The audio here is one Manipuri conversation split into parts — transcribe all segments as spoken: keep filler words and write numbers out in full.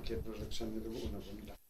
production ꯑꯗꯨꯒ ꯎꯅꯕ ꯑꯃ ꯂꯥꯛꯑꯦ꯫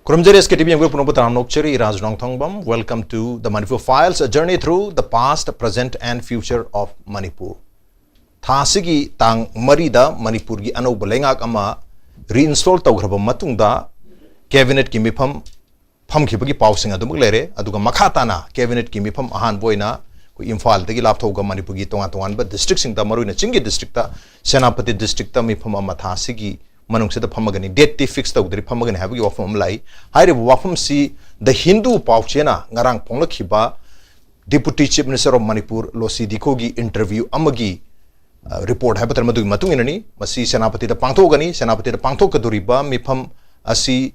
ꯈꯨꯔꯨꯝꯖꯔꯤ, S K T V ꯌꯦꯡꯕꯤꯔꯤꯕ ꯄꯨꯝꯅꯃꯛꯄꯨ ꯇꯔꯥꯝꯅ ꯑꯣꯛꯆꯔꯤ꯫ ꯏꯔꯥꯖ ꯅꯣꯡꯊꯣꯡꯕꯝ, welcome to the Manipur Files, a journey through the past, present and future of Manipur. ꯊꯥ ꯑꯁꯤꯒꯤ ꯇꯥꯡ ꯃꯔꯤꯗ ꯃꯅꯤꯄꯨꯔꯒꯤ ꯑꯅꯧꯕ ꯂꯩꯉꯥꯛ ꯑꯃ ꯔꯤꯏꯟꯁꯇꯣꯜ ꯇꯧꯈ꯭ꯔꯕ ꯃꯇꯨꯡꯗ ꯀꯦꯕꯤꯅꯦꯠꯀꯤ ꯃꯤꯐꯝ ꯐꯝꯈꯤꯕꯒꯤ ꯄꯥꯎꯁꯤꯡ ꯑꯗꯨꯃꯛ ꯂꯩꯔꯦ꯫ ꯑꯗꯨꯒ ꯃꯈꯥ ꯇꯥꯅ ꯀꯦꯕꯤꯅꯦꯠꯀꯤ ꯃꯤꯐꯝ ꯑꯍꯥꯟꯕ ꯑꯣꯏꯅ ꯑꯩꯈꯣꯏ ꯏꯝꯐꯥꯜꯗꯒꯤ ꯂꯥꯞꯊꯣꯛꯑꯒ ꯃꯅꯤꯄꯨꯔꯒꯤ ꯇꯣꯉꯥꯟ ꯇꯣꯉꯥꯟꯕ ꯗꯤꯁꯇ꯭ꯔꯤꯛꯁꯤꯡꯗ, ꯃꯔꯨꯑꯣꯏꯅ ꯆꯤꯡꯒꯤ ꯗꯤꯁꯇ꯭ꯔꯤꯛꯇ, ꯁꯦꯅꯥꯄꯇꯤ ꯗꯤꯁꯇ꯭ꯔꯤꯛꯇ ꯃꯤꯐꯝ ꯑꯃ ꯊꯥ ꯑꯁꯤꯒꯤ ꯃꯅꯨꯡꯁꯤꯗ ꯐꯝꯃꯒꯅꯤ꯫ ꯗꯦꯠꯇꯤ ꯐꯤꯛꯁ ꯇꯧꯗ꯭ꯔꯤ, ꯐꯝꯃꯒꯅꯤ ꯍꯥꯏꯕꯒꯤ ꯋꯥꯐꯝ ꯑꯃ ꯂꯥꯛꯏ꯫ ꯍꯥꯏꯔꯤꯕ ꯋꯥꯐꯝꯁꯤ The Hindu ꯄꯥꯎꯆꯦꯅ ꯉꯔꯥꯡ ꯐꯣꯡꯂꯛꯈꯤꯕ Deputy Chief Minister of Manipur ꯂꯣꯁꯤ ꯗꯤꯈꯣꯒꯤ ꯏꯟꯇꯔꯚ꯭ꯌꯨ ꯑꯃꯒꯤ, ꯑ, ꯔꯤꯄꯣꯔꯠ ꯍꯥꯏꯕ ꯇꯥꯔꯦ, ꯃꯗꯨꯒꯤ ꯃꯇꯨꯡ ꯏꯟꯅꯅꯤ꯫ ꯃꯁꯤ ꯁꯦꯅꯥꯄꯇꯤꯗ ꯄꯥꯡꯊꯣꯛꯀꯅꯤ꯫ ꯁꯦꯅꯥꯄꯇꯤꯗ ꯄꯥꯡꯊꯣꯛꯀꯗꯧꯔꯤꯕ ꯃꯤꯐꯝ ꯑꯁꯤ,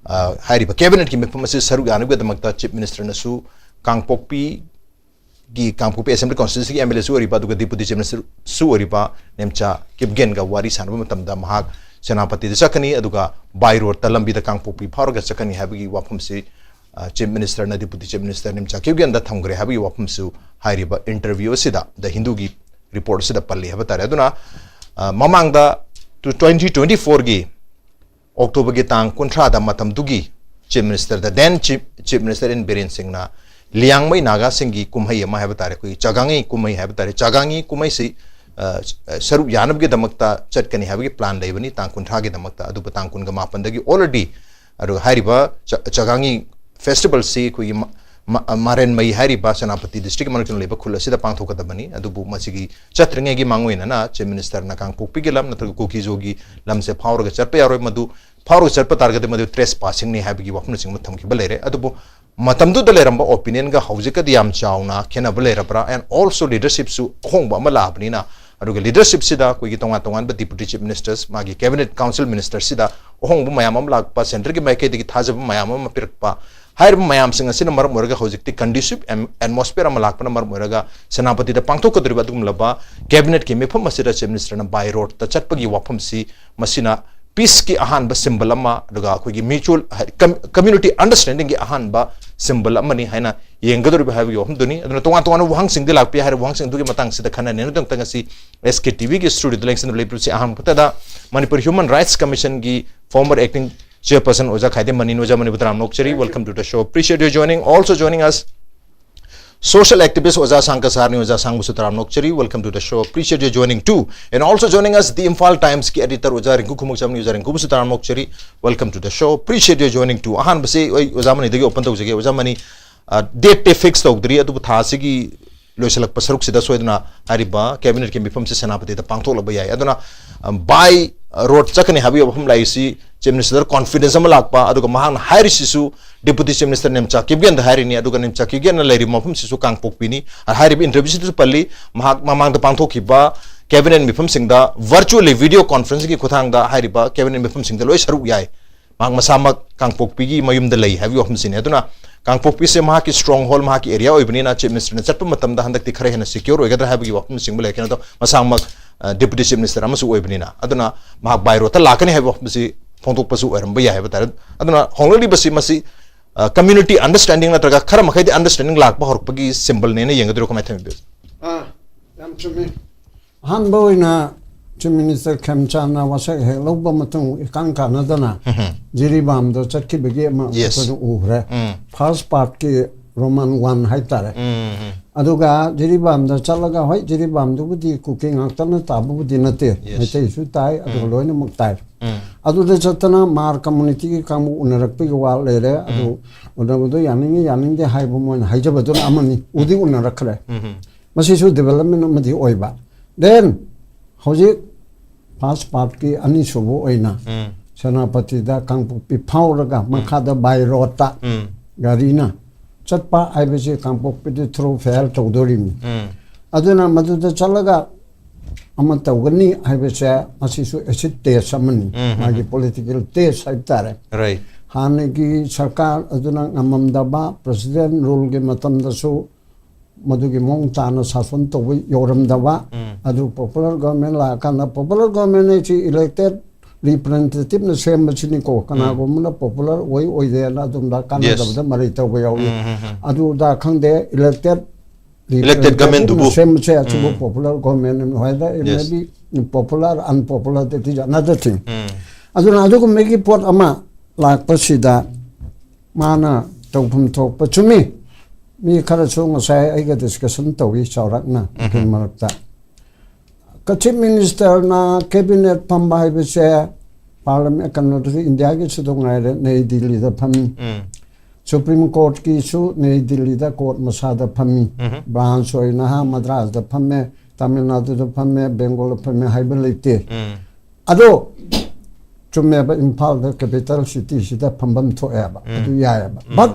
ꯑ, ꯍꯥꯏꯔꯤꯕ ꯀꯦꯕꯤꯅꯦꯠꯀꯤ ꯃꯤꯐꯝ ꯑꯁꯤ ꯁꯔꯨꯛ ꯌꯥꯅꯕꯒꯤꯗꯃꯛꯇ ꯆꯤꯐ ꯃꯤꯅꯤꯁꯇꯔꯅꯁꯨ ꯀꯥꯡꯄꯣꯛꯄꯤ ꯒꯤ ꯀꯥꯡꯄꯣꯛꯄꯤ ꯑꯦꯁꯦꯝꯕ꯭ꯂꯤ ꯀꯣꯟꯁꯇꯤꯇ꯭ꯋꯦꯟꯁꯤꯒꯤ M L A ꯁꯨ ꯑꯣꯏꯔꯤꯕ, ꯑꯗꯨꯒ ꯗꯤꯄꯨꯇꯤ ꯆꯤꯐ ꯃꯤꯅꯤꯁꯇꯔꯁꯨ ꯑꯣꯏꯔꯤꯕ ꯅꯦꯝꯆꯥ ꯀꯤꯞꯒꯦꯟꯒ ꯋꯥꯔꯤ ꯁꯥꯟꯅꯕ ꯃꯇꯝꯗ ꯃꯍꯥꯛ ꯁꯦꯅꯥꯄꯇꯤꯗ ꯆꯠꯀꯅꯤ, ꯑꯗꯨꯒ ꯕꯥꯏ ꯔꯣꯗꯇ ꯂꯝꯕꯤꯗ ꯀꯥꯡꯄꯣꯛꯄꯤ ꯐꯥꯎꯔꯒ ꯆꯠꯀꯅꯤ ꯍꯥꯏꯕꯒꯤ ꯋꯥꯐꯝꯁꯤ, ꯑ, chief ꯃꯤꯅꯤꯁꯇꯔꯅ deputy chief minister Nemcha ꯀꯤꯞꯒꯦꯟꯗ ꯊꯝꯈ꯭ꯔꯦ ꯍꯥꯏꯕꯒꯤ ꯋꯥꯐꯝꯁꯨ ꯍꯥꯏꯔꯤꯕ ꯏꯟꯇꯔꯚ꯭ꯌꯨ ꯑꯁꯤꯗ, ꯗ ꯍꯤꯟꯗꯨꯒꯤ ꯔꯤꯄꯣꯔꯠ ꯑꯁꯤꯗ ꯄꯜꯂꯤ ꯍꯥꯏꯕ ꯇꯥꯔꯦ꯫ ꯑꯗꯨꯅ, ꯑ, ꯃꯃꯥꯡꯗ ꯇꯨ-, twenty twenty-four ꯒꯤ ꯑꯣꯛꯇꯣꯕꯔꯒꯤ ꯇꯥꯡ ꯀꯨꯟꯊ꯭ꯔꯥꯗ ꯃꯇꯝꯗꯨꯒꯤ chief minister, the then chief, chief minister N Biren Singh ꯅ ꯂꯤꯌꯥꯡꯃꯩ ꯅꯥꯒꯥꯁꯤꯡꯒꯤ ꯀꯨꯝꯍꯩ ꯑꯃ ꯍꯥꯏꯕ ꯇꯥꯔꯦ, ꯑꯩꯈꯣꯏꯒꯤ ꯆꯥꯒꯥꯡꯉꯤ ꯀꯨꯝꯍꯩ ꯍꯥꯏꯕ ꯇꯥꯔꯦ, ꯆꯥꯒꯥꯡꯉꯤ ꯀꯨꯝꯍꯩꯁꯤ ꯑ, ꯁꯔꯨꯛ ꯌꯥꯅꯕꯒꯤꯗꯃꯛꯇ ꯆꯠꯀꯅꯤ ꯍꯥꯏꯕꯒꯤ plan ꯂꯩꯕꯅꯤ ꯇꯥꯡ ꯀꯨꯟꯊ꯭ꯔꯥꯒꯤꯗꯃꯛꯇ꯫ ꯑꯗꯨꯕꯨ ꯇꯥꯡ ꯀꯨꯟꯒ ꯃꯥꯄꯟꯗꯒꯤ already ꯑꯗꯨꯒ ꯍꯥꯏꯔꯤꯕ ꯆ-, ꯆꯥꯒꯥꯡꯒꯤ festivalꯁꯤ ꯑꯩꯈꯣꯏꯒꯤ ꯃ-, ꯃ-, ꯃꯥꯔꯦꯟꯃꯩ ꯍꯥꯏꯔꯤꯕ ꯁꯦꯅꯥꯄꯇꯤ district ꯃꯅꯨꯡꯗ ꯂꯩꯕ ꯈꯨꯜ ꯑꯁꯤꯗ ꯄꯥꯡꯊꯣꯛꯀꯗꯕꯅꯤ꯫ ꯑꯗꯨꯕꯨ ꯃꯁꯤꯒꯤ ꯆꯠꯇ꯭ꯔꯤꯉꯩꯒꯤ ꯃꯥꯡꯑꯣꯏꯅꯅ Chief Ministerꯅ ꯀꯥꯡꯄꯣꯛꯄꯤꯒꯤ ꯂꯝ ꯅꯠꯇ꯭ꯔꯒ ꯀꯨꯀꯤꯖꯣꯒꯤ ꯂꯝꯁꯦ ꯐꯥꯎꯔꯒ ꯆꯠꯄ ꯌꯥꯔꯣꯏ꯫ ꯃꯗꯨ ꯐꯥꯎꯔꯒ ꯆꯠꯄ ꯇꯥꯔꯒꯗꯤ ꯃꯗꯨ trespassingꯅꯤ ꯍꯥꯏꯕꯒꯤ ꯋꯥꯐꯝꯅꯆꯤꯡꯕ ꯊꯝꯈꯤꯕ ꯂꯩꯔꯦ꯫ ꯑꯗꯨꯕꯨ ꯃꯇꯝꯗꯨꯗ ꯂꯩꯔꯝꯕ opinionꯒ ꯍꯧꯖꯤꯛꯀꯗꯤ ꯌꯥꯝ ꯆꯥꯎꯅ ꯈꯦꯠꯅꯕ ꯂꯩꯔꯕ꯭ꯔꯥ? And also leadershipꯁꯨ ꯑꯍꯣꯡꯕ ꯑꯃ ꯂꯥꯛꯑꯕꯅꯤꯅ, ꯑꯗꯨꯒ leadershipꯁꯤꯗ ꯑꯩꯈꯣꯏꯒꯤ ꯇꯣꯉꯥꯟ ꯇꯣꯉꯥꯟꯕ Deputy Chief Ministers, ꯃꯥꯒꯤ Cabinet Council Ministerꯁꯤꯗ ꯑꯍꯣꯡꯕ ꯃꯌꯥꯝ ꯑꯃ ꯂꯥꯛꯄ, centreꯒꯤ ꯃꯥꯏꯀꯩꯗꯒꯤ ꯊꯥꯖꯕ ꯃꯌꯥꯝ ꯑꯃ ꯄꯤꯔꯛꯄ, ꯍꯥꯏꯔꯤꯕ ꯃꯌꯥꯝꯁꯤꯡ ꯑꯁꯤꯅ ꯃꯔꯝ ꯑꯣꯏꯔꯒ ꯍꯧꯖꯤꯛꯇꯤ conducive am-, atmosphere ꯑꯃ ꯂꯥꯛꯄꯅ ꯃꯔꯝ ꯑꯣꯏꯔꯒ ꯁꯦꯅꯥꯄꯇꯤꯗ ꯄꯥꯡꯊꯣꯛꯀꯗꯧꯔꯤꯕ ꯑꯗꯨꯒꯨꯝꯂꯕ cabinetꯀꯤ ꯃꯤꯐꯝ ꯑꯁꯤꯗ Chief Ministerꯅ by roadꯇ ꯆꯠꯄꯒꯤ ꯋꯥꯐꯝꯁꯤ ꯃꯁꯤꯅ peaceꯀꯤ ꯑꯍꯥꯟꯕ symbol ꯑꯃ, ꯑꯗꯨꯒ ꯑꯩꯈꯣꯏꯒꯤ mutual, ꯍꯥꯏ-, com-, community understandingꯒꯤ ꯑꯍꯥꯟꯕ symbol ꯑꯃꯅꯤ ꯍꯥꯏꯅ ꯌꯦꯡꯒꯗꯧꯔꯤꯕ ꯍꯥꯏꯕꯒꯤ ꯋꯥꯐꯝꯗꯨꯅꯤ꯫ ꯑꯗꯨꯅ ꯇꯣꯉꯥꯟ ꯇꯣꯉꯥꯟꯕ ꯋꯥꯍꯪꯁꯤꯡꯗꯤ ꯂꯥꯛꯄ ꯌꯥꯏ꯫ ꯍꯥꯏꯔꯤꯕ ꯋꯥꯍꯪꯁꯤꯡꯗꯨꯒꯤ ꯃꯇꯥꯡꯁꯤꯗ ꯈꯟꯅ ꯅꯩꯅꯗꯨꯅ ꯉꯁꯤ SKTVꯒꯤ studioꯗ ꯂꯦꯡꯁꯤꯟꯗꯨꯅ ꯂꯩꯕꯤꯔꯤꯕꯁꯤ ꯑꯍꯥꯟꯕ ꯈꯛꯇꯗ Manipur Human Rights Commissionꯒꯤ former acting chairperson ꯑꯣꯖꯥ ꯈꯥꯏꯗꯦꯝ ꯃꯅꯤꯟ꯫ ꯑꯣꯖꯥ ꯃꯅꯤꯕꯨ ꯇꯔꯥꯝꯅ ꯑꯣꯛꯆꯔꯤ꯫ Welcome to the show. Appreciate your joining. Also joining us, social activist ꯑꯣꯖꯥ ꯁꯥꯡꯀ ꯁꯥꯔꯅꯤ꯫ ꯑꯣꯖꯥ ꯁꯥꯡꯕꯨꯁꯨ ꯇꯔꯥꯝꯅ ꯑꯣꯛꯆꯔꯤ꯫ Welcome to the show. Appreciate your joining too. And also joining us, the Imphal Timesꯀꯤ editor ꯑꯣꯖꯥ ꯔꯤꯡꯀꯨ ꯈꯨꯃꯨꯛꯆꯝꯅꯤ꯫ ꯑꯣꯖꯥ ꯔꯤꯡꯀꯨꯕꯨꯁꯨ ꯇꯔꯥꯝꯅ ꯑꯣꯛꯆꯔꯤ꯫ Welcome to the show. Appreciate your joining too. ꯑꯍꯥꯟꯕꯁꯤ ꯑꯩ ꯑꯣꯖꯥ ꯃꯅꯤꯗꯒꯤ open ꯇꯧꯖꯒꯦ꯫ ꯑꯣꯖꯥ ꯃꯅꯤ, ꯑ, dateꯇꯤ fix ꯇꯧꯗ꯭ꯔꯤ, ꯑꯗꯨꯕꯨ ꯊꯥ ꯑꯁꯤꯒꯤ ꯂꯣꯏꯁꯤꯜꯂꯛꯄ ꯁꯔꯨꯛꯁꯤꯗ ꯁꯣꯏꯗꯅ ꯍꯥꯏꯔꯤꯕ cabinetꯀꯤ ꯃꯤꯐꯝꯁꯤ ꯁꯦꯅꯥꯄꯇꯤꯗ ꯄꯥꯡꯊꯣꯛꯂꯕ ꯌꯥꯏ꯫ ꯑꯗꯨꯅ, ꯑ, by road ꯆꯠꯀꯅꯤ ꯍꯥꯏꯕꯒꯤ ꯋꯥꯐꯝ ꯂꯥꯛꯏꯁꯤ Chief Ministerꯗ confidence ꯑꯃ ꯂꯥꯛꯄ, ꯑꯗꯨꯒ ꯃꯍꯥꯛꯅ ꯍꯥꯏꯔꯤꯁꯤꯁꯨ Deputy Chief Minister ꯅꯤꯝꯆꯥ ꯀꯤꯞꯒꯦꯟꯗ ꯍꯥꯏꯔꯤꯅꯤ꯫ ꯑꯗꯨꯒ ꯅꯤꯝꯆꯥ ꯀꯤꯞꯒꯦꯟꯅ ꯂꯩꯔꯤꯕ ꯃꯐꯝꯁꯤꯁꯨ ꯀꯥꯡꯄꯣꯛꯄꯤꯅꯤ꯫ ꯑ, ꯍꯥꯏꯔꯤꯕ interviewꯁꯤꯗꯁꯨ ꯄꯜꯂꯤ, ꯃꯍꯥꯛ ꯃꯃꯥꯡꯗ ꯄꯥꯡꯊꯣꯛꯈꯤꯕ cabinet ꯃꯤꯐꯝꯁꯤꯡꯗ virtually video conferencingꯒꯤ ꯈꯨꯠꯊꯥꯡꯗ ꯍꯥꯏꯔꯤꯕ cabinet ꯃꯤꯐꯝꯁꯤꯡꯗ ꯂꯣꯏ ꯁꯔꯨꯛ ꯌꯥꯏ꯫ ꯃꯍꯥꯛ ꯃꯁꯥꯃꯛ ꯀꯥꯡꯄꯣꯛꯄꯤꯒꯤ ꯃꯌꯨꯝꯗ ꯂꯩ ꯍꯥꯏꯕꯒꯤ ꯋꯥꯐꯝꯁꯤꯅꯤ꯫ ꯑꯗꯨꯅ ꯀꯥꯡꯄꯣꯛꯄꯤꯁꯦ ꯃꯍꯥꯛꯀꯤ stronghold, ꯃꯍꯥꯛꯀꯤ area ꯑꯣꯏꯕꯅꯤꯅ Chief Ministerꯅ ꯆꯠꯄ ꯃꯇꯝꯗ ꯍꯟꯗꯛꯇꯤ ꯈꯔ ꯍꯦꯟꯅ secure ꯑꯣꯏꯒꯗ꯭ꯔꯥ ꯍꯥꯏꯕꯒꯤ ꯋꯥꯐꯝꯅꯆꯤꯡꯕ ꯂꯩ꯫ ꯀꯩꯅꯣ ꯇꯧ-, ꯃꯁꯥꯃꯛ, ꯑ, Deputy Chief Minister ꯑꯃꯁꯨ ꯑꯣꯏꯕꯅꯤꯅ, ꯑꯗꯨꯅ ꯃꯍꯥꯛ by roadꯇ ꯂꯥꯛꯀꯅꯤ ꯍꯥꯏꯕ ꯋꯥꯐꯝꯁꯤ ꯐꯣꯡꯗꯣꯛꯄꯁꯨ ꯑꯣꯏꯔꯝꯕ ꯌꯥꯏ ꯍꯥꯏꯕ ꯇꯥꯔꯦ꯫ ꯑꯗꯨꯅ ꯍꯣꯡꯂꯛꯂꯤꯕꯁꯤ ꯃꯁꯤ, ꯑ, community understanding ꯅꯠꯇ꯭ꯔꯒ ꯈꯔ ꯃꯈꯩꯗꯤ understanding ꯂꯥꯛꯄ ꯍꯧꯔꯛꯄꯒꯤ symbolꯅꯦꯅ ꯌꯦꯡꯒꯗ꯭ꯔꯣ? ꯀꯃꯥꯏꯅ ꯊꯝꯕꯤꯕ? ꯑꯥ, ꯌꯥꯝ ꯆꯨꯝꯃꯤ꯫ ꯑꯍꯥꯟꯕ ꯑꯣꯏꯅ Chief Minister ꯈꯦꯝꯆꯥꯟꯅ ꯋꯥꯁꯛ ꯍꯦꯛ ꯂꯧꯕ ꯃꯇꯨꯡ ꯏꯀꯥꯟ ꯀꯥꯟꯅꯗꯅ ꯖꯤꯔꯤꯕꯥꯝꯗ ꯆꯠꯈꯤꯕꯒꯤ ꯑꯃ Yes. ꯑꯩꯈꯣꯏꯅ ꯎꯈ꯭ꯔꯦ꯫ ꯎꯝ. First partꯀꯤ Roman one ꯍꯥꯏꯇꯥꯔꯦ꯫ ꯎꯝ, ꯎꯝ. ꯑꯗꯨꯒ ꯖꯤꯔꯤꯕꯥꯝꯗ ꯆꯠꯂꯒ, ꯍꯣꯏ, ꯖꯤꯔꯤꯕꯥꯝꯗꯨꯕꯨꯗꯤ ꯀꯨꯀꯤ ꯉꯥꯛꯇꯅ ꯇꯥꯕꯕꯨꯗꯤ ꯅꯠꯇꯦ, Yes. ꯃꯩꯇꯩꯁꯨ ꯇꯥꯏ, ꯑꯗꯨꯒ ꯎꯝ. ꯂꯣꯏꯅꯃꯛ ꯇꯥꯏ꯫ ꯎꯝ. ꯑꯗꯨꯗ ꯆꯠꯇꯅ ꯃꯥꯔ ꯀꯝꯃꯨꯅꯤꯇꯤꯒꯤ ꯀꯥꯡꯕꯨ ꯎꯅꯔꯛꯄꯒꯤ ꯋꯥ ꯂꯩꯔꯦ꯫ ꯑꯗꯨ ꯎꯅꯕꯗꯣ ꯌꯥꯅꯤꯡꯉꯤ ꯌꯥꯅꯤꯡꯗꯦ ꯍꯥꯏꯕ ꯃꯣꯏꯅ ꯍꯥꯏꯖꯕꯗꯨꯅ ꯑꯃꯅꯤ, ꯎꯗꯤ ꯎꯅꯔꯛꯈ꯭ꯔꯦ꯫ ꯎꯝ. ꯃꯁꯤꯁꯨ ꯗꯤꯕꯦꯂꯞꯃꯦꯟ ꯑꯃꯗꯤ ꯑꯣꯏꯕ꯫ ꯗꯦꯟ ꯍꯧꯖꯤꯛ ꯐꯥꯁ ꯄꯥꯔꯠꯀꯤ ꯑꯅꯤꯁꯨꯕ ꯑꯣꯏꯅ ꯎꯝ. ꯁꯦꯅꯥꯄꯇꯤꯗ ꯀꯥꯡꯄꯣꯛꯄꯤ ꯐꯥꯎꯔꯒ ꯃꯈꯥꯗ ꯕꯥꯏ ꯔꯣꯗꯇ ꯎꯝ. ꯒꯥꯔꯤꯅ ꯆꯠꯄ ꯍꯥꯏꯕꯁꯤ ꯀꯥꯡꯄꯣꯛꯄꯤꯗꯤ ꯊ꯭ꯔꯨ ꯐꯦꯌꯔ ꯇꯧꯗꯣꯔꯤꯕꯅꯤ꯫ ꯎꯝ. ꯑꯗꯨꯅ ꯃꯗꯨꯗ ꯆꯠꯂꯒ ꯑꯃ ꯇꯧꯒꯅꯤ ꯍꯥꯏꯕꯁꯦ ꯃꯁꯤꯁꯨ ꯑꯦꯁꯤꯠ ꯇꯦꯁ ꯑꯃꯅꯤ, ꯎꯝ, ꯎꯝ, ꯃꯥꯒꯤ ꯎꯝ. ꯄꯣꯂꯤꯇꯤꯀꯦꯜ ꯇꯦꯁ ꯍꯥꯏꯕ ꯇꯥꯔꯦ꯫ Right. ꯍꯥꯟꯅꯒꯤ ꯁꯔꯀꯥꯔ ꯑꯗꯨꯅ ꯉꯝꯃꯝꯗꯕ, ꯄ꯭ꯔꯦꯁꯤꯗꯦꯟ ꯔꯨꯜꯒꯤ ꯃꯇꯝꯗꯁꯨ ꯃꯗꯨꯒꯤ ꯃꯑꯣꯡ ꯇꯥꯅ ꯁꯥꯁꯟ ꯇꯧꯕ ꯌꯧꯔꯝꯗꯕ, ꯎꯝ. ꯑꯗꯨ ꯄꯣꯄꯨꯂꯔ ꯒꯣꯔꯃꯦꯟ ꯂꯥꯛꯑꯀꯥꯟꯗ, ꯄꯣꯄꯨꯂꯔ ꯒꯣꯔꯃꯦꯟ ꯍꯥꯏꯁꯤ ꯏꯂꯦꯛꯇꯦꯠ ꯔꯤꯄ꯭ꯔꯦꯖꯦꯟꯇꯦꯇꯤꯞꯅ ꯁꯦꯝꯕꯁꯤꯅꯤꯀꯣ, ꯀꯅꯥꯒꯨꯝꯕꯅ ꯄꯣꯄꯨꯂꯔ ꯑꯣꯏ ꯑꯣꯏꯗꯦꯅ ꯑꯗꯨꯝꯕ ꯀꯥꯟꯅꯗꯕꯗ ꯃꯔꯩ ꯇꯧꯕ ꯌꯥꯎꯏ꯫ ꯎꯝ, ꯎꯝ, ꯎꯝ. ꯑꯗꯨꯗ ꯈꯪꯗꯦ, ꯏꯂꯦꯛꯇꯦꯠ Elected government ꯗꯨꯕꯨ. ꯁꯦꯝꯕꯁꯦ ꯑꯁꯤꯕꯨ ꯎꯝ. ꯄꯣꯄꯨꯂꯔ ꯒꯣꯔꯃꯦꯟ ꯍꯥꯏꯗ, Yes. maybe popular, unpopular, that is another thing. ꯎꯝ. ꯑꯗꯨꯅ ꯑꯗꯨꯒꯨꯝꯕꯒꯤ ꯄꯣꯠ ꯑꯃ ꯂꯥꯛꯄꯁꯤꯗ ꯃꯥꯅ ꯇꯧꯐꯝ ꯊꯣꯛꯄ ꯆꯨꯝꯃꯤ꯫ ꯃꯤ ꯈꯔꯁꯨ ꯉꯁꯥꯏ ꯑꯩꯒ ꯗꯤꯁꯀꯁꯟ ꯇꯧꯏ ꯆꯥꯎꯔꯥꯛꯅ ꯑꯗꯨꯒꯤ ꯃꯔꯛꯇ꯫ ꯆꯤꯐ ꯃꯤꯅꯤꯁꯇꯔꯅ ꯀꯦꯕꯤꯅꯦꯠ ꯐꯝꯕ ꯍꯥꯏꯕꯁꯦ ꯄꯥꯔꯂꯤꯌꯥꯃꯦꯟ, ꯀꯩꯅꯣꯗꯁꯨ, ꯏꯟꯗꯤꯌꯥꯒꯤꯁꯨ ꯑꯗꯨꯝ ꯉꯥꯏꯔꯦ, ꯅꯩ ꯗꯤꯜꯂꯤꯗ ꯐꯝꯃꯤ꯫ ꯎꯝ. ꯁꯨꯄ꯭ꯔꯤꯝ ꯀꯣꯔꯠꯀꯤꯁꯨ ꯅꯩ ꯗꯤꯜꯂꯤꯗ ꯀꯣꯔꯠ ꯃꯁꯥꯗ ꯐꯝꯃꯤ꯫ ꯎꯝ. ꯕ꯭ꯔꯥꯟꯁ ꯑꯣꯏꯅ ꯍꯥ, ꯃꯗ꯭ꯔꯥꯁꯇ ꯐꯝꯃꯦ, ꯇꯥꯃꯤꯜ ꯅꯥꯗꯨꯗ ꯐꯝꯃꯦ, ꯕꯦꯡꯒꯣꯜꯗ ꯐꯝꯃꯦ ꯍꯥꯏꯕ ꯂꯩꯇꯦ꯫ ꯎꯝ. ꯑꯗꯣ ꯆꯨꯝꯃꯦꯕ, ꯏꯝꯐꯥꯜꯗ ꯀꯦꯄꯤꯇꯦꯜ ꯁꯤꯇꯤꯁꯤꯗ ꯐꯝꯐꯝ ꯊꯣꯛꯑꯦꯕ, ꯎꯝ. ꯑꯗꯨ ꯌꯥꯏꯑꯕ꯫ ꯎꯝ. But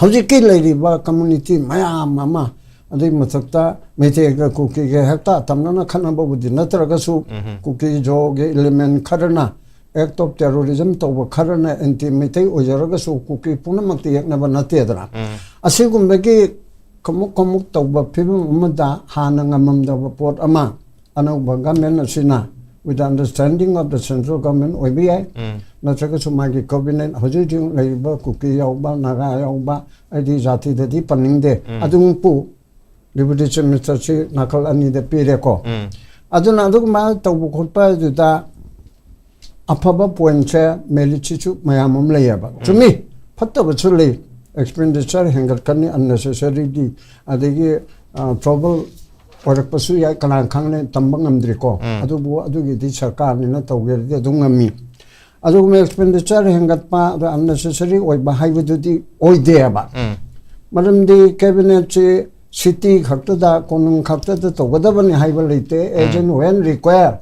ꯍꯧꯖꯤꯛꯀꯤ ꯂꯩꯔꯤꯕ ꯀꯝꯃꯨꯅꯤꯇꯤ ꯃꯌꯥꯝ ꯑꯃ, ꯑꯗꯨꯒꯤ ꯃꯊꯛꯇ ꯃꯩꯇꯩꯒ ꯀꯨꯀꯤꯒ ꯍꯦꯛꯇ ꯇꯝꯅꯅ ꯈꯠꯅꯕꯕꯨꯗꯤ ꯅꯠꯇ꯭ꯔꯒꯁꯨ, ꯎꯝ. ꯀꯨꯀꯤ ꯖꯣꯒꯤ ꯏꯂꯤꯃꯦꯟ ꯈꯔꯅ, act of terrorism ꯇꯧꯕ ꯈꯔꯅ ꯑꯦꯟꯇꯤ ꯃꯩꯇꯩ ꯑꯣꯏꯖꯔꯒꯁꯨ ꯀꯨꯀꯤ ꯄꯨꯝꯅꯃꯛꯇꯤ ꯌꯦꯛꯅꯕ ꯅꯠꯇꯦꯗꯅ꯫ ꯎꯝ. ꯑꯁꯤꯒꯨꯝꯕꯒꯤ ꯈꯃꯨꯛ ꯈꯃꯨꯛ ꯇꯧꯕ ꯐꯤꯕꯝ ꯑꯃꯗ ꯍꯥꯟꯅ ꯉꯝꯃꯝꯗꯕ ꯄꯣꯠ ꯑꯃ ꯑꯅꯧꯕ ꯒꯃꯦꯟ ꯑꯁꯤꯅ, with the understanding of the central government ꯑꯣꯏꯕ ꯌꯥꯏ, ꯎꯝ. ꯅꯠꯇ꯭ꯔꯒꯁꯨ ꯃꯥꯒꯤ ꯀꯣꯕꯤꯅꯦꯟ ꯍꯧꯖꯤꯛ ꯍꯧꯖꯤꯛ ꯂꯩꯔꯤꯕ ꯀꯨꯀꯤ ꯌꯥꯎꯕ, ꯅꯥꯒꯥ ꯌꯥꯎꯕ, ꯑꯩꯗꯤ ꯖꯥꯇꯤꯗꯗꯤ ꯄꯟꯅꯤꯡꯗꯦ, ꯎꯝ. ꯑꯗꯨꯃꯛꯄꯨ ꯗꯤꯄꯨꯇꯤ ꯆꯤꯐ ꯃꯤꯅꯤꯁꯇꯔꯁꯤ ꯅꯥꯀꯜ ꯑꯅꯤꯗ ꯄꯤꯔꯦꯀꯣ꯫ ꯎꯝ. ꯑꯗꯨꯅ ꯑꯗꯨꯒꯨꯝꯕ ꯇꯧꯕ ꯈꯣꯠꯄ ꯑꯗꯨꯗ ꯑꯐꯕ ꯄꯣꯏꯟꯁꯦ, ꯃꯦꯔꯤꯠꯁꯤꯁꯨ ꯃꯌꯥꯝ ꯑꯃ ꯂꯩꯌꯦꯕ꯫ ꯆꯨꯝꯃꯤ, ꯐꯠꯇꯕꯁꯨ ꯂꯩ꯫ ꯑꯦꯛꯁꯄꯦꯟꯗꯤꯆꯔ ꯍꯦꯟꯒꯠꯀꯅꯤ, ꯑꯟꯅꯦꯁꯦꯁꯔꯤꯗꯤ, ꯑꯗꯒꯤ ꯇ꯭ꯔꯕꯜ ꯑꯣꯏꯔꯛꯄꯁꯨ ꯌꯥꯏ, ꯀꯅꯥ ꯈꯪꯅꯤ, ꯇꯝꯕ ꯉꯝꯗ꯭ꯔꯤꯀꯣ꯫ ꯑꯗꯨꯕꯨ ꯑꯗꯨꯒꯤꯗꯤ ꯁꯔꯀꯥꯔꯅꯤꯅ ꯇꯧꯒꯦꯔꯗꯤ ꯑꯗꯨꯝ ꯉꯝꯃꯤ꯫ ꯑꯗꯨꯒꯨꯝꯕ ꯑꯦꯛꯁꯄꯦꯟꯗꯤꯆꯔ ꯍꯦꯟꯒꯠꯄ, ꯑꯗ ꯑꯟꯅꯦꯁꯦꯁꯔꯤ ꯑꯣꯏꯕ ꯍꯥꯏꯕꯗꯨꯗꯤ ꯑꯣꯏꯗꯦꯕ꯫ ꯃꯔꯝꯗꯤ ꯀꯦꯕꯤꯅꯦꯠꯁꯤ ꯁꯤꯇꯤ ꯈꯛꯇꯗ, ꯀꯣꯅꯨꯡ ꯈꯛꯇꯗ ꯇꯧꯒꯗꯕꯅꯤ ꯍꯥꯏꯕ ꯂꯩꯇꯦ꯫ As and when require,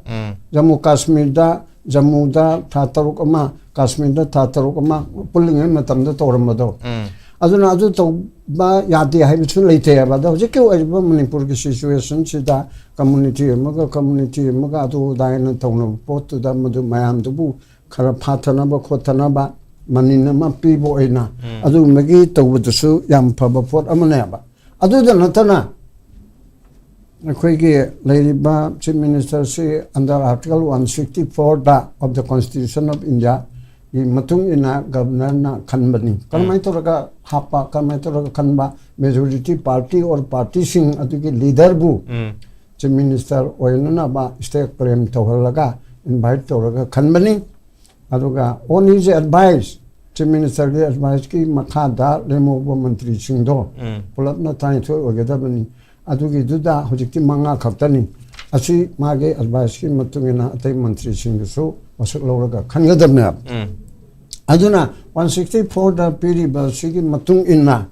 Jammu ꯀꯥꯁꯃꯤꯔꯗ, ꯖꯝꯃꯨꯗ ꯊꯥ ꯇꯔꯨꯛ ꯑꯃ, ꯀꯥꯁꯃꯤꯔꯗ ꯊꯥ ꯇꯔꯨꯛ ꯑꯃ ꯄꯨꯜꯂꯤꯉꯩ ꯃꯇꯝꯗ ꯇꯧꯔꯝꯕꯗꯣ, ꯑꯗꯨꯅ ꯑꯗꯨ ꯇꯧꯕ ꯌꯥꯗꯦ ꯍꯥꯏꯕꯁꯨ ꯂꯩꯇꯦꯕ꯫ ꯑꯗꯣ ꯍꯧꯖꯤꯛꯀꯤ ꯑꯣꯏꯔꯤꯕ ꯃꯅꯤꯄꯨꯔꯒꯤ ꯁꯤꯆꯨꯋꯦꯁꯟꯁꯤꯗ ꯀꯝꯃꯨꯅꯤꯇꯤ ꯑꯃꯒ ꯀꯝꯃꯨꯅꯤꯇꯤ ꯑꯃꯒ ꯑꯗꯨ ꯑꯗꯥ ꯍꯥꯏꯅ ꯇꯧꯅꯕ ꯄꯣꯠꯇꯨꯗ ꯃꯗꯨ ꯃꯌꯥꯝꯗꯨꯕꯨ ꯈꯔ ꯐꯥꯊꯅꯕ ꯈꯣꯠꯊꯅꯕ ꯃꯅꯤꯟ ꯑꯃ ꯄꯤꯕ ꯑꯣꯏꯅ ꯑꯗꯨꯒꯨꯝꯕꯒꯤ ꯇꯧꯕꯗꯨꯁꯨ ꯌꯥꯝ ꯐꯕ ꯄꯣꯠ ꯑꯃꯅꯦꯕ꯫ ꯑꯗꯨꯗ ꯅꯠꯇꯅ ꯑꯩꯈꯣꯏꯒꯤ ꯂꯩꯔꯤꯕ chief ꯃꯤꯅꯤꯁꯇꯔꯁꯤ under Article one sixty four of the Constitution of India ꯒꯤ ꯃꯇꯨꯡ ꯏꯟꯅ ꯒꯕꯔꯅꯔꯅ ꯈꯟꯕꯅꯤ꯫ ꯀꯔꯝꯍꯥꯏꯅ ꯇꯧꯔꯒ ꯍꯥꯞꯄ, ꯀꯔꯝꯍꯥꯏꯅ ꯇꯧꯔꯒ ꯈꯟꯕ? Majority party or ꯄꯥꯔꯇꯤꯁꯤꯡ ꯑꯗꯨꯒꯤ ꯂꯤꯗꯔꯕꯨ ꯆꯤꯐ ꯃꯤꯅꯤꯁꯇꯔ ꯑꯣꯏꯅꯅꯕ ꯏꯁꯇꯦꯠ ꯀ꯭ꯂꯦꯝ ꯇꯧꯍꯜꯂꯒ ꯏꯟꯚꯥꯏꯠ ꯇꯧꯔꯒ ꯈꯟꯕꯅꯤ꯫ ꯑꯗꯨꯒ on his advice, ꯆꯤꯐ ꯃꯤꯅꯤꯁꯇꯔꯒꯤ ꯑꯦꯗꯚꯥꯏꯁꯀꯤ ꯃꯈꯥꯗ ꯂꯦꯝꯍꯧꯕ ꯃꯟꯇ꯭ꯔꯤꯁꯤꯡꯗꯣ ꯄꯨꯂꯞꯅ ꯇꯔꯥꯅꯤꯊꯣꯏ ꯑꯣꯏꯒꯗꯕꯅꯤ꯫ ꯑꯗꯨꯒꯤꯗꯨꯗ ꯍꯧꯖꯤꯛꯇꯤ ꯃꯉꯥ ꯈꯛꯇꯅꯤ꯫ ꯑꯁꯤ ꯃꯥꯒꯤ ꯑꯦꯗꯚꯥꯏꯁꯀꯤ ꯃꯇꯨꯡ ꯏꯟꯅ ꯑꯇꯩ ꯃꯟꯇ꯭ꯔꯤꯁꯤꯡꯗꯨꯁꯨ ꯋꯥꯁꯛ ꯂꯧꯔꯒ ꯈꯟꯒꯗꯕꯅꯦꯕ꯫ ꯑꯗꯨꯅ ꯋꯥꯟ ꯁꯤꯛꯁꯇꯤ ꯐꯣꯔꯗ ꯄꯤꯔꯤꯕ ꯑꯁꯤꯒꯤ ꯃꯇꯨꯡ ꯏꯟꯅ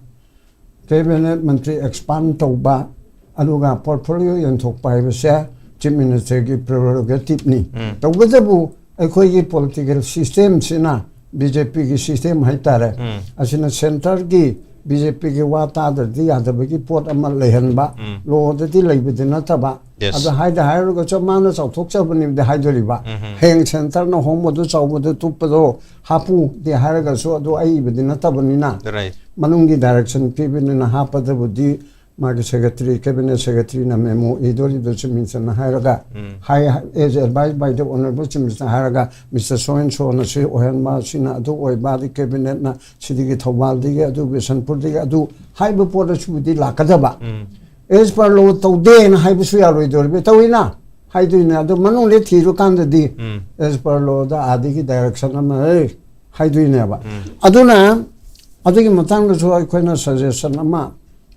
ꯀꯦꯕꯤꯅꯦꯠ ꯃꯟꯇ꯭ꯔꯤ ꯑꯦꯛꯁꯄꯥꯟ ꯇꯧꯕ, ꯑꯗꯨꯒ ꯄꯣꯔꯠꯐꯣꯂꯤꯑꯣ ꯌꯦꯟꯊꯣꯛꯄ ꯍꯥꯏꯕꯁꯦ ꯆꯤꯐ ꯃꯤꯅꯤꯁꯇꯔꯒꯤ ꯄ꯭ꯔꯦꯔꯣꯒꯦꯇꯤꯞꯅꯤ꯫ ꯇꯧꯕꯇꯕꯨ ꯑꯩꯈꯣꯏꯒꯤ ꯄꯣꯂꯤꯇꯤꯀꯦꯜ ꯁꯤꯁꯇꯦꯝꯁꯤꯅ, ꯕꯤ ꯖꯦ ꯄꯤꯒꯤ ꯁꯤꯁꯇꯦꯝ ꯍꯥꯏꯇꯥꯔꯦ, ꯑꯁꯤꯅ ꯁꯦꯟꯇꯔꯒꯤ ꯕꯤ ꯖꯦ ꯄꯤꯒꯤ ꯋꯥ ꯇꯥꯗ꯭ꯔꯗꯤ ꯌꯥꯗꯕꯒꯤ ꯄꯣꯠ ꯑꯃ ꯂꯩꯍꯟꯕ, ꯂꯣꯗꯗꯤ ꯂꯩꯕꯗꯤ ꯅꯠꯇꯕ꯫ Yes. ꯑꯗꯣ ꯍꯥꯏꯗ ꯍꯥꯏꯔꯨꯔꯒꯁꯨ ꯃꯥꯅ ꯆꯥꯎꯊꯣꯛꯆꯕꯅꯤꯗꯤ ꯍꯥꯏꯗꯣꯔꯤꯕ꯫ ꯍꯌꯦꯡ ꯁꯦꯟꯇꯔꯅ ꯍꯣꯡꯕꯗꯨ ꯆꯥꯎꯕꯗꯨ ꯇꯨꯞꯄꯗꯣ ꯍꯥꯄꯨꯗꯤ ꯍꯥꯏꯔꯒꯁꯨ ꯑꯗꯨ ꯑꯏꯕꯗꯤ ꯅꯠꯇꯕꯅꯤꯅ, Right. ꯃꯅꯨꯡꯒꯤ ꯗꯥꯏꯔꯦꯛꯁꯟ ꯄꯤꯕꯅꯤꯅ ꯍꯥꯞꯄꯗꯕꯨꯗꯤ ꯃꯥꯒꯤ ꯁꯦꯀ꯭ꯔꯦꯇꯔꯤ, ꯀꯦꯕꯤꯅꯦꯠ ꯁꯦꯀ꯭ꯔꯦꯇꯔꯤꯅ ꯃꯦꯃꯣ ꯏꯗꯣꯔꯤꯕ ꯆꯤꯐ ꯃꯤꯅꯤꯁꯇꯔꯅ ꯍꯥꯏꯔꯒ, ꯍꯥꯏ, as advised by the honorable chief minister ꯍꯥꯏꯔꯒ, ꯃꯤꯁꯇꯔ ꯁꯣ ꯑꯦꯟ ꯁꯣꯅ ꯁꯤ ꯑꯣꯏꯍꯟꯕ, ꯁꯤꯅ ꯑꯗꯨ ꯑꯣꯏꯕ, ꯑꯗꯩ ꯀꯦꯕꯤꯅꯦꯠꯅ ꯁꯤꯗꯒꯤ ꯊꯧꯕꯥꯜꯗꯒꯤ ꯑꯗꯨ, ꯕꯤꯁꯟꯄꯨꯔꯗꯒꯤ ꯑꯗꯨ ꯍꯥꯏꯕ ꯄꯣꯠ ꯑꯁꯤꯕꯨꯗꯤ ꯂꯥꯛꯀꯗꯕ꯫ As per law ꯇꯧꯗꯦꯅ ꯍꯥꯏꯕꯁꯨ ꯌꯥꯔꯣꯏꯗꯧꯔꯤꯕ, ꯇꯧꯏꯅ ꯍꯥꯏꯗꯣꯏꯅꯦ꯫ ꯑꯗꯣ ꯃꯅꯨꯡꯗ ꯊꯤꯔꯨꯀꯥꯟꯗꯗꯤ as per lawꯗ ꯑꯥꯗꯒꯤ ꯗꯥꯏꯔꯦꯛꯁꯟ ꯑꯃ, "ꯑꯦ," ꯍꯥꯏꯗꯣꯏꯅꯦꯕ꯫ ꯑꯗꯨꯅ ꯑꯗꯨꯒꯤ ꯃꯇꯥꯡꯗꯁꯨ ꯑꯩꯈꯣꯏꯅ ꯁꯖꯦꯁꯟ ꯑꯃ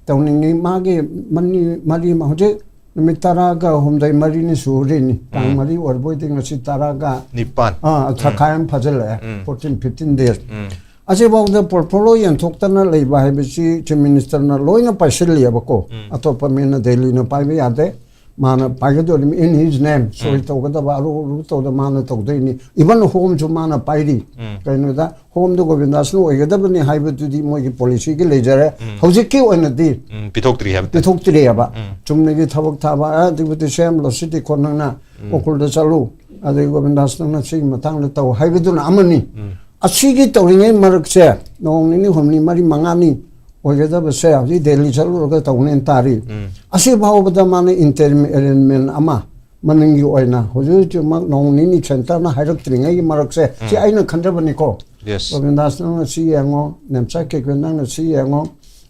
ꯇꯧꯅꯤꯡꯉꯤ꯫ ꯃꯥꯒꯤ ꯃꯅꯤ ꯃꯔꯤ ꯍꯧꯖꯤꯛ ꯅꯨꯃꯤꯠ ꯇꯔꯥꯒ ꯍꯨꯝꯗꯣꯏ, ꯃꯔꯤꯅꯤ ꯁꯨꯔꯤꯅꯤ꯫ ꯇꯥꯡ ꯎꯝ꯫ ꯃꯔꯤ ꯑꯣꯏꯔꯕꯣꯏꯗꯤ ꯉꯁꯤ ꯇꯔꯥꯒ ꯅꯤꯄꯥꯟ꯫ ꯑꯥ, ꯎꯝ꯫ ꯊꯥꯈꯥꯏ ꯑꯃ ꯐꯥꯖꯤꯜꯂꯛꯑꯦ꯫ ꯎꯝ꯫ Fourteen, fifteen days꯫ ꯎꯝ꯫ ꯑꯁꯤꯐꯥꯎꯗ portfolio ꯌꯦꯟꯊꯣꯛꯇꯅ ꯂꯩꯕ ꯍꯥꯏꯕꯁꯤ Chief Ministerꯅ ꯂꯣꯏꯅ ꯄꯥꯏꯁꯤꯜꯂꯤꯑꯕꯀꯣ꯫ ꯎꯝ꯫ ꯑꯇꯣꯞꯄ ꯃꯤꯅ ꯗꯦꯜꯂꯤꯅ ꯄꯥꯏꯕ ꯌꯥꯗꯦ꯫ ꯃꯥꯅ ꯄꯥꯏꯒꯗꯧꯔꯤꯕꯅꯤ in his name꯫ ꯁꯣꯏ ꯎꯝ꯫ ꯇꯧꯒꯗꯕ, ꯑꯔꯨ ꯑꯔꯨ ꯇꯧꯗ ꯃꯥꯅ ꯇꯧꯗꯣꯏꯅꯤ꯫ Even homeꯁꯨ ꯃꯥꯅ ꯄꯥꯏꯔꯤ꯫ ꯎꯝ꯫ ꯀꯩꯅꯣꯗ homeꯗ ꯒꯣꯕꯤꯟꯗꯥꯁꯅ ꯑꯣꯏꯒꯗꯕꯅꯤ ꯍꯥꯏꯕꯗꯨꯗꯤ ꯃꯣꯏꯒꯤ policyꯒꯤ ꯂꯩꯖꯔꯦ꯫ ꯎꯝ꯫ ꯍꯧꯖꯤꯛꯀꯤ ꯑꯣꯏꯅꯗꯤ ꯎꯝ, ꯄꯤꯊꯣꯛꯇ꯭ꯔꯤ ꯍꯥꯏꯕ ꯇꯥꯏ꯫ ꯄꯤꯊꯣꯛꯇ꯭ꯔꯤꯑꯕ꯫ ꯎꯝ꯫ ꯆꯨꯝꯅꯒꯤ ꯊꯕꯛ ꯊꯥꯕ, ꯑ, deputy CM ꯂꯣꯁꯤ ꯗꯤꯈꯣ ꯅꯪꯅ ꯎꯝ꯫ ꯎꯈ꯭ꯔꯨꯜꯗ ꯆꯠꯂꯨ, ꯑꯗꯩ ꯒꯣꯕꯤꯟꯗꯥꯁ ꯅꯪꯅ ꯁꯤꯒꯤ ꯃꯇꯥꯡꯗ ꯇꯧ ꯍꯥꯏꯕꯗꯨꯅ ꯑꯃꯅꯤ꯫ ꯎꯝ꯫ ꯑꯁꯤꯒꯤ ꯇꯧꯔꯤꯉꯩ ꯃꯔꯛꯁꯦ ꯅꯣꯡ ꯅꯤꯅꯤ, ꯍꯨꯝꯅꯤ, ꯃꯔꯤ, ꯃꯉꯥꯅꯤ ꯑꯣꯏꯒꯗꯕꯁꯦ ꯍꯧꯖꯤꯛ ꯗꯦꯜꯂꯤ ꯆꯠꯂꯨꯔꯒ ꯇꯧꯅꯦꯅ ꯇꯥꯔꯤ꯫ ꯎꯝ꯫ ꯑꯁꯤ ꯐꯥꯎꯕꯗ ꯃꯥꯅ interim arrangement ꯑꯃ ꯃꯅꯤꯡꯒꯤ ꯑꯣꯏꯅ ꯍꯧꯖꯤꯛ ꯍꯧꯖꯤꯛꯃꯛ ꯅꯣꯡ ꯅꯤꯅꯤ centreꯅ ꯍꯥꯏꯔꯛꯇ꯭ꯔꯤꯉꯩꯒꯤ ꯃꯔꯛꯁꯦ, ꯁꯤ ꯎꯝ꯫ ꯑꯩꯅ ꯈꯟꯖꯕꯅꯤꯀꯣ꯫ Yes꯫ ꯒꯣꯕꯤꯟꯗꯥꯁ ꯅꯪꯅ ꯁꯤ ꯌꯦꯡꯉꯣ, ꯅꯦꯝꯆꯥ ꯀꯦꯀꯦ ꯅꯪꯅ ꯁꯤ ꯌꯦꯡꯉꯣ,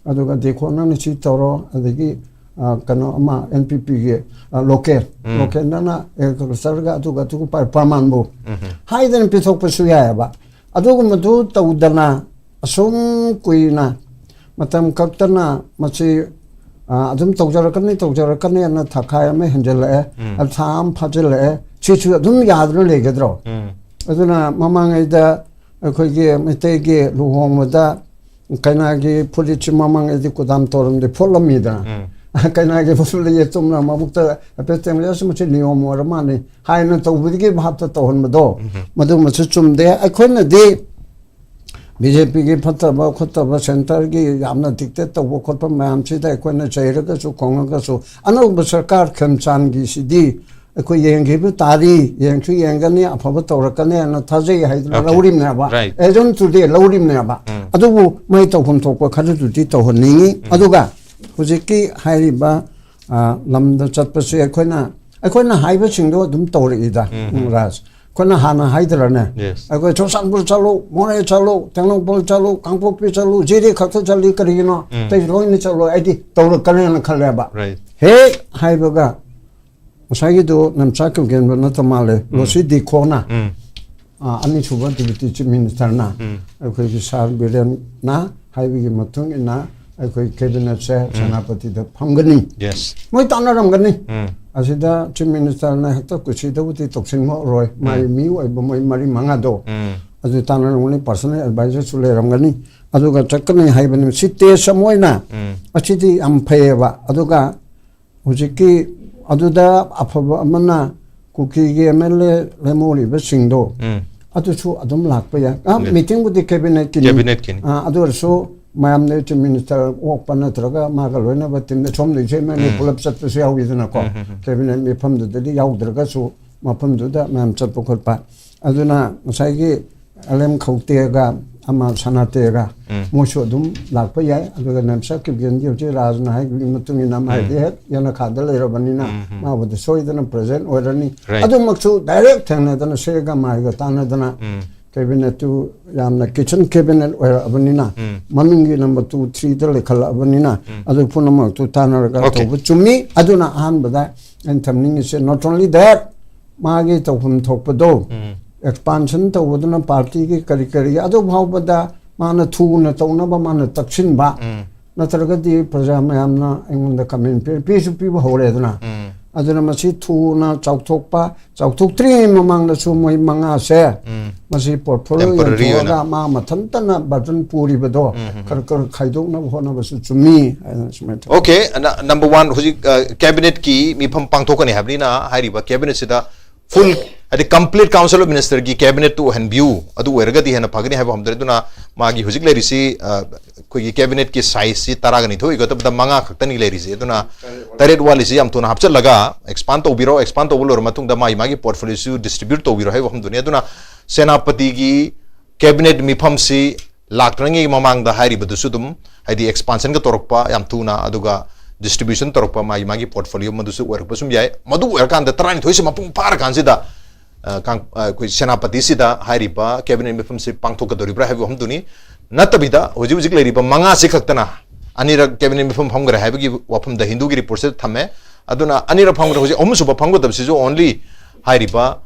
ꯑꯗꯨꯒ ꯗꯤꯈꯣ ꯅꯪꯅ ꯁꯤ ꯇꯧꯔꯣ, ꯑꯗꯒꯤ, ꯑ, ꯀꯩꯅꯣ ꯑꯃ NPPꯒꯤ, ꯑ, local, ꯎꯝ꯫ Local ꯅꯪꯅ agricultureꯒ ꯑꯗꯨꯒ ꯑꯗꯨꯒ ꯄ-, ꯄ꯭ꯔꯃꯥꯟꯕꯨ ꯎꯝ꯫ ꯍꯥꯏꯗꯅ ꯄꯤꯊꯣꯛꯄꯁꯨ ꯌꯥꯏꯑꯕ꯫ ꯑꯗꯨꯒꯨꯝꯕꯗꯨ ꯇꯧꯗꯅ ꯑꯁꯨꯝ ꯀꯨꯏꯅ ꯃꯇꯝ ꯀꯛꯇꯅ ꯃꯁꯤ, ꯑ, ꯑꯗꯨꯝ ꯇꯧꯖꯔꯛꯀꯅꯤ, ꯇꯧꯖꯔꯛꯀꯅꯤꯅ ꯊꯥꯈꯥꯏ ꯑꯃ ꯍꯦꯟꯖꯜꯂꯛꯑꯦ, ꯎꯝ꯫ ꯊꯥ ꯑꯃ ꯐꯥꯖꯤꯜꯂꯛꯑꯦ, ꯁꯤꯁꯨ ꯑꯗꯨꯝ ꯌꯥꯗꯅ ꯂꯩꯒꯗ꯭ꯔꯣ? ꯎꯝ꯫ ꯑꯗꯨꯅ ꯃꯃꯥꯡꯉꯩꯗ ꯑꯩꯈꯣꯏꯒꯤ ꯃꯩꯇꯩꯒꯤ ꯂꯨꯍꯣꯡꯕꯗ ꯀꯩꯅꯥꯒꯤ ꯐꯨꯔꯤꯠꯁꯤ ꯃꯃꯥꯡꯉꯩꯗꯤ ꯀꯨꯗꯥꯝ ꯇꯧꯔꯝꯗꯤ ꯐꯣꯠꯂꯝꯃꯤꯗꯅ꯫ ꯎꯝ꯫ ꯀꯩꯅꯥꯒꯤ ꯐꯨꯔꯤꯠ ꯌꯦꯇꯨꯝꯅ ꯃꯕꯨꯛꯇ ꯍꯥꯏꯐꯦꯠ ꯇꯦꯡꯂꯦ, "ꯑꯁ, ꯃꯁꯤ ꯅꯤꯌꯣꯝ ꯑꯣꯏꯔ ꯃꯥꯜꯂꯦ" ꯍꯥꯏꯅ ꯇꯧꯕꯗꯒꯤ ꯚꯥꯞꯇ ꯇꯧꯍꯟꯕꯗꯣ, ꯎꯝ꯫ ꯃꯗꯨꯃꯁꯨ ꯆꯨꯝꯗꯦ꯫ ꯑꯩꯈꯣꯏꯅꯗꯤ BJPꯒꯤ ꯐꯠꯇꯕ ꯈꯣꯠꯇꯕ centreꯒꯤ ꯌꯥꯝꯅ dictate ꯇꯧꯕ ꯈꯣꯠꯄ ꯃꯌꯥꯝꯁꯤꯗ ꯑꯩꯈꯣꯏꯅ ꯆꯩꯔꯒꯁꯨ ꯈꯣꯡꯉꯒꯁꯨ ꯑꯅꯧꯕ ꯁꯔꯀꯥꯔ ꯈꯦꯝꯆꯥꯟꯒꯤꯁꯤꯗꯤ ꯑꯩꯈꯣꯏ ꯌꯦꯡꯈꯤꯕ ꯇꯥꯔꯤ, ꯌꯦꯡꯁꯨ ꯌꯦꯡꯒꯅꯤ, ꯑꯐꯕ ꯇꯧꯔꯛꯀꯅꯤ ꯍꯥꯏꯅ ꯊꯥꯖꯩ ꯍꯥꯏꯗꯅ Okay. ꯂꯧꯔꯤꯕꯅꯦꯕ꯫ Right. As on today ꯂꯧꯔꯤꯕꯅꯦꯕ꯫ ꯎꯝ꯫ ꯑꯗꯨꯕꯨ ꯃꯥꯏ ꯇꯧꯐꯝ ꯊꯣꯛꯄ ꯈꯔꯗꯨꯗꯤ ꯇꯧꯍꯟꯅꯤꯡꯉꯤ꯫ ꯎꯝ꯫ ꯑꯗꯨꯒ ꯍꯧꯖꯤꯛꯀꯤ ꯍꯥꯏꯔꯤꯕ, ꯑ, ꯂꯝꯗ ꯆꯠꯄꯁꯦ ꯑꯩꯈꯣꯏꯅ, ꯑꯩꯈꯣꯏꯅ ꯍꯥꯏꯕꯁꯤꯡꯗꯣ ꯑꯗꯨꯝ ꯇꯧꯔꯛꯏꯗ, ꯎꯝ꯫ ꯎꯝ, ꯔꯥꯖ꯫ ꯑꯩꯈꯣꯏꯅ ꯍꯥꯟꯅ ꯍꯥꯏꯗ꯭ꯔꯅꯦ? Yes. ꯑꯩꯈꯣꯏ ꯆꯨꯔꯆꯥꯟꯄꯨꯔ ꯆꯠꯂꯨ, ꯃꯣꯔꯦ ꯆꯠꯂꯨ, ꯇꯦꯡꯅꯧꯄꯜ ꯆꯠꯂꯨ, ꯀꯥꯡꯄꯣꯛꯄꯤ ꯆꯠꯂꯨ, ꯖꯤꯔꯤ ꯈꯛꯇ ꯆꯠꯂꯤ, ꯀꯔꯤꯒꯤꯅꯣ? ꯎꯝ꯫ ꯑꯇꯩ ꯂꯣꯏꯅ ꯆꯠꯂꯣ, ꯑꯩꯗꯤ ꯇꯧꯔꯛꯀꯅꯦꯅ ꯈꯜꯂꯦꯕ꯫ Right. ꯍꯦꯛ ꯍꯥꯏꯕꯒ ꯉꯁꯥꯏꯒꯤꯗꯣ ꯅꯝꯆꯥ ꯀꯨꯀꯦꯟꯕ ꯅꯠꯇ ꯃꯥꯜꯂꯦ, ꯎꯝ꯫ ꯂꯣꯁꯤ ꯗꯤꯈꯣꯅ꯫ ꯎꯝ꯫ ꯑꯥ, ꯑꯅꯤꯁꯨꯕ ꯗꯤꯄ꯭ꯌꯨꯇꯤ ꯆꯤꯐ ꯃꯤꯅꯤꯁꯇꯔꯅ, ꯎꯝ꯫ ꯑꯩꯈꯣꯏꯒꯤ ꯁꯥꯔ ꯕꯤꯔꯦꯟꯅ ꯍꯥꯏꯕꯒꯤ ꯃꯇꯨꯡ ꯏꯟꯅ ꯑꯩꯈꯣꯏ ꯀꯦꯕꯤꯅꯦꯠꯁꯦ ꯁꯦꯅꯥꯄꯇꯤꯗ ꯐꯝꯒꯅꯤ꯫ ꯌꯦꯁ꯫ ꯃꯣꯏ ꯇꯥꯟꯅꯔꯝꯒꯅꯤ꯫ ꯎꯝ꯫ ꯑꯁꯤꯗ ꯆꯤꯐ ꯃꯤꯅꯤꯁꯇꯔꯅ ꯍꯦꯛꯇ ꯀꯨꯁꯤꯗꯕꯨꯗꯤ ꯇꯧꯁꯤꯟꯕ ꯑꯣꯏꯔꯣꯏ꯫ ꯃꯥꯒꯤ ꯎꯝ꯫ ꯃꯤ ꯑꯣꯏꯕ ꯃꯣꯏ ꯃꯔꯤ ꯃꯉꯥꯗꯣ ꯎꯝ꯫ ꯑꯗꯨ ꯇꯥꯟꯅꯔꯝꯒꯅꯤ, ꯄꯥꯔꯁꯣꯅꯦꯜ ꯑꯦꯗꯚꯥꯏꯖꯔꯁꯨ ꯂꯩꯔꯝꯒꯅꯤ꯫ ꯑꯗꯨꯒ ꯆꯠꯀꯅꯤ ꯍꯥꯏꯕꯅꯤ꯫ ꯁꯤ ꯇꯦꯁ ꯑꯃ ꯑꯣꯏꯅ ꯎꯝ꯫ ꯑꯁꯤꯗꯤ ꯌꯥꯝ ꯐꯩꯌꯦꯕ꯫ ꯑꯗꯨꯒ ꯍꯧꯖꯤꯛꯀꯤ ꯑꯗꯨꯗ ꯑꯐꯕ ꯑꯃꯅ ꯀꯨꯀꯤꯒꯤ ꯑꯦꯝ ꯑꯦꯜ ꯑꯦ ꯂꯦꯝꯍꯧꯔꯤꯕꯁꯤꯡꯗꯣ ꯎꯝ꯫ ꯑꯗꯨꯁꯨ ꯑꯗꯨꯝ ꯂꯥꯛꯄ ꯌꯥꯏ꯫ ꯑꯥ, ꯎꯝ꯫ ꯃꯤꯇꯤꯡꯕꯨꯗꯤ ꯀꯦꯕꯤꯅꯦꯠꯀꯤꯅꯤ꯫ ꯀꯦꯕꯤꯅꯦꯠꯀꯤꯅꯤ꯫ ꯑꯥ, ꯑꯗꯨ ꯑꯣꯏꯔꯁꯨ ꯃꯌꯥꯝꯗ ꯆꯤꯐ ꯃꯤꯅꯤꯁꯇꯔ ꯑꯣꯛꯄ ꯅꯠꯇ꯭ꯔꯒ ꯃꯥꯒ ꯂꯣꯏꯅꯕ ꯇꯤꯝꯗ ꯁꯣꯝꯗꯒꯤ ꯆꯤꯌꯔꯃꯦꯟ ꯎꯝ꯫ ꯄꯨꯂꯞ ꯆꯠꯄꯁꯨ ꯌꯥꯎꯋꯤꯗꯅꯀꯣ꯫ ꯎꯝ, ꯎꯝ, ꯎꯝ꯫ ꯀꯦꯕꯤꯅꯦꯠ ꯃꯤꯐꯝꯗꯨꯗꯗꯤ ꯌꯥꯎꯗ꯭ꯔꯒꯁꯨ ꯃꯐꯝꯗꯨꯗ ꯃꯌꯥꯝ ꯆꯠꯄ ꯈꯣꯠꯄ꯫ ꯑꯗꯨꯅ ꯉꯁꯥꯏꯒꯤ ꯑꯦꯜ ꯑꯦꯝ ꯈꯧꯇꯦꯒ ꯑꯃ ꯁꯅꯥꯇꯦꯒ ꯎꯝ꯫ ꯃꯣꯏꯁꯨ ꯑꯗꯨꯝ ꯂꯥꯛꯄ ꯌꯥꯏ꯫ ꯑꯗꯨꯒ ꯅꯦꯝꯁꯥ ꯀꯤꯞꯒꯦꯟꯒꯤ ꯍꯧꯖꯤꯛ ꯔꯥꯖꯅ ꯍꯥꯏꯕꯒꯤ ꯃꯇꯨꯡ ꯏꯟꯅ ꯃꯥꯗꯤ ꯎꯝ꯫ ꯍꯦꯛ ꯌꯦꯅꯈꯥꯗ ꯂꯩꯔꯕꯅꯤꯅ ꯎꯝ, ꯎꯝ꯫ ꯃꯥꯕꯨꯗꯤ ꯁꯣꯏꯗꯅ ꯄ꯭ꯔꯖꯦꯟ ꯑꯣꯏꯔꯅꯤ꯫ ꯔꯥꯏꯠ꯫ ꯑꯗꯨꯃꯛꯁꯨ ꯗꯥꯏꯔꯦꯛ ꯊꯦꯡꯅꯗꯅ ꯁꯦꯒ ꯃꯥꯏꯒ ꯇꯥꯟꯅꯗꯅ ꯎꯝ꯫ ꯀꯦꯕꯤꯅꯦꯠꯇꯨ ꯌꯥꯝꯅ ꯀꯤꯆꯟ ꯀꯦꯕꯤꯅꯦꯠ ꯑꯣꯏꯔꯛꯑꯕꯅꯤꯅ ꯎꯝ꯫ ꯃꯅꯨꯡꯒꯤ ꯅꯝꯕꯔ ꯇꯨ, ꯊ꯭ꯔꯤꯗ ꯂꯩꯈꯠꯂꯛꯑꯕꯅꯤꯅ ꯎꯝ꯫ ꯑꯗꯨ ꯄꯨꯝꯅꯃꯛꯇꯨ ꯇꯥꯟꯅꯔꯒ ꯑꯣꯀꯦ꯫ ꯇꯧꯕ ꯆꯨꯝꯃꯤ꯫ ꯑꯗꯨꯅ ꯑꯍꯥꯟꯕꯗ ꯑꯩꯅ ꯊꯝꯅꯤꯡꯉꯤꯁꯦ, not only that, ꯃꯥꯒꯤ ꯇꯧꯐꯝ ꯊꯣꯛꯄꯗꯣ ꯎꯝ꯫ ꯑꯦꯛꯁꯄꯥꯟꯁꯟ ꯇꯧꯕꯗꯨꯅ ꯄꯥꯔꯇꯤꯒꯤ ꯀꯔꯤ ꯀꯔꯤ ꯑꯗꯨ ꯐꯥꯎꯕꯗ ꯃꯥꯅ ꯊꯨꯅ ꯇꯧꯅꯕ ꯃꯥꯅ ꯇꯛꯁꯤꯟꯕ ꯎꯝ꯫ ꯅꯠꯇ꯭ꯔꯒꯗꯤ ꯄ꯭ꯔꯖꯥ ꯃꯌꯥꯝꯅ ꯑꯩꯉꯣꯟꯗ ꯀꯃꯦꯟ ꯄꯤ-, ꯄꯤꯁꯨ ꯄꯤꯕ ꯍꯧꯔꯦꯗꯅ꯫ ꯎꯝ꯫ ꯑꯗꯨꯅ ꯃꯁꯤ ꯊꯨꯅ ꯆꯥꯎꯊꯣꯛꯄ, ꯆꯥꯎꯊꯣꯛꯇ꯭ꯔꯤꯉꯩ ꯃꯃꯥꯡꯗꯁꯨ ꯃꯣꯏ ꯃꯉꯥꯁꯦ ꯎꯝ꯫ ꯃꯁꯤ ꯄꯣꯔꯠꯐꯣꯂꯤꯑꯣ ꯇꯦꯝꯄꯔꯔꯤ ꯌꯦꯟꯊꯣꯛꯑꯒ ꯑꯣꯏꯅ꯫ ꯃꯥ ꯃꯊꯟꯇꯅ ꯕꯔꯗꯟ ꯄꯨꯔꯤꯕꯗꯣ ꯎꯝ, ꯎꯝ, ꯎꯝ꯫ ꯈꯔ ꯈꯔ ꯈꯥꯏꯗꯣꯛꯅꯕ ꯍꯣꯠꯅꯕꯁꯨ ꯆꯨꯝꯃꯤ ꯍꯥꯏꯅ ꯁꯨꯃꯥꯏꯅ ꯇꯧꯋꯤ꯫ ꯑꯣꯀꯦ, ꯑꯅ-, ꯅꯝꯕꯔ ꯋꯥꯟ, ꯍꯧꯖꯤꯛ, ꯑ, ꯀꯦꯕꯤꯅꯦꯠꯀꯤ ꯃꯤꯐꯝ ꯄꯥꯡꯊꯣꯛꯀꯅꯤ ꯍꯥꯏꯕꯅꯤꯅ ꯍꯥꯏꯔꯤꯕ ꯀꯦꯕꯤꯅꯦꯠꯁꯤꯗ ꯐꯨꯜ, ꯍꯥꯏꯗꯤ ꯀꯝꯄ꯭ꯂꯤꯠ ꯀꯥꯎꯟꯁꯤꯜ ꯑꯣꯐ ꯃꯤꯅꯤꯁꯇꯔꯒꯤ ꯀꯦꯕꯤꯅꯦꯠꯇꯨ ꯑꯣꯏꯍꯟꯕꯤꯌꯨ, ꯑꯗꯨ ꯑꯣꯏꯔꯒꯗꯤ ꯍꯦꯟꯅ ꯐꯒꯅꯤ ꯍꯥꯏꯕ ꯍꯝꯗ꯭ꯔꯦ꯫ ꯑꯗꯨꯅ ꯃꯥꯒꯤ ꯍꯧꯖꯤꯛ ꯂꯩꯔꯤꯁꯤ, ꯑ, ꯑꯩꯈꯣꯏꯒꯤ ꯀꯦꯕꯤꯅꯦꯠꯀꯤ ꯁꯥꯏꯖꯁꯤ ꯇꯔꯥꯒ ꯅꯤꯊꯣꯏ ꯑꯣꯏꯒꯗꯕꯗ ꯃꯉꯥ ꯈꯛꯇꯅꯤ ꯂꯩꯔꯤꯁꯦ꯫ ꯑꯗꯨꯅ ꯇꯔꯦꯠ ꯋꯥꯠꯂꯤꯁꯤ ꯌꯥꯝ ꯊꯨꯅ ꯍꯥꯞꯆꯤꯜꯂꯒ ꯑꯦꯛꯁꯄꯥꯟ ꯇꯧꯕꯤꯔꯣ꯫ ꯑꯦꯛꯁꯄꯥꯟ ꯇꯧꯕ ꯂꯣꯏꯔ ꯃꯇꯨꯡꯗ ꯃꯥꯒꯤ, ꯃꯥꯒꯤ ꯄꯣꯔꯠꯐꯣꯂꯤꯑꯣꯁꯨ ꯗꯤꯁꯇ꯭ꯔꯤꯕ꯭ꯌꯨꯠ ꯇꯧꯕꯤꯔꯣ ꯍꯥꯏꯕ ꯋꯥꯐꯝꯗꯨꯅꯤ꯫ ꯑꯗꯨꯅ ꯁꯦꯅꯥꯄꯇꯤꯒꯤ ꯀꯦꯕꯤꯅꯦꯠ ꯃꯤꯐꯝꯁꯤ ꯂꯥꯛꯇ꯭ꯔꯤꯉꯩꯒꯤ ꯃꯃꯥꯡꯗ ꯍꯥꯏꯔꯤꯕꯗꯨꯁꯨ ꯑꯗꯨꯝ, ꯍꯥꯏꯗꯤ ꯑꯦꯛꯁꯄꯥꯟꯁꯟꯒ ꯇꯧꯔꯛꯄ ꯌꯥꯝ ꯊꯨꯅ, ꯑꯗꯨꯒ ꯗꯤꯁꯇ꯭ꯔꯤꯕ꯭ꯌꯨꯁꯟ ꯇꯧꯔꯛꯄ, ꯃꯥꯒꯤ, ꯃꯥꯒꯤ ꯄꯣꯔꯠꯐꯣꯂꯤꯑꯣ ꯃꯗꯨꯁꯨ ꯑꯣꯏꯔꯛꯄ ꯁꯨꯝ ꯌꯥꯏ꯫ ꯃꯗꯨ ꯑꯣꯏꯔꯀꯥꯟꯗ ꯇꯔꯥꯅꯤꯊꯣꯏꯁꯤ ꯃꯄꯨꯡ ꯐꯥꯔꯀꯥꯟꯁꯤꯗ, ꯑ, ꯀꯥꯡ-, ꯑ, ꯑꯩꯈꯣꯏ ꯁꯦꯅꯥꯄꯇꯤꯁꯤꯗ ꯍꯥꯏꯔꯤꯕ ꯀꯦꯕꯤꯅꯦꯠ ꯃꯤꯐꯝꯁꯤ ꯄꯥꯡꯊꯣꯛꯀꯗꯧꯔꯤꯕ꯭ꯔꯥ ꯍꯥꯏꯕ ꯋꯥꯐꯝꯗꯨꯅꯤ꯫ ꯅꯠꯇꯕꯤꯗ ꯍꯧꯖꯤꯛ ꯍꯧꯖꯤꯛ ꯂꯩꯔꯤꯕ ꯃꯉꯥꯁꯤ ꯈꯛꯇꯅ ꯑꯅꯤꯔꯛ ꯀꯦꯕꯤꯅꯦꯠ ꯃꯤꯐꯝ ꯐꯝꯈ꯭ꯔꯦ ꯍꯥꯏꯕꯒꯤ ꯋꯥꯐꯝꯗ ꯍꯤꯟꯗꯨꯒꯤ ꯔꯤꯄꯣꯔꯠꯁꯤꯗ ꯊꯝꯃꯦ꯫ ꯑꯗꯨꯅ ꯑꯅꯤꯔꯛ ꯐꯝꯈ꯭ꯔꯦ, ꯍꯧꯖꯤꯛ ꯑꯍꯨꯝꯁꯨꯕ ꯐꯝꯒꯗꯕꯁꯤꯁꯨ only ꯍꯥꯏꯔꯤꯕ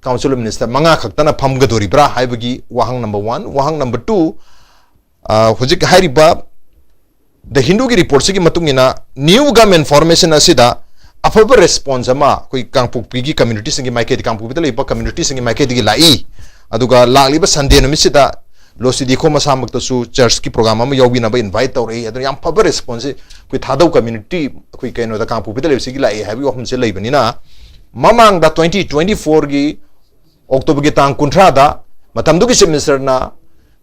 ꯀꯥꯎꯟꯁꯤꯜ ꯑꯣꯐ ꯃꯤꯅꯤꯁꯇꯔ ꯃꯉꯥ ꯈꯛꯇꯅ ꯐꯝꯒꯗꯣꯔꯤꯕ꯭ꯔꯥ ꯍꯥꯏꯕꯒꯤ ꯋꯥꯍꯪ ꯅꯝꯕꯔ ꯋꯥꯟ꯫ ꯋꯥꯍꯪ ꯅꯝꯕꯔ ꯇꯨ, ꯍꯧꯖꯤꯛ ꯍꯥꯏꯔꯤꯕ ꯗ ꯍꯤꯟꯗꯨꯒꯤ ꯔꯤꯄꯣꯔꯠꯁꯤꯒꯤ ꯃꯇꯨꯡ ꯏꯟꯅ ꯅ꯭ꯌꯨ ꯒꯚꯔꯟꯃꯦꯟꯠ ꯐꯣꯔꯃꯦꯁꯟ ꯑꯁꯤꯗ ꯑꯐꯕ ꯔꯦꯁꯄꯣꯟꯁ ꯑꯃ ꯑꯩꯈꯣꯏ ꯀꯥꯡꯄꯣꯛꯄꯤꯒꯤ ꯀꯝꯃ꯭ꯌꯨꯅꯤꯇꯤꯁꯤꯡꯒꯤ ꯃꯥꯏꯀꯩꯗꯒꯤ, ꯀꯥꯡꯄꯣꯛꯄꯤꯗ ꯂꯩꯕ ꯀꯝꯃ꯭ꯌꯨꯅꯤꯇꯤꯁꯤꯡꯒꯤ ꯃꯥꯏꯀꯩꯗꯒꯤ ꯂꯥꯛꯏ꯫ ꯑꯗꯨꯒ ꯂꯥꯛꯂꯤꯕ ꯁꯟꯗꯦ ꯅꯨꯃꯤꯠꯁꯤꯗ ꯂꯣꯁꯤꯗꯤꯈꯣ ꯃꯁꯥꯃꯛꯇꯁꯨ ꯆꯔꯆꯀꯤ ꯄ꯭ꯔꯣꯒ꯭ꯔꯥꯝ ꯑꯃ ꯌꯥꯎꯕꯤꯅꯕ ꯏꯟꯚꯥꯏꯠ ꯇꯧꯔꯛꯏ꯫ ꯑꯗꯨꯅ ꯌꯥꯝ ꯐꯕ ꯔꯦꯁꯄꯣꯟꯁꯁꯤ ꯑꯩꯈꯣꯏ ꯊꯥꯗꯧ ꯀꯝꯃ꯭ꯌꯨꯅꯤꯇꯤ, ꯑꯩꯈꯣꯏ ꯀꯩꯅꯣꯗ, ꯀꯥꯡꯄꯣꯛꯄꯤꯗ ꯂꯩꯕꯁꯤꯒꯤ ꯂꯥꯛꯏ ꯍꯥꯏꯕꯒꯤ ꯋꯥꯐꯝꯁꯦ ꯂꯩꯕꯅꯤꯅ, ꯃꯃꯥꯡꯗ ꯇ꯭ꯋꯦꯟꯇꯤ ꯇ꯭ꯋꯦꯟꯇꯤ ꯐꯣꯔꯒꯤ ꯑꯣꯛꯇꯣꯕꯔꯒꯤ ꯇꯥꯡ ꯀꯨꯟꯊ꯭ꯔꯥꯗ ꯃꯇꯝꯗꯨꯒꯤ ꯆꯤꯐ ꯃꯤꯅꯤꯁꯇꯔꯅ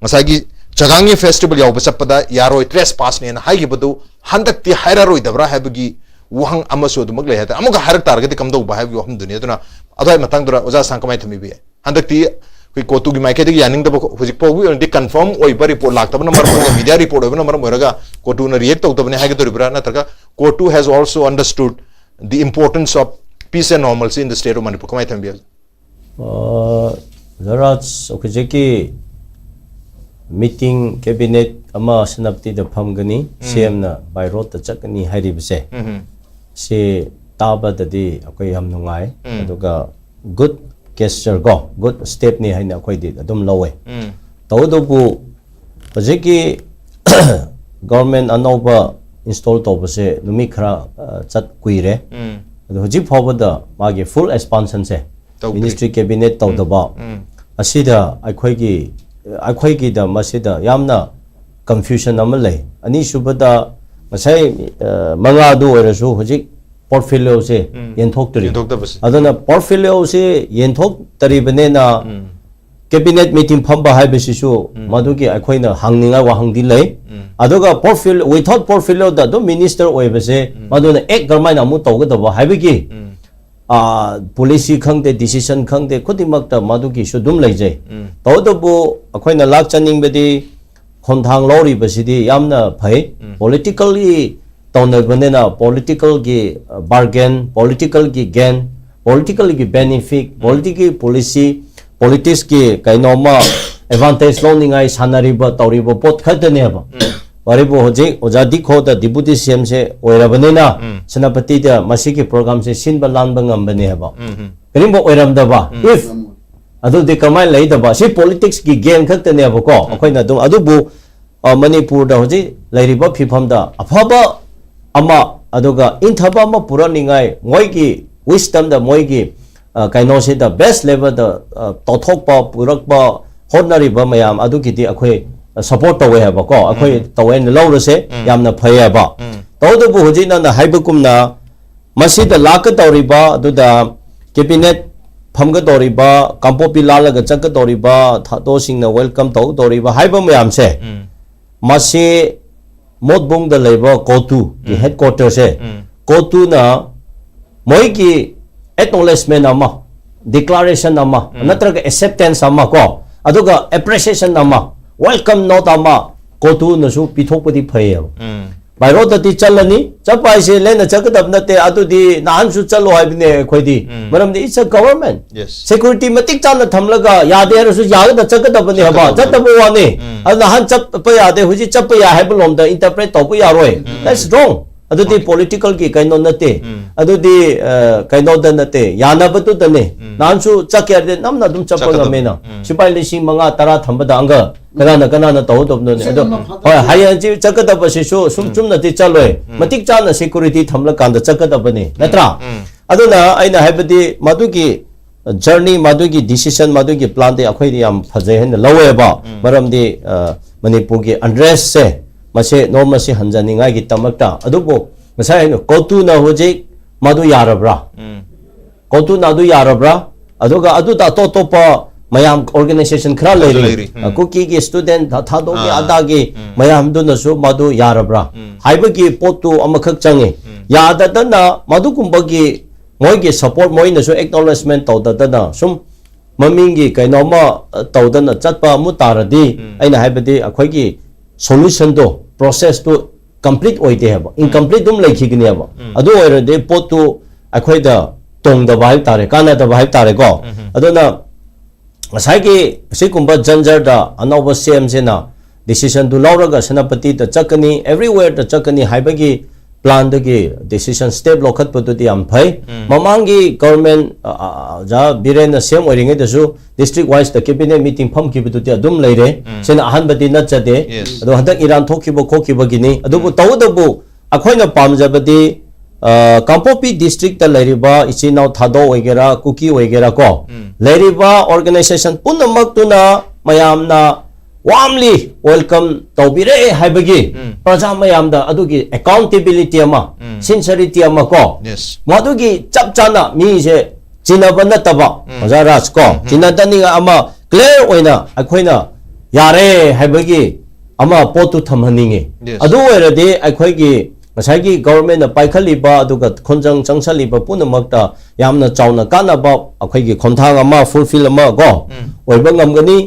ꯉꯁꯥꯏꯒꯤ ꯆꯥꯒꯥꯡꯒꯤ ꯐꯦꯁꯇꯤꯚꯦꯜ ꯌꯥꯎꯕ ꯆꯠꯄꯗ ꯌꯥꯔꯣꯏ, ꯇ꯭ꯔꯦꯁ ꯄꯥꯁꯅꯦꯅ ꯍꯥꯏꯈꯤꯕꯗꯨ ꯍꯟꯗꯛꯇꯤ ꯍꯥꯏꯔꯔꯣꯏꯗꯕ꯭ꯔꯥ ꯍꯥꯏꯕꯒꯤ ꯋꯥꯍꯪ ꯑꯃꯁꯨ ꯑꯗꯨꯃꯛ ꯂꯩ ꯍꯥꯏꯇꯥꯔꯦ꯫ ꯑꯃꯨꯛꯀ ꯍꯥꯏꯔꯛ ꯇꯥꯔꯒꯗꯤ ꯀꯝꯗꯧꯕ ꯍꯥꯏꯕꯒꯤ ꯋꯥꯐꯝꯗꯨꯅꯤ꯫ ꯑꯗꯨꯅ ꯑꯗꯨꯋꯥꯏ ꯃꯇꯥꯡꯗꯨꯗ ꯑꯣꯖꯥ ꯁꯥꯡ ꯀꯃꯥꯏꯅ ꯊꯝꯕꯤꯕ ꯌꯥꯏ? ꯍꯟꯗꯛꯇꯤ ꯑꯩꯈꯣꯏ ꯀꯣꯇꯨꯒꯤ ꯃꯥꯏꯀꯩꯗꯒꯤ ꯌꯥꯅꯤꯡꯗꯕ, ꯍꯧꯖꯤꯛ ꯐꯥꯎꯕꯒꯤ ꯑꯣꯏꯅꯗꯤ ꯀꯟꯐꯥꯔꯝ ꯑꯣꯏꯕ ꯔꯤꯄꯣꯔꯠ ꯂꯥꯛꯇꯕꯅ ꯃꯔꯝ ꯑꯣꯏꯔꯒ, ꯃꯤꯗꯤꯌꯥ ꯔꯤꯄꯣꯔꯠ ꯑꯣꯏꯕꯅ ꯃꯔꯝ ꯑꯣꯏꯔꯒ ꯀꯣꯇꯨꯅ ꯔꯤꯌꯦꯛ ꯇꯧꯗꯕꯅꯤ ꯍꯥꯏꯒꯗꯧꯔꯤꯕ꯭ꯔꯥ, ꯅꯠꯇ꯭ꯔꯒ COTU has also understood the importance of peace and normalcy in the state of Manipur? ꯀꯃꯥꯏꯅ ꯊꯝꯕꯤ? ꯖꯔꯥꯖ, ꯍꯧꯖꯤꯛꯀꯤ ꯃꯤꯇꯤꯡ ꯀꯦꯕꯤꯅꯦꯠ ꯑꯃ ꯁꯦꯅꯥꯄꯇꯤꯗ ꯐꯝꯒꯅꯤ, ꯁꯤ ꯑꯦꯝꯅ ꯕꯥꯏ ꯔꯣꯗꯇ ꯆꯠꯀꯅꯤ ꯍꯥꯏꯔꯤꯕꯁꯦ, ꯁꯤ ꯇꯥꯕꯗꯗꯤ ꯑꯩꯈꯣꯏ ꯌꯥꯝ ꯅꯨꯡꯉꯥꯏ꯫ ꯑꯗꯨꯒ ꯒꯨꯗ ꯒꯦꯁꯆꯔ ꯀꯣ, ꯒꯨꯗ ꯁ꯭ꯇꯦꯞꯅꯤ ꯍꯥꯏꯅ ꯑꯩꯈꯣꯏꯗꯤ ꯑꯗꯨꯝ ꯂꯧꯋꯦ꯫ ꯇꯧꯕꯇꯕꯨ ꯍꯧꯖꯤꯛꯀꯤ ꯒꯣꯔꯃꯦꯟ ꯑꯅꯧꯕ ꯏꯟꯁꯇꯣꯜ ꯇꯧꯕꯁꯦ ꯅꯨꯃꯤꯠ ꯈꯔ ꯆꯠ ꯀꯨꯏꯔꯦ꯫ ꯑꯗꯣ ꯍꯧꯖꯤꯛ ꯐꯥꯎꯕꯗ ꯃꯥꯒꯤ ꯐꯨꯜ ꯑꯦꯛꯁꯄꯥꯟꯁꯟꯁꯦ ꯃꯤꯅꯤꯁꯇ꯭ꯔꯤ ꯀꯦꯕꯤꯅꯦꯠ ꯇꯧꯗꯕ ꯑꯁꯤꯗ ꯑꯩꯈꯣꯏꯒꯤ, ꯑꯩꯈꯣꯏꯒꯤꯗ ꯃꯁꯤꯗ ꯌꯥꯝꯅ ꯀꯟꯐ꯭ꯌꯨꯖꯟ ꯑꯃ ꯂꯩ꯫ ꯑꯅꯤꯁꯨꯕꯗ ꯉꯁꯥꯏ ꯃꯉꯥꯗꯨ ꯑꯣꯏꯔꯁꯨ ꯍꯧꯖꯤꯛ ꯄꯣꯔꯠꯐꯣꯂꯤꯌꯣꯁꯦ ꯌꯦꯟꯊꯣꯛꯇ꯭ꯔꯤ꯫ ꯌꯦꯟꯊꯣꯛꯇꯕꯁꯦ꯫ ꯑꯗꯨꯅ ꯄꯣꯔꯠꯐꯣꯂꯤꯌꯣꯁꯦ ꯌꯦꯟꯊꯣꯛꯇꯔꯤꯕꯅꯤꯅ ꯀꯦꯕꯤꯅꯦꯠ ꯃꯤꯇꯤꯡ ꯐꯝꯕ ꯍꯥꯏꯕꯁꯤꯁꯨ ꯃꯗꯨꯒꯤ ꯑꯩꯈꯣꯏꯅ ꯍꯪꯅꯤꯡꯉꯥꯏ ꯋꯥꯍꯪꯗꯤ ꯂꯩ꯫ ꯑꯗꯨꯒ ꯄꯣꯔꯠꯐꯣꯂꯤꯌꯣ, ꯋꯤꯊꯥꯎꯠ ꯄꯣꯔꯠꯐꯣꯂꯤꯌꯣꯗ ꯑꯗꯨꯝ ꯃꯤꯅꯤꯁꯇꯔ ꯑꯣꯏꯕꯁꯦ ꯃꯗꯨꯅ ꯑꯦꯛ ꯀꯔꯝꯍꯥꯏꯅ ꯑꯃꯨꯛ ꯇꯧꯒꯗꯕ ꯍꯥꯏꯕꯒꯤ ꯄꯣꯂꯤꯁꯤ ꯈꯪꯗꯦ, ꯗꯤꯁꯤꯖꯟ ꯈꯪꯗꯦ, ꯈꯨꯗꯤꯡꯃꯛꯇ ꯃꯗꯨꯒꯤꯁꯨ ꯑꯗꯨꯝ ꯂꯩꯖꯩ꯫ ꯇꯧꯕꯇꯕꯨ ꯑꯩꯈꯣꯏꯅ ꯂꯥꯛꯆꯅꯤꯡꯕꯗꯤ ꯈꯣꯡꯊꯥꯡ ꯂꯧꯔꯤꯕꯁꯤꯗꯤ ꯌꯥꯝꯅ ꯐꯩ꯫ ꯄꯣꯂꯤꯇꯤꯀꯦꯜꯒꯤ ꯇꯧꯅꯕꯅꯤꯅ ꯄꯣꯂꯤꯇꯤꯀꯦꯜꯒꯤ ꯕꯥꯔꯒꯦꯟ, ꯄꯣꯂꯤꯇꯤꯀꯦꯜꯒꯤ ꯒꯦꯟ, ꯄꯣꯂꯤꯇꯤꯀꯦꯜꯒꯤ ꯕꯦꯅꯤꯐꯤꯠ, ꯄꯣꯂꯤꯇꯤꯀꯦꯜ ꯄꯣꯂꯤꯁꯤ, ꯄꯣꯂꯤꯇꯤꯛꯁꯀꯤ ꯀꯩꯅꯣꯝꯃ ꯑꯦꯗꯚꯥꯟꯇꯦꯖ ꯂꯧꯅꯤꯡꯉꯥꯏ ꯁꯥꯟꯅꯔꯤꯕ, ꯇꯧꯔꯤꯕ ꯄꯣꯠ ꯈꯛꯇꯅꯦꯕ꯫ ꯋꯥꯔꯤꯕꯨ ꯍꯧꯖꯤꯛ ꯑꯣꯖꯥ ꯗꯤꯈꯣꯗ ꯗꯤꯄꯨꯇꯤ ꯁꯤ ꯑꯦꯝꯁꯦ ꯑꯣꯏꯔꯕꯅꯤꯅ ꯁꯦꯅꯥꯄꯇꯤꯗ ꯃꯁꯤꯒꯤ ꯄ꯭ꯔꯣꯒ꯭ꯔꯥꯝꯁꯦ ꯁꯤꯟꯕ ꯂꯥꯟꯕ ꯉꯝꯕꯅꯦꯕ꯫ ꯀꯔꯤꯒꯨꯝꯕ ꯑꯣꯏꯔꯝꯗꯕ, if, ꯑꯗꯨꯗꯤ ꯀꯃꯥꯏꯅ ꯂꯩꯗꯕ? ꯁꯤ politics ꯀꯤ game ꯈꯛꯇꯅꯦꯕꯀꯣ꯫ ꯑꯩꯈꯣꯏꯅ ꯑꯗꯨꯝ, ꯑꯗꯨꯕꯨ, ꯑ, ꯃꯅꯤꯄꯨꯔꯗ ꯍꯧꯖꯤꯛ ꯂꯩꯔꯤꯕ ꯐꯤꯕꯝꯗ ꯑꯐꯕ ꯑꯃ, ꯑꯗꯨꯒ ꯏꯪꯊꯕ ꯑꯃ ꯄꯨꯔꯛꯅꯤꯡꯉꯥꯏ, ꯃꯣꯏꯒꯤ wisdom ꯗ, ꯃꯣꯏꯒꯤ, ꯑ, ꯀꯩꯅꯣꯁꯤꯗ best level ꯗ, ꯑ, ꯇꯧꯊꯣꯛꯄ, ꯄꯨꯔꯛꯄ ꯍꯣꯠꯅꯔꯤꯕ ꯃꯌꯥꯝ ꯑꯗꯨꯒꯤꯗꯤ ꯑꯩꯈꯣꯏ support ꯇꯧꯋꯦ ꯍꯥꯏꯕꯀꯣ꯫ ꯑꯩꯈꯣꯏ ꯇꯧꯋꯦꯅ ꯂꯧꯔꯁꯦ, ꯌꯥꯝꯅ ꯐꯩ ꯍꯥꯏꯕ꯫ ꯇꯧꯕꯇꯕꯨ ꯍꯧꯖꯤꯛ ꯅꯪꯅ ꯍꯥꯏꯕꯒꯨꯝꯅ ꯃꯁꯤꯗ ꯂꯥꯛꯀꯗꯧꯔꯤꯕ ꯑꯗꯨꯗ cabinet ꯐꯝꯒꯗꯧꯔꯤꯕ, ꯀꯥꯡꯄꯣꯛꯄꯤ ꯂꯥꯜꯂꯒ ꯆꯠꯀꯗꯧꯔꯤꯕ, ꯊꯥꯗꯣꯁꯤꯡꯅ welcome ꯇꯧꯗꯧꯔꯤꯕ ꯍꯥꯏꯕ ꯃꯌꯥꯝꯁꯦ, ꯃꯁꯤ ꯃꯣꯠꯕꯨꯡꯗ ꯂꯩꯕ COTU ꯒꯤ headquarter ꯁꯦ, COTU ꯅ ꯃꯣꯏꯒꯤ acknowledgement ꯑꯃ, declaration ꯑꯃ, ꯅꯠꯇ꯭ꯔꯒ acceptance ꯑꯃ ꯀꯣ, ꯑꯗꯨꯒ appreciation ꯑꯃ, welcome note ꯑꯃ COTU ꯅꯁꯨ ꯄꯤꯊꯣꯛꯄꯗꯤ ꯐꯩꯌꯦꯕ꯫ By road ꯇꯗꯤ ꯆꯠꯂꯅꯤ, ꯆꯠꯄ ꯍꯥꯏꯁꯦ ꯂꯦꯟꯅ ꯆꯠꯀꯗꯕ ꯅꯠꯇꯦ, ꯑꯗꯨꯗꯤ ꯅꯍꯥꯟꯁꯨ ꯆꯠꯂꯣ ꯍꯥꯏꯕꯅꯦ ꯑꯩꯈꯣꯏꯗꯤ꯫ ꯃꯔꯝꯗꯤ it's a government꯫ Yes. Security ꯃꯇꯤꯛ ꯆꯥꯅ ꯊꯝꯂꯒ ꯌꯥꯗꯦ ꯍꯥꯏꯔꯁꯨ ꯌꯥꯒꯗ ꯆꯠꯀꯗꯕꯅꯦ ꯍꯥꯏꯕ꯫ ꯆꯠꯀꯗꯕꯅꯦ꯫ ꯆꯠꯇꯕ ꯋꯥꯅꯤ꯫ ꯑꯗꯨ ꯅꯍꯥꯟ ꯆꯠꯄ ꯌꯥꯗꯦ, ꯍꯧꯖꯤꯛ ꯆꯠꯄ ꯌꯥꯏ ꯍꯥꯏꯕ ꯂꯣꯝꯗ interpret ꯇꯧꯕ ꯌꯥꯔꯣꯏ꯫ That's wrong꯫ ꯑꯗꯨꯗꯤ political ꯒꯤ ꯀꯩꯅꯣ ꯅꯠꯇꯦ꯫ ꯑꯗꯨꯗꯤ, ꯑ, ꯀꯩꯅꯣꯗ ꯅꯠꯇꯦ, ꯌꯥꯅꯕꯗꯨꯗꯅꯦ꯫ ꯅꯍꯥꯟꯁꯨ ꯆꯠꯀꯦ ꯍꯥꯏꯔꯗꯤ ꯅꯝꯅ ꯑꯗꯨꯝ ꯆꯠꯄ ꯆꯠꯀꯗꯕꯅꯦ꯫ ꯉꯝꯃꯦꯅ꯫ ꯁꯤꯐꯥꯏ ꯂꯤꯁꯤꯡ ꯃꯉꯥ ꯇꯔꯥ ꯊꯝꯕꯗ ꯑꯪꯒ ꯀꯅꯥꯅ, ꯀꯅꯥꯅ ꯇꯧꯒꯗꯕꯅꯣꯅꯦ? ꯑꯗꯣ, ꯍꯣꯏ, ꯍꯌꯦꯡ ꯍꯪꯆꯤꯠ ꯆꯠꯀꯗꯕꯁꯤꯁꯨ ꯁꯨꯝ ꯆꯨꯝꯅꯗꯤ ꯆꯠꯂꯣꯏ꯫ ꯃꯇꯤꯛ ꯆꯥꯅ security ꯊꯝꯂꯀꯥꯟꯗ ꯆꯠꯀꯗꯕꯅꯤ, ꯅꯠꯇ꯭ꯔꯥ? ꯑꯗꯨꯅ ꯑꯩꯅ ꯍꯥꯏꯕꯗꯤ ꯃꯗꯨꯒꯤ journey, ꯃꯗꯨꯒꯤ decision, ꯃꯗꯨꯒꯤ plan ꯗꯤ ꯑꯩꯈꯣꯏꯗꯤ ꯌꯥꯝ ꯐꯖꯩ ꯍꯥꯏꯅ ꯂꯧꯋꯦꯕ꯫ ꯃꯔꯝꯗꯤ, ꯑ, ꯃꯅꯤꯄꯨꯔꯒꯤ unrest ꯁꯦ ꯃꯁꯦ normal ꯁꯤ ꯍꯟꯖꯅꯤꯡꯉꯥꯏꯒꯤꯗꯃꯛꯇ꯫ ꯑꯗꯨꯕꯨ ꯉꯁꯥꯏ ꯑꯩꯅ COTU ꯅ ꯍꯧꯖꯤꯛ ꯃꯗꯨ ꯌꯥꯔꯕ꯭ꯔꯥ? COTU ꯅ ꯑꯗꯨ ꯌꯥꯔꯕ꯭ꯔꯥ? ꯑꯗꯨꯒ ꯑꯗꯨꯗ ꯑꯇꯣꯞ ꯑꯇꯣꯞꯄ ꯃꯌꯥꯝ organization ꯈꯔ ꯂꯩꯔꯤ꯫ ꯂꯩꯔꯤ꯫ ꯑ, ꯀꯨꯀꯤꯒꯤ student ꯊꯥ-, ꯊꯥꯗꯣꯛꯀꯤ ꯑꯥ꯫ ꯑꯗꯥꯒꯤ ꯃꯌꯥꯝꯗꯨꯅꯁꯨ ꯃꯗꯨ ꯌꯥꯔꯕ꯭ꯔꯥ ꯍꯥꯏꯕꯒꯤ ꯄꯣꯠꯇꯨ ꯑꯃꯈꯛ ꯆꯪꯉꯤ꯫ ꯌꯥꯗꯗꯅ ꯃꯗꯨꯒꯨꯝꯕꯒꯤ ꯃꯣꯏꯒꯤ support, ꯃꯣꯏꯅꯁꯨ acknowledgement ꯇꯧꯗꯗꯅ ꯁꯨꯝ ꯃꯃꯤꯡꯒꯤ ꯀꯩꯅꯣꯝꯃ, ꯑ, ꯇꯧꯗꯅ ꯆꯠꯄ ꯑꯃꯨꯛ ꯇꯥꯔꯗꯤ, ꯑꯩꯅ ꯍꯥꯏꯕꯗꯤ ꯑꯩꯈꯣꯏꯒꯤ solution ꯗꯣ, process ꯇꯨ complete ꯑꯣꯏꯗꯦ ꯍꯥꯏꯕ, incomplete ꯑꯗꯨꯝ ꯂꯩꯈꯤꯒꯅꯦꯕ꯫ ꯑꯗꯨ ꯑꯣꯏꯔꯗꯤ ꯄꯣꯠꯇꯨ ꯑꯩꯈꯣꯏꯗ ꯇꯣꯡꯗꯕ ꯍꯥꯏꯕ ꯇꯥꯔꯦ, ꯀꯥꯟꯅꯗꯕ ꯍꯥꯏꯕ ꯇꯥꯔꯦꯀꯣ꯫ ꯑꯗꯨꯅ ꯉꯁꯥꯏꯒꯤ ꯁꯤꯒꯨꯝꯕ ꯖꯟꯖꯔꯗ ꯑꯅꯧꯕ CM ꯁꯤꯅ decision ꯗꯨ ꯂꯧꯔꯒ ꯁꯦꯅꯥꯄꯇꯤꯗ ꯆꯠꯀꯅꯤ, everywhere ꯗ ꯆꯠꯀꯅꯤ ꯍꯥꯏꯕꯒꯤ ꯄ꯭ꯂꯥꯟꯗꯨꯒꯤ ꯗꯤꯁꯤꯖꯟ ꯁ꯭ꯇꯦꯞ ꯂꯧꯈꯠꯄꯗꯨꯗꯤ ꯌꯥꯝ ꯐꯩ꯫ ꯃꯃꯥꯡꯒꯤ ꯒꯚꯔꯟꯃꯦꯟ, ꯑ, ꯑ, ꯑꯣꯖꯥ ꯕꯤꯔꯦꯟꯅ ꯁꯦꯝ ꯑꯣꯏꯔꯤꯉꯩꯗꯁꯨ ꯗꯤꯁꯇ꯭ꯔꯤꯛ ꯋꯥꯏꯁꯇ ꯀꯦꯕꯤꯅꯦꯠ ꯃꯤꯇꯤꯡ ꯐꯝꯈꯤꯕꯗꯨꯗꯤ ꯑꯗꯨꯝ ꯂꯩꯔꯦ꯫ ꯁꯤꯅ ꯑꯍꯥꯟꯕꯗꯤ ꯅꯠꯆꯗꯦ꯫ ꯑꯗꯣ ꯍꯟꯗꯛ ꯏꯔꯥꯟ ꯊꯣꯛꯈꯤꯕ ꯈꯣꯠꯈꯤꯕꯒꯤꯅꯤ꯫ ꯑꯗꯨꯕꯨ ꯇꯧꯕꯇꯕꯨ ꯑꯩꯈꯣꯏꯅ ꯄꯥꯝꯖꯕꯗꯤ, ꯑ, ꯀꯥꯡꯄꯣꯛꯄꯤ ꯗꯤꯁꯇ꯭ꯔꯤꯛꯇ ꯂꯩꯔꯤꯕ ꯏꯆꯤꯟ ꯏꯅꯥꯎ ꯊꯥꯗꯣ ꯑꯣꯏꯒꯦꯔꯥ, ꯀꯨꯀꯤ ꯑꯣꯏꯒꯦꯔꯥ ꯀꯣ, ꯂꯩꯔꯤꯕ ꯑꯣꯔꯒꯅꯥꯏꯖꯦꯁꯟ ꯄꯨꯝꯅꯃꯛꯇꯨꯅ ꯃꯌꯥꯝꯅ warmly welcome ꯇꯧꯕꯤꯔꯦ ꯍꯥꯏꯕꯒꯤ ꯄ꯭ꯔꯖꯥ ꯃꯌꯥꯝꯗ ꯑꯗꯨꯒꯤ ꯑꯦꯀꯥꯎꯟꯇꯦꯕꯤꯂꯤꯇꯤ ꯑꯃ, ꯁꯤꯟꯁꯔꯤꯇꯤ ꯑꯃ ꯀꯣ, ꯃꯗꯨꯒꯤ ꯆꯞ ꯆꯥꯅ ꯃꯤꯁꯦ ꯆꯤꯟꯅꯕ ꯅꯠꯇꯕ, ꯑꯣꯖꯥ ꯔꯥꯖ ꯀꯣ, ꯆꯤꯟꯅꯗꯅꯤꯡꯉꯥꯏ ꯑꯃ ꯀ꯭ꯂꯤꯌꯔ ꯑꯣꯏꯅ ꯑꯩꯈꯣꯏꯅ ꯌꯥꯔꯦ ꯍꯥꯏꯕꯒꯤ ꯑꯃ ꯄꯣꯠꯇꯨ ꯊꯝꯍꯟꯅꯤꯡꯉꯤ꯫ ꯑꯗꯨ ꯑꯣꯏꯔꯗꯤ ꯑꯩꯈꯣꯏꯒꯤ ꯉꯁꯥꯏꯒꯤ ꯒꯚꯔꯟꯃꯦꯟꯅ ꯄꯥꯏꯈꯠꯂꯤꯕ ꯑꯗꯨꯒ ꯈꯣꯟꯖꯪ ꯆꯪꯁꯜꯂꯤꯕ ꯄꯨꯝꯅꯃꯛꯇ ꯌꯥꯝꯅ ꯆꯥꯎꯅ ꯀꯥꯟꯅꯕ ꯑꯩꯈꯣꯏꯒꯤ ꯈꯣꯡꯊꯥꯡ ꯑꯃ, ꯐꯨꯜꯐꯤꯜ ꯑꯃ ꯀꯣ, ꯑꯣꯏꯕ ꯉꯝꯒꯅꯤ꯫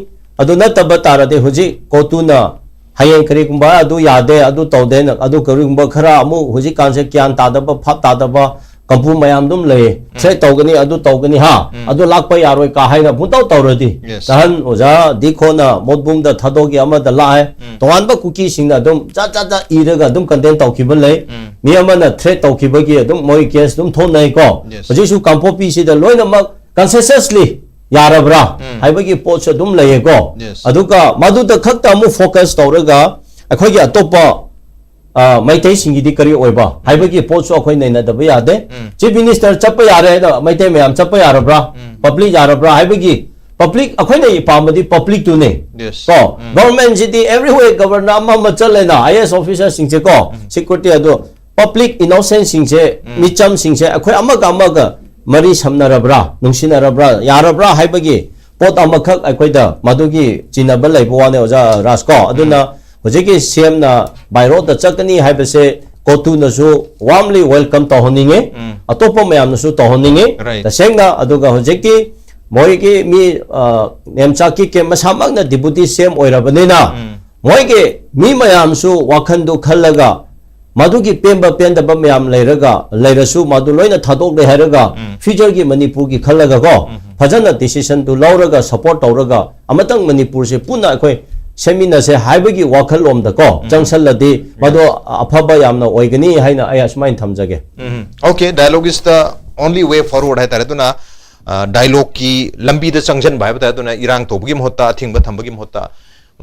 ꯑꯗꯨ ꯅꯠꯇꯕ ꯇꯥꯔꯗꯤ ꯍꯧꯖꯤꯛ ꯀꯣꯇꯨꯅ ꯍꯌꯦꯡ ꯀꯔꯤꯒꯨꯝꯕ ꯑꯗꯨ ꯌꯥꯗꯦ, ꯑꯗꯨ ꯇꯧꯗꯦꯅ, ꯑꯗꯨ ꯀꯔꯤꯒꯨꯝꯕ ꯈꯔ ꯑꯃꯨꯛ ꯍꯧꯖꯤꯛꯀꯥꯟꯁꯦ ꯒ꯭ꯌꯥꯟ ꯇꯥꯗꯕ, ꯚꯥꯞ ꯇꯥꯗꯕ ꯀꯝꯄꯨ ꯃꯌꯥꯝ ꯑꯗꯨꯝ ꯂꯩꯌꯦ꯫ ꯊ꯭ꯔꯦꯠ ꯇꯧꯒꯅꯤ, ꯑꯗꯨ ꯇꯧꯒꯅꯤ, ꯍꯥ, ꯑꯗꯨ ꯂꯥꯛꯄ ꯌꯥꯔꯣꯏ ꯀꯥ ꯍꯥꯏꯅ ꯄꯨꯡꯇꯧ ꯇꯧꯔꯗꯤ, ꯅꯍꯥꯟ ꯑꯣꯖꯥ ꯗꯤ ꯈꯣꯅ ꯃꯣꯠꯕꯨꯡꯗ ꯊꯥꯗꯣꯛꯈꯤ ꯑꯃꯗ ꯂꯥꯛꯑꯦ꯫ ꯇꯣꯉꯥꯟꯕ ꯀꯨꯀꯤꯁꯤꯡꯅ ꯑꯗꯨꯝ ꯖꯥꯠ ꯖꯥꯠ ꯖꯥꯠ ꯏꯔꯒ ꯑꯗꯨꯝ ꯀꯟꯗꯦꯝ ꯇꯧꯈꯤꯕ ꯂꯩ꯫ ꯃꯤ ꯑꯃꯅ ꯊ꯭ꯔꯦꯠ ꯇꯧꯈꯤꯕꯒꯤ ꯑꯗꯨꯝ ꯃꯣꯏ ꯀꯦꯁ ꯑꯗꯨꯝ ꯊꯣꯛꯅꯩꯀꯣ꯫ ꯍꯧꯖꯤꯛꯁꯨ ꯀꯥꯡꯄꯣꯛꯄꯤꯁꯤꯗ ꯂꯣꯏꯅꯃꯛ ꯀꯟꯁꯦꯟꯁꯁꯂꯤ ꯌꯥꯔꯕ꯭ꯔꯥ ꯍꯥꯏꯕꯒꯤ ꯄꯣꯠꯁꯨ ꯑꯗꯨꯝ ꯂꯩꯌꯦꯀꯣ꯫ ꯑꯗꯨꯒ ꯃꯗꯨꯗ ꯈꯛꯇ ꯑꯃꯨꯛ ꯐꯣꯀꯁ ꯇꯧꯔꯒ ꯑꯩꯈꯣꯏꯒꯤ ꯑꯇꯣꯞꯄ, ꯑ, ꯃꯩꯇꯩꯁꯤꯡꯒꯤꯗꯤ ꯀꯔꯤ ꯑꯣꯏꯕ ꯍꯥꯏꯕꯒꯤ ꯄꯣꯠꯁꯨ ꯑꯩꯈꯣꯏ ꯅꯩꯅꯗꯕ ꯌꯥꯗꯦ꯫ ꯆꯤꯐ ꯃꯤꯅꯤꯁꯇꯔ ꯆꯠꯄ ꯌꯥꯔꯦ ꯍꯥꯏꯅ ꯃꯩꯇꯩ ꯃꯌꯥꯝ ꯆꯠꯄ ꯌꯥꯔꯕ꯭ꯔꯥ? ꯄꯕ꯭ꯂꯤꯛ ꯌꯥꯔꯕ꯭ꯔꯥ ꯍꯥꯏꯕꯒꯤ, ꯄꯕ꯭ꯂꯤꯛ ꯑꯩꯈꯣꯏꯅ ꯄꯥꯝꯕꯗꯤ ꯄꯕ꯭ꯂꯤꯛꯇꯨꯅꯦ꯫ ꯀꯣ, ꯒꯚꯔꯟꯃꯦꯟꯁꯤꯗꯤ everywhere ꯒꯚꯔꯅꯔ ꯑꯃ ꯑꯃ ꯆꯠꯂꯦꯅ, ꯑꯥꯏ ꯑꯦ ꯑꯦꯁ ꯑꯣꯐꯤꯁꯔꯁꯤꯡꯁꯦ ꯀꯣ, ꯁꯦꯀ꯭ꯌꯨꯔꯤꯇꯤ ꯑꯗꯣ ꯄꯕ꯭ꯂꯤꯛ ꯏꯅꯣꯁꯦꯟꯁꯤꯡꯁꯦ, ꯃꯤꯆꯝꯁꯤꯡꯁꯦ ꯑꯩꯈꯣꯏ ꯑꯃꯒ ꯑꯃꯒ ꯃꯔꯤ ꯁꯝꯅꯔꯕ꯭ꯔꯥ, ꯅꯨꯡꯁꯤꯅꯔꯕ꯭ꯔꯥ, ꯌꯥꯔꯕ꯭ꯔꯥ ꯍꯥꯏꯕꯒꯤ ꯄꯣꯠ ꯑꯃꯈꯛ ꯑꯩꯈꯣꯏꯗ ꯃꯗꯨꯒꯤ ꯆꯤꯡꯅꯕ ꯂꯩꯕ ꯋꯥꯅꯦ, ꯑꯣꯖꯥ ꯔꯥꯖ ꯀꯣ꯫ ꯑꯗꯨꯅ ꯍꯧꯖꯤꯛꯀꯤ ꯁꯤ ꯑꯦꯝꯅ ꯕꯥꯏ ꯔꯣꯗꯇ ꯆꯠꯀꯅꯤ ꯍꯥꯏꯕꯁꯦ ꯀꯣꯇꯨꯅꯁꯨ warmly welcome ꯇꯧꯍꯟꯅꯤꯡꯉꯤ, ꯑꯇꯣꯞꯄ ꯃꯌꯥꯝꯅꯁꯨ ꯇꯧꯍꯟꯅꯤꯡꯉꯤ꯫ ꯇꯁꯦꯡꯅ, ꯑꯗꯨꯒ ꯍꯧꯖꯤꯛꯀꯤ ꯃꯣꯏꯒꯤ ꯃꯤ, ꯑ, ꯅꯦꯝꯆꯥꯛꯀꯤ ꯀꯦꯝ ꯃꯁꯥꯃꯛꯅ ꯗꯤꯄꯨꯇꯤ ꯁꯤ ꯑꯦꯝ ꯑꯣꯏꯔꯕꯅꯤꯅ, ꯃꯣꯏꯒꯤ ꯃꯤ ꯃꯌꯥꯝꯁꯨ ꯋꯥꯈꯟꯗꯨ ꯈꯜꯂꯒ, ꯃꯗꯨꯒꯤ ꯄꯦꯟꯕ ꯄꯦꯟꯗꯕ ꯃꯌꯥꯝ ꯂꯩꯔꯒ, ꯂꯩꯔꯁꯨ ꯃꯗꯨ ꯂꯣꯏꯅ ꯊꯥꯗꯣꯛꯂꯦ ꯍꯥꯏꯔꯒ, ꯐ꯭ꯌꯨꯆꯔꯒꯤ ꯃꯅꯤꯄꯨꯔꯒꯤ ꯈꯜꯂꯒ ꯀꯣ, ꯐꯖꯅ ꯗꯤꯁꯤꯖꯟꯗꯨ ꯂꯧꯔꯒ, ꯁꯄꯣꯔꯠ ꯇꯧꯔꯒ, ꯑꯃꯇꯪ ꯃꯅꯤꯄꯨꯔꯁꯦ ꯄꯨꯟꯅ ꯑꯩꯈꯣꯏ ꯁꯦꯝꯃꯤꯟꯅꯁꯦ ꯍꯥꯏꯕꯒꯤ ꯋꯥꯈꯜꯂꯣꯝꯗꯀꯣ ꯆꯪꯁꯜꯂꯗꯤ ꯃꯗꯣ ꯑꯐꯕ ꯌꯥꯝꯅ ꯑꯣꯏꯒꯅꯤ ꯍꯥꯏꯅ ꯑꯩ ꯑꯁꯨꯃꯥꯏꯅ ꯊꯝꯖꯒꯦ꯫ Okay, dialogue is the only way forward ꯍꯥꯏꯇꯥꯔꯦ꯫ ꯑꯗꯨꯅ ꯗꯥꯏꯂꯣꯒꯀꯤ ꯂꯝꯕꯤꯗ ꯆꯪꯁꯤꯟꯕ ꯍꯥꯏꯕ ꯇꯥꯔꯦ꯫ ꯑꯗꯨꯅ ꯏꯔꯥꯡ ꯇꯧꯕꯒꯤ ꯃꯍꯨꯠꯇ, ꯑꯊꯤꯡꯕ ꯊꯝꯕꯒꯤ ꯃꯍꯨꯠꯇ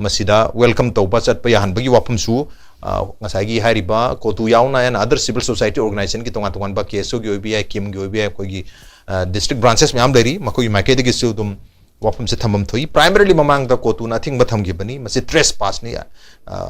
ꯃꯁꯤꯗ ꯋꯦꯜꯀꯝ ꯇꯧꯕ ꯆꯠꯄ ꯌꯥꯍꯟꯕꯒꯤ ꯋꯥꯐꯝꯁꯨ, ꯑ, ꯉꯁꯥꯏꯒꯤ ꯍꯥꯏꯔꯤꯕ ꯀꯣꯇꯨ ꯌꯥꯎꯅ and other civil society organizationꯒꯤ ꯇꯣꯉꯥꯟ ꯇꯣꯉꯥꯟꯕ KSOꯒꯤ ꯑꯣꯏꯕ ꯌꯥꯏ, ꯀꯤꯝꯒꯤ ꯑꯣꯏꯕ ꯌꯥꯏ, ꯑꯩꯈꯣꯏꯒꯤ district branches ꯃꯌꯥꯝ ꯂꯩꯔꯤ, ꯃꯈꯣꯏꯒꯤ ꯃꯥꯏꯀꯩꯗꯒꯤꯁꯨ ꯑꯗꯨꯝ ꯋꯥꯐꯝꯁꯦ ꯊꯝꯐꯝ ꯊꯣꯛꯏ꯫ Primarily ꯃꯃꯥꯡꯗ ꯀꯣꯇꯨꯅ ꯑꯊꯤꯡꯕ ꯊꯝꯈꯤꯕꯅꯤ, ꯃꯁꯤ trespassꯅꯤ, ꯑ,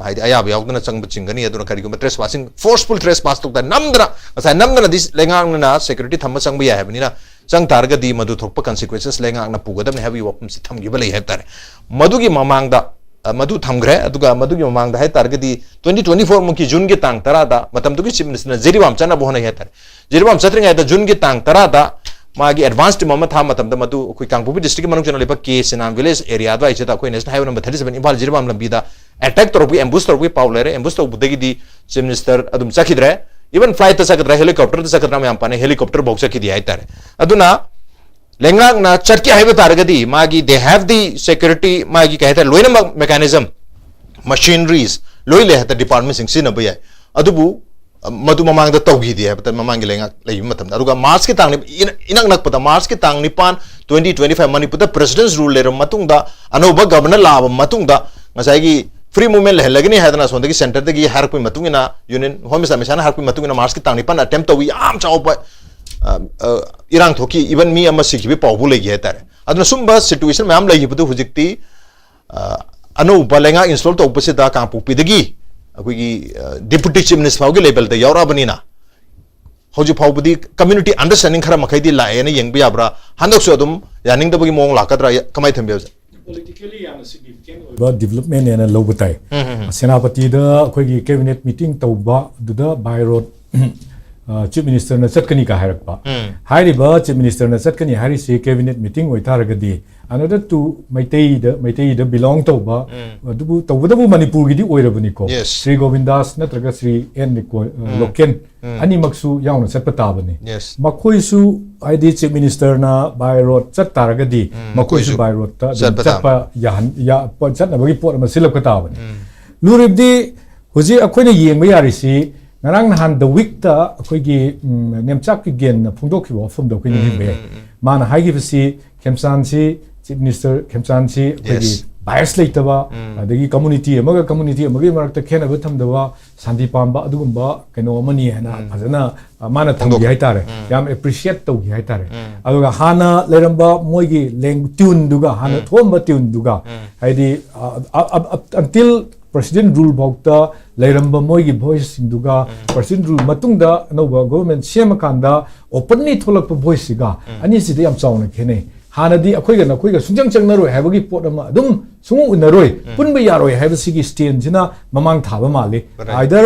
ꯍꯥꯏꯗꯤ ꯑꯌꯥꯕ ꯌꯥꯎꯗꯅ ꯆꯪꯕ ꯆꯤꯡꯒꯅꯤ꯫ ꯑꯗꯨꯅ ꯀꯔꯤꯒꯨꯝꯕ trespassing, forceful trespass ꯇꯧ ꯇꯥꯔꯦ, ꯅꯝꯗꯅ, ꯉꯁꯥꯏ ꯅꯝꯗꯅꯗꯤ ꯂꯩꯉꯥꯛꯅ security ꯊꯝꯕ ꯆꯪꯕ ꯌꯥꯏ ꯍꯥꯏꯕꯅꯤꯅ, ꯆꯪ ꯇꯥꯔꯒꯗꯤ ꯃꯗꯨ ꯊꯣꯛꯄ consequences ꯂꯩꯉꯥꯛꯅ ꯄꯨꯒꯗꯕꯅꯤ ꯍꯥꯏꯕꯒꯤ ꯋꯥꯐꯝꯁꯤ ꯊꯝꯈꯤꯕ ꯂꯩ ꯍꯥꯏꯕ ꯇꯥꯔꯦ꯫ ꯃꯗꯨꯒꯤ ꯃꯃꯥꯡꯗ, ꯑ, ꯃꯗꯨ ꯊꯝꯈ꯭ꯔꯦ꯫ ꯑꯗꯨꯒ ꯃꯗꯨꯒꯤ ꯃꯃꯥꯡꯗ ꯍꯥꯏ ꯇꯥꯔꯒꯗꯤ twenty twenty four ꯃꯨꯛꯀꯤ ꯖꯨꯟꯒꯤ ꯇꯥꯡ ꯇꯔꯥꯗ ꯃꯇꯝꯗꯨꯒꯤ Chief Ministerꯅ ꯖꯤꯔꯤꯕꯥꯝ ꯆꯠꯅꯕ ꯍꯣꯠꯅꯩ ꯍꯥꯏ ꯇꯥꯔꯦ꯫ ꯖꯤꯔꯤꯕꯥꯝ ꯆꯠꯇ꯭ꯔꯤꯉꯩꯗ ꯖꯨꯟꯒꯤ ꯇꯥꯡ ꯇꯔꯥꯗ ꯃꯥꯒꯤ advance team ꯑꯃ ꯊꯥꯕ ꯃꯇꯝꯗ ꯃꯗꯨ ꯑꯩꯈꯣꯏ ꯀꯥꯡꯄꯣꯛꯄꯤ districtꯀꯤ ꯃꯅꯨꯡ ꯆꯟꯅ ꯂꯩꯕ ꯀꯦ ꯁꯤꯅꯥꯝ village area ꯑꯗꯨꯋꯥꯏꯁꯤꯗ ꯑꯩꯈꯣꯏ National Highway number thirty seven Imphal Jiribam ꯂꯝꯕꯤꯗ attack ꯇꯧꯔꯛꯄꯒꯤ, ambush ꯇꯧꯔꯛꯄꯒꯤ ꯄꯥꯎ ꯂꯩꯔꯦ꯫ Ambush ꯇꯧꯕꯗꯒꯤꯗꯤ Chief Minister ꯑꯗꯨꯝ ꯆꯠꯈꯤꯗ꯭ꯔꯦ꯫ Even flightꯇ ꯆꯠꯀꯗ꯭ꯔꯥ, helicopterꯗ ꯆꯠꯀꯗ꯭ꯔꯥ ꯃꯌꯥꯝ ꯄꯥꯅꯩ, helicopter ꯐꯥꯎ ꯆꯠꯈꯤꯗꯦ ꯍꯥꯏ ꯇꯥꯔꯦ꯫ ꯑꯗꯨꯅ ꯂꯩꯉꯥꯛꯅ ꯆꯠꯀꯦ ꯍꯥꯏꯕ ꯇꯥꯔꯒꯗꯤ ꯃꯥꯒꯤ, they have the security, ꯃꯥꯒꯤ ꯀꯩ ꯍꯥꯏꯇꯥꯔꯦ, ꯂꯣꯏꯅꯃꯛ mechanism, machineries ꯂꯣꯏ ꯂꯩ ꯍꯥꯏꯇꯥꯔꯦ, departmentꯁꯤꯡ ꯁꯤꯖꯤꯟꯅꯕ ꯌꯥꯏ꯫ ꯑꯗꯨꯕꯨ ꯑ, ꯃꯗꯨ ꯃꯃꯥꯡꯗ ꯇꯧꯈꯤꯗꯦ ꯍꯥꯏꯕ ꯇꯥꯔꯦ, ꯃꯃꯥꯡꯒꯤ ꯂꯩꯉꯥꯛ ꯂꯩꯕ ꯃꯇꯝꯗ꯫ ꯑꯗꯨꯒ ꯃꯥꯔꯆꯀꯤ ꯇꯥꯡ ꯅꯤ-, ꯏꯅ-, ꯏꯅꯛ ꯅꯛꯄꯗ ꯃꯥꯔꯆꯀꯤ ꯇꯥꯡ ꯅꯤꯄꯥꯟ, twenty twenty five ꯃꯅꯤꯄꯨꯔꯗ President's Rule ꯂꯩꯔꯕ ꯃꯇꯨꯡꯗ, ꯑꯅꯧꯕ Governor ꯂꯥꯛꯑꯕ ꯃꯇꯨꯡꯗ, ꯉꯁꯥꯏꯒꯤ free movement ꯂꯩꯍꯜꯂꯒꯅꯤ ꯍꯥꯏꯗꯅ ꯑꯁꯣꯝꯗꯒꯤ centreꯗꯒꯤ ꯍꯥꯏꯔꯛꯄꯒꯤ ꯃꯇꯨꯡ ꯏꯟꯅ, Union Home Minister ꯑꯃꯤꯠ ꯁꯥꯍꯅ ꯍꯥꯏꯔꯛꯄꯒꯤ ꯃꯇꯨꯡ ꯏꯟꯅ, ꯃꯥꯔꯆꯀꯤ ꯇꯥꯡ ꯅꯤꯄꯥꯟ attempt ꯇꯧꯏ, ꯌꯥꯝ ꯆꯥꯎꯕ, ꯑ, ꯑ, ꯏꯔꯥꯡ ꯊꯣꯛꯈꯤ, even ꯃꯤ ꯑꯃ ꯁꯤꯈꯤꯕꯒꯤ ꯄꯥꯎꯕꯨ ꯂꯩꯈꯤ ꯍꯥꯏꯇꯥꯔꯦ꯫ ꯑꯗꯨꯅ ꯁꯨꯝꯕ situation ꯃꯌꯥꯝ ꯂꯩꯈꯤꯕꯗꯨ ꯍꯧꯖꯤꯛꯇꯤ, ꯑ, ꯑꯅꯧꯕ ꯂꯩꯉꯥꯛ install ꯇꯧꯕꯁꯤꯗ ꯀꯥꯡꯄꯣꯛꯄꯤꯗꯒꯤ ꯑꯩꯈꯣꯏꯒꯤ, ꯑ, Deputy Chief Minister ꯐꯥꯎꯒꯤ levelꯗ ꯌꯥꯎꯔꯛꯑꯕꯅꯤꯅ, ꯍꯧꯖꯤꯛ ꯐꯥꯎꯕꯗꯤ community understanding ꯈꯔ ꯃꯈꯩꯗꯤ ꯂꯥꯛꯑꯦꯅ ꯌꯦꯡꯕ ꯌꯥꯕ꯭ꯔꯥ? ꯍꯟꯗꯛꯁꯨ ꯑꯗꯨꯝ ꯌꯥꯅꯤꯡꯗꯕꯒꯤ ꯃꯑꯣꯡ ꯂꯥꯛꯀꯗ꯭ꯔꯥ? ꯌꯥ-, ꯀꯃꯥꯏꯅ ꯊꯝꯕꯤ ꯍꯧꯖꯤꯛ? Politically ꯌꯥꯝꯅ significant ꯑꯣꯏꯕ ꯑꯣꯏꯕ development ꯍꯥꯏꯅ ꯂꯧꯕ ꯇꯥꯏ꯫ ꯁꯦꯅꯥꯄꯇꯤꯗ ꯑꯩꯈꯣꯏꯒꯤ cabinet meeting ꯇꯧꯕ ꯑꯗꯨꯗ by road ꯆꯤꯐ ꯃꯤꯅꯤꯁꯇꯔꯅ ꯆꯠꯀꯅꯤ ꯀꯥꯏ ꯍꯥꯏꯔꯛꯄ꯫ ꯎꯝ. ꯍꯥꯏꯔꯤꯕ ꯆꯤꯐ ꯃꯤꯅꯤꯁꯇꯔꯅ ꯆꯠꯀꯅꯤ ꯍꯥꯏꯔꯤꯁꯤ ꯀꯦꯕꯤꯅꯦꯠ ꯃꯤꯇꯤꯡ ꯑꯣꯏꯇꯥꯔꯒꯗꯤ, another to ꯃꯩꯇꯩꯗ, ꯃꯩꯇꯩꯗ ꯕꯤꯂꯣꯡ ꯇꯧꯕ, ꯎꯝ. ꯑꯗꯨꯕꯨ ꯇꯧꯕꯇꯕꯨ ꯃꯅꯤꯄꯨꯔꯒꯤꯗꯤ ꯑꯣꯏꯔꯕꯅꯤꯀꯣ꯫ Yes. ꯁ꯭ꯔꯤ ꯒꯣꯕꯤꯟꯗꯥꯁ ꯅꯠꯇ꯭ꯔꯒ ꯁ꯭ꯔꯤ ꯑꯦꯟ ꯅꯤꯀꯣ-, ꯎꯝ. ꯂꯣꯀꯦꯟ ꯎꯝ. ꯑꯅꯤꯃꯛꯁꯨ ꯌꯥꯎꯅ ꯆꯠꯄ ꯇꯥꯕꯅꯤ꯫ Yes. ꯃꯈꯣꯏꯁꯨ ꯍꯥꯏꯗꯤ ꯆꯤꯐ ꯃꯤꯅꯤꯁꯇꯔꯅ by road ꯆꯠ ꯇꯥꯔꯒꯗꯤ, ꯎꯝ, ꯃꯈꯣꯏꯁꯨ ꯃꯈꯣꯏꯁꯨ by road ꯇ ꯑꯗꯨꯝ ꯆꯠꯄ ꯆꯠꯄ ꯌꯥꯍꯟ-, ꯌꯥ-, ꯆꯠꯅꯕꯒꯤ ꯄꯣꯠ ꯑꯃ ꯁꯤꯜꯂꯛꯄ ꯇꯥꯕꯅꯤ꯫ ꯎꯝ. ꯂꯨꯔꯤꯕꯗꯤ ꯍꯧꯖꯤꯛ ꯑꯩꯈꯣꯏꯅ ꯌꯦꯡꯕ ꯌꯥꯔꯤꯁꯤ, ꯉꯔꯥꯡ ꯅꯍꯥꯟ the week ꯇ ꯑꯩꯈꯣꯏꯒꯤ, ꯎꯝ, ꯅꯦꯝꯆꯥꯛ ꯀꯤꯞꯒꯦꯟꯅ ꯐꯣꯡꯗꯣꯛꯈꯤꯕ ꯋꯥꯐꯝꯗꯣ ꯑꯩꯈꯣꯏ ꯎꯝ, ꯅꯤꯡꯁꯤꯡꯕ ꯌꯥꯏ꯫ ꯎꯝ, ꯎꯝ. ꯃꯥꯅ ꯍꯥꯏꯈꯤꯕꯁꯤ ꯈꯦꯝꯆꯥꯟꯁꯤ, ꯆꯤꯐ ꯃꯤꯅꯤꯁꯇꯔ ꯈꯦꯝꯆꯥꯟꯁꯤ ꯑꯩꯈꯣꯏꯒꯤ Yes. bias ꯂꯩꯇꯕ, ꯎꯝ. ꯑꯗꯒꯤ ꯀꯝꯃꯨꯅꯤꯇꯤ ꯑꯃꯒ ꯀꯝꯃꯨꯅꯤꯇꯤ ꯑꯃꯒꯤ ꯃꯔꯛꯇ ꯈꯦꯠꯅꯕ ꯊꯝꯗꯕ, ꯁꯥꯟꯇꯤ ꯄꯥꯝꯕ ꯑꯗꯨꯒꯨꯝꯕ ꯀꯩꯅꯣ ꯑꯃꯅꯤ ꯍꯥꯏꯅ ꯎꯝ. ꯐꯖꯅ, ꯑ, ꯃꯥꯅ ꯊꯝꯈꯤ ꯐꯣꯡꯗꯣꯛ-, ꯍꯥꯏꯇꯥꯔꯦ꯫ ꯎꯝ. ꯌꯥꯝ appreciate ꯇꯧꯈꯤ ꯍꯥꯏꯇꯥꯔꯦ꯫ ꯎꯝ. ꯑꯗꯨꯒ ꯍꯥꯟꯅ ꯂꯩꯔꯝꯕ ꯃꯣꯏꯒꯤ ꯂꯦꯡ-, tune ꯗꯨꯒ, ꯍꯥꯟꯅ ꯎꯝ. ꯊꯣꯛꯑꯝꯕ tune ꯗꯨꯒ, ꯎꯝ. ꯍꯥꯏꯗꯤ, ꯑ, ꯑ, ꯑ, until president rule ꯐꯥꯎꯗ ꯂꯩꯔꯝꯕ ꯃꯣꯏꯒꯤ voice ꯁꯤꯡꯗꯨꯒ, ꯎꯝ. president rule ꯃꯇꯨꯡꯗ ꯑꯅꯧꯕ government ꯁꯦꯝꯃꯀꯥꯟꯗ openly ꯊꯣꯛꯂꯛꯄ voice ꯁꯤꯒ ꯎꯝ. ꯑꯅꯤꯁꯤꯗ ꯌꯥꯝ ꯆꯥꯎꯅ ꯈꯦꯠꯅꯩ꯫ ꯍꯥꯟꯅꯗꯤ ꯑꯩꯈꯣꯏꯒ ꯅꯈꯣꯏꯒ ꯁꯨꯡꯆꯪ ꯆꯪꯅꯔꯣꯏ ꯍꯥꯏꯕꯒꯤ ꯄꯣꯠ ꯑꯃ, ꯑꯗꯨꯝ ꯁꯨꯡꯎ ꯎꯅꯔꯣꯏ, ꯎꯝ. ꯄꯨꯟꯕ ꯌꯥꯔꯣꯏ ꯍꯥꯏꯕꯁꯤꯒꯤ stand ꯁꯤꯅ ꯃꯃꯥꯡ ꯊꯥꯕ ꯃꯥꯜꯂꯤ꯫ Right. Either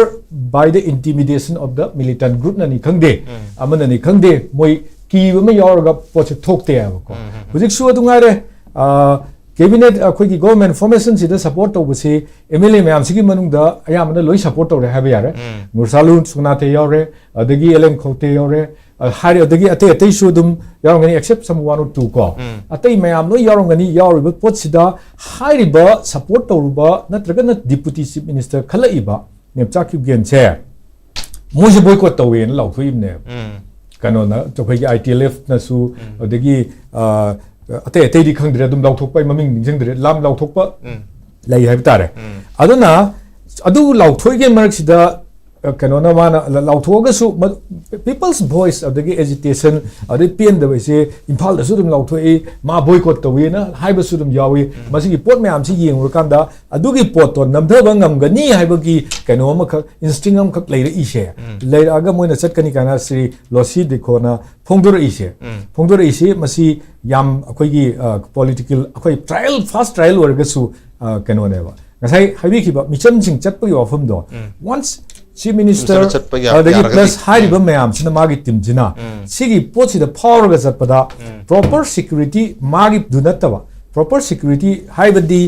by the intimidation of the militant group ꯅꯅꯤ ꯈꯪꯗꯦ, ꯎꯝ. ꯑꯃꯅꯅꯤ ꯈꯪꯗꯦ, ꯃꯣꯏ ꯀꯤꯕ ꯑꯃ ꯌꯥꯎꯔꯒ ꯄꯣꯠꯁꯦ ꯊꯣꯛꯇꯦ ꯍꯥꯏꯕꯀꯣ꯫ ꯎꯝ, ꯎꯝ, ꯎꯝ. ꯍꯧꯖꯤꯛꯁꯨ ꯑꯗꯨ ꯉꯥꯏꯔꯦ, ꯑ, cabinet ꯑꯩꯈꯣꯏꯒꯤ government formation ꯁꯤꯗ support ꯇꯧꯕꯁꯤ M L A ꯃꯌꯥꯝꯁꯤꯒꯤ ꯃꯅꯨꯡꯗ ꯑꯌꯥꯝꯕꯅ ꯂꯣꯏ support ꯇꯧꯔꯦ ꯍꯥꯏꯕ ꯌꯥꯔꯦ꯫ ꯎꯝ. ꯅꯨꯔꯁꯥꯂꯨꯟ ꯁꯨꯛꯅꯥꯊꯦ ꯌꯥꯎꯔꯦ, ꯑꯗꯒꯤ ꯑꯦꯂꯦꯟ ꯈꯧꯇꯦ ꯌꯥꯎꯔꯦ, ꯑ, ꯍꯥꯏꯔꯦ, ꯑꯗꯒꯤ ꯑꯇꯩ ꯑꯇꯩꯁꯨ ꯑꯗꯨꯝ ꯌꯥꯎꯔꯝꯒꯅꯤ, except some one or two ꯀꯣ꯫ ꯎꯝ. ꯑꯇꯩ ꯃꯌꯥꯝ ꯂꯣꯏ ꯌꯥꯎꯔꯝꯒꯅꯤ꯫ ꯌꯥꯎꯔꯤꯕ ꯄꯣꯠꯁꯤꯗ ꯍꯥꯏꯔꯤꯕ support ꯇꯧꯔꯨꯕ ꯅꯠꯇ꯭ꯔꯒꯅ deputy chief minister ꯈꯜꯂꯛꯏꯕ ꯅꯦꯝꯆꯥꯛ ꯀꯤꯞꯒꯦꯟꯁꯦ ꯃꯣꯏꯁꯦ boycott ꯇꯧꯋꯦꯅ ꯂꯥꯎꯊꯣꯛꯏꯕꯅꯦꯕ꯫ ꯎꯝ. ꯀꯩꯅꯣꯅ, ꯑꯩꯈꯣꯏꯒꯤ I T L F ꯅꯁꯨ, ꯎꯝ. ꯑꯗꯒꯤ, ꯑ, ꯑꯇꯩ ꯑꯇꯩꯗꯤ ꯈꯪꯗ꯭ꯔꯦ, ꯑꯗꯨꯝ ꯂꯥꯎꯊꯣꯛꯄ, ꯑꯩ ꯃꯃꯤꯡ ꯅꯤꯡꯁꯤꯡꯗ꯭ꯔꯦ, ꯂꯥꯝ ꯂꯥꯎꯊꯣꯛꯄ ꯎꯝ. ꯂꯩ ꯍꯥꯏꯕ ꯇꯥꯔꯦ꯫ ꯎꯝ. ꯑꯗꯨꯅ ꯑꯗꯨ ꯂꯥꯎꯊꯣꯛꯏꯉꯩ ꯃꯔꯛꯁꯤꯗ, ꯑ, ꯀꯩꯅꯣꯅ ꯃꯥꯅ ꯂ-, ꯂꯥꯎꯊꯣꯛꯑꯒꯁꯨ ꯃ-, people's voice, ꯑꯗꯒꯤ agitation, ꯑꯗꯩ ꯄꯦꯟꯗꯕꯁꯦ ꯏꯝꯐꯥꯜꯗꯁꯨ ꯑꯗꯨꯝ ꯂꯥꯎꯊꯣꯛꯏ, ꯃꯥ boycott ꯇꯧꯋꯦꯅ ꯍꯥꯏꯕꯁꯨ ꯑꯗꯨꯝ ꯌꯥꯎꯏ꯫ ꯎꯝ. ꯃꯁꯤꯒꯤ ꯄꯣꯠ ꯃꯌꯥꯝꯁꯤ ꯌꯦꯡꯉꯨꯔꯀꯥꯟꯗ ꯑꯗꯨꯒꯤ ꯄꯣꯠꯇꯣ ꯅꯝꯊꯕ ꯉꯝꯒꯅꯤ ꯍꯥꯏꯕꯒꯤ ꯀꯩꯅꯣ ꯑꯃꯈꯛ, instinct ꯑꯃꯈꯛ ꯂꯩꯔꯛꯏꯁꯦ, ꯎꯝ. ꯂꯩꯔꯛꯑꯒ ꯃꯣꯏꯅ ꯆꯠꯀꯅꯤ ꯀꯥꯏꯅ ꯁ꯭ꯔꯤ ꯂꯣꯁꯤ ꯗꯤꯈꯣꯅ ꯐꯣꯡꯗꯣꯔꯛꯏꯁꯦ, ꯎꯝ. ꯐꯣꯡꯗꯣꯔꯛꯏꯁꯤ ꯃꯁꯤ ꯌꯥꯝ ꯑꯩꯈꯣꯏꯒꯤ, ꯑ, political, ꯑꯩꯈꯣꯏ trial, first trial ꯑꯣꯏꯔꯒꯁꯨ, ꯑ, ꯀꯩꯅꯣꯅꯦꯕ, ꯉꯁꯥꯏ ꯍꯥꯏꯕꯤꯈꯤꯕ ꯃꯤꯆꯝꯁꯤꯡ ꯆꯠꯄꯒꯤ ꯋꯥꯐꯝꯗꯣ, ꯎꯝ꯫ Once Chief Minister Minister ꯆꯠꯄ ꯌꯥ- ꯑꯗꯒꯤ ꯌꯥꯔꯒꯗꯤ꯫ Plus ꯍꯥꯏꯔꯤꯕ ꯃꯌꯥꯝꯁꯤꯅ ꯃꯥꯒꯤ ꯇꯤꯝꯁꯤꯅ ꯎꯝ꯫ ꯁꯤꯒꯤ ꯄꯣꯠꯁꯤꯗ ꯐꯥꯎꯔꯒ ꯆꯠꯄꯗ ꯎꯝ꯫ Proper security ꯃꯥꯒꯤꯗꯨ ꯅꯠꯇꯕ, proper security ꯍꯥꯏꯕꯗꯤ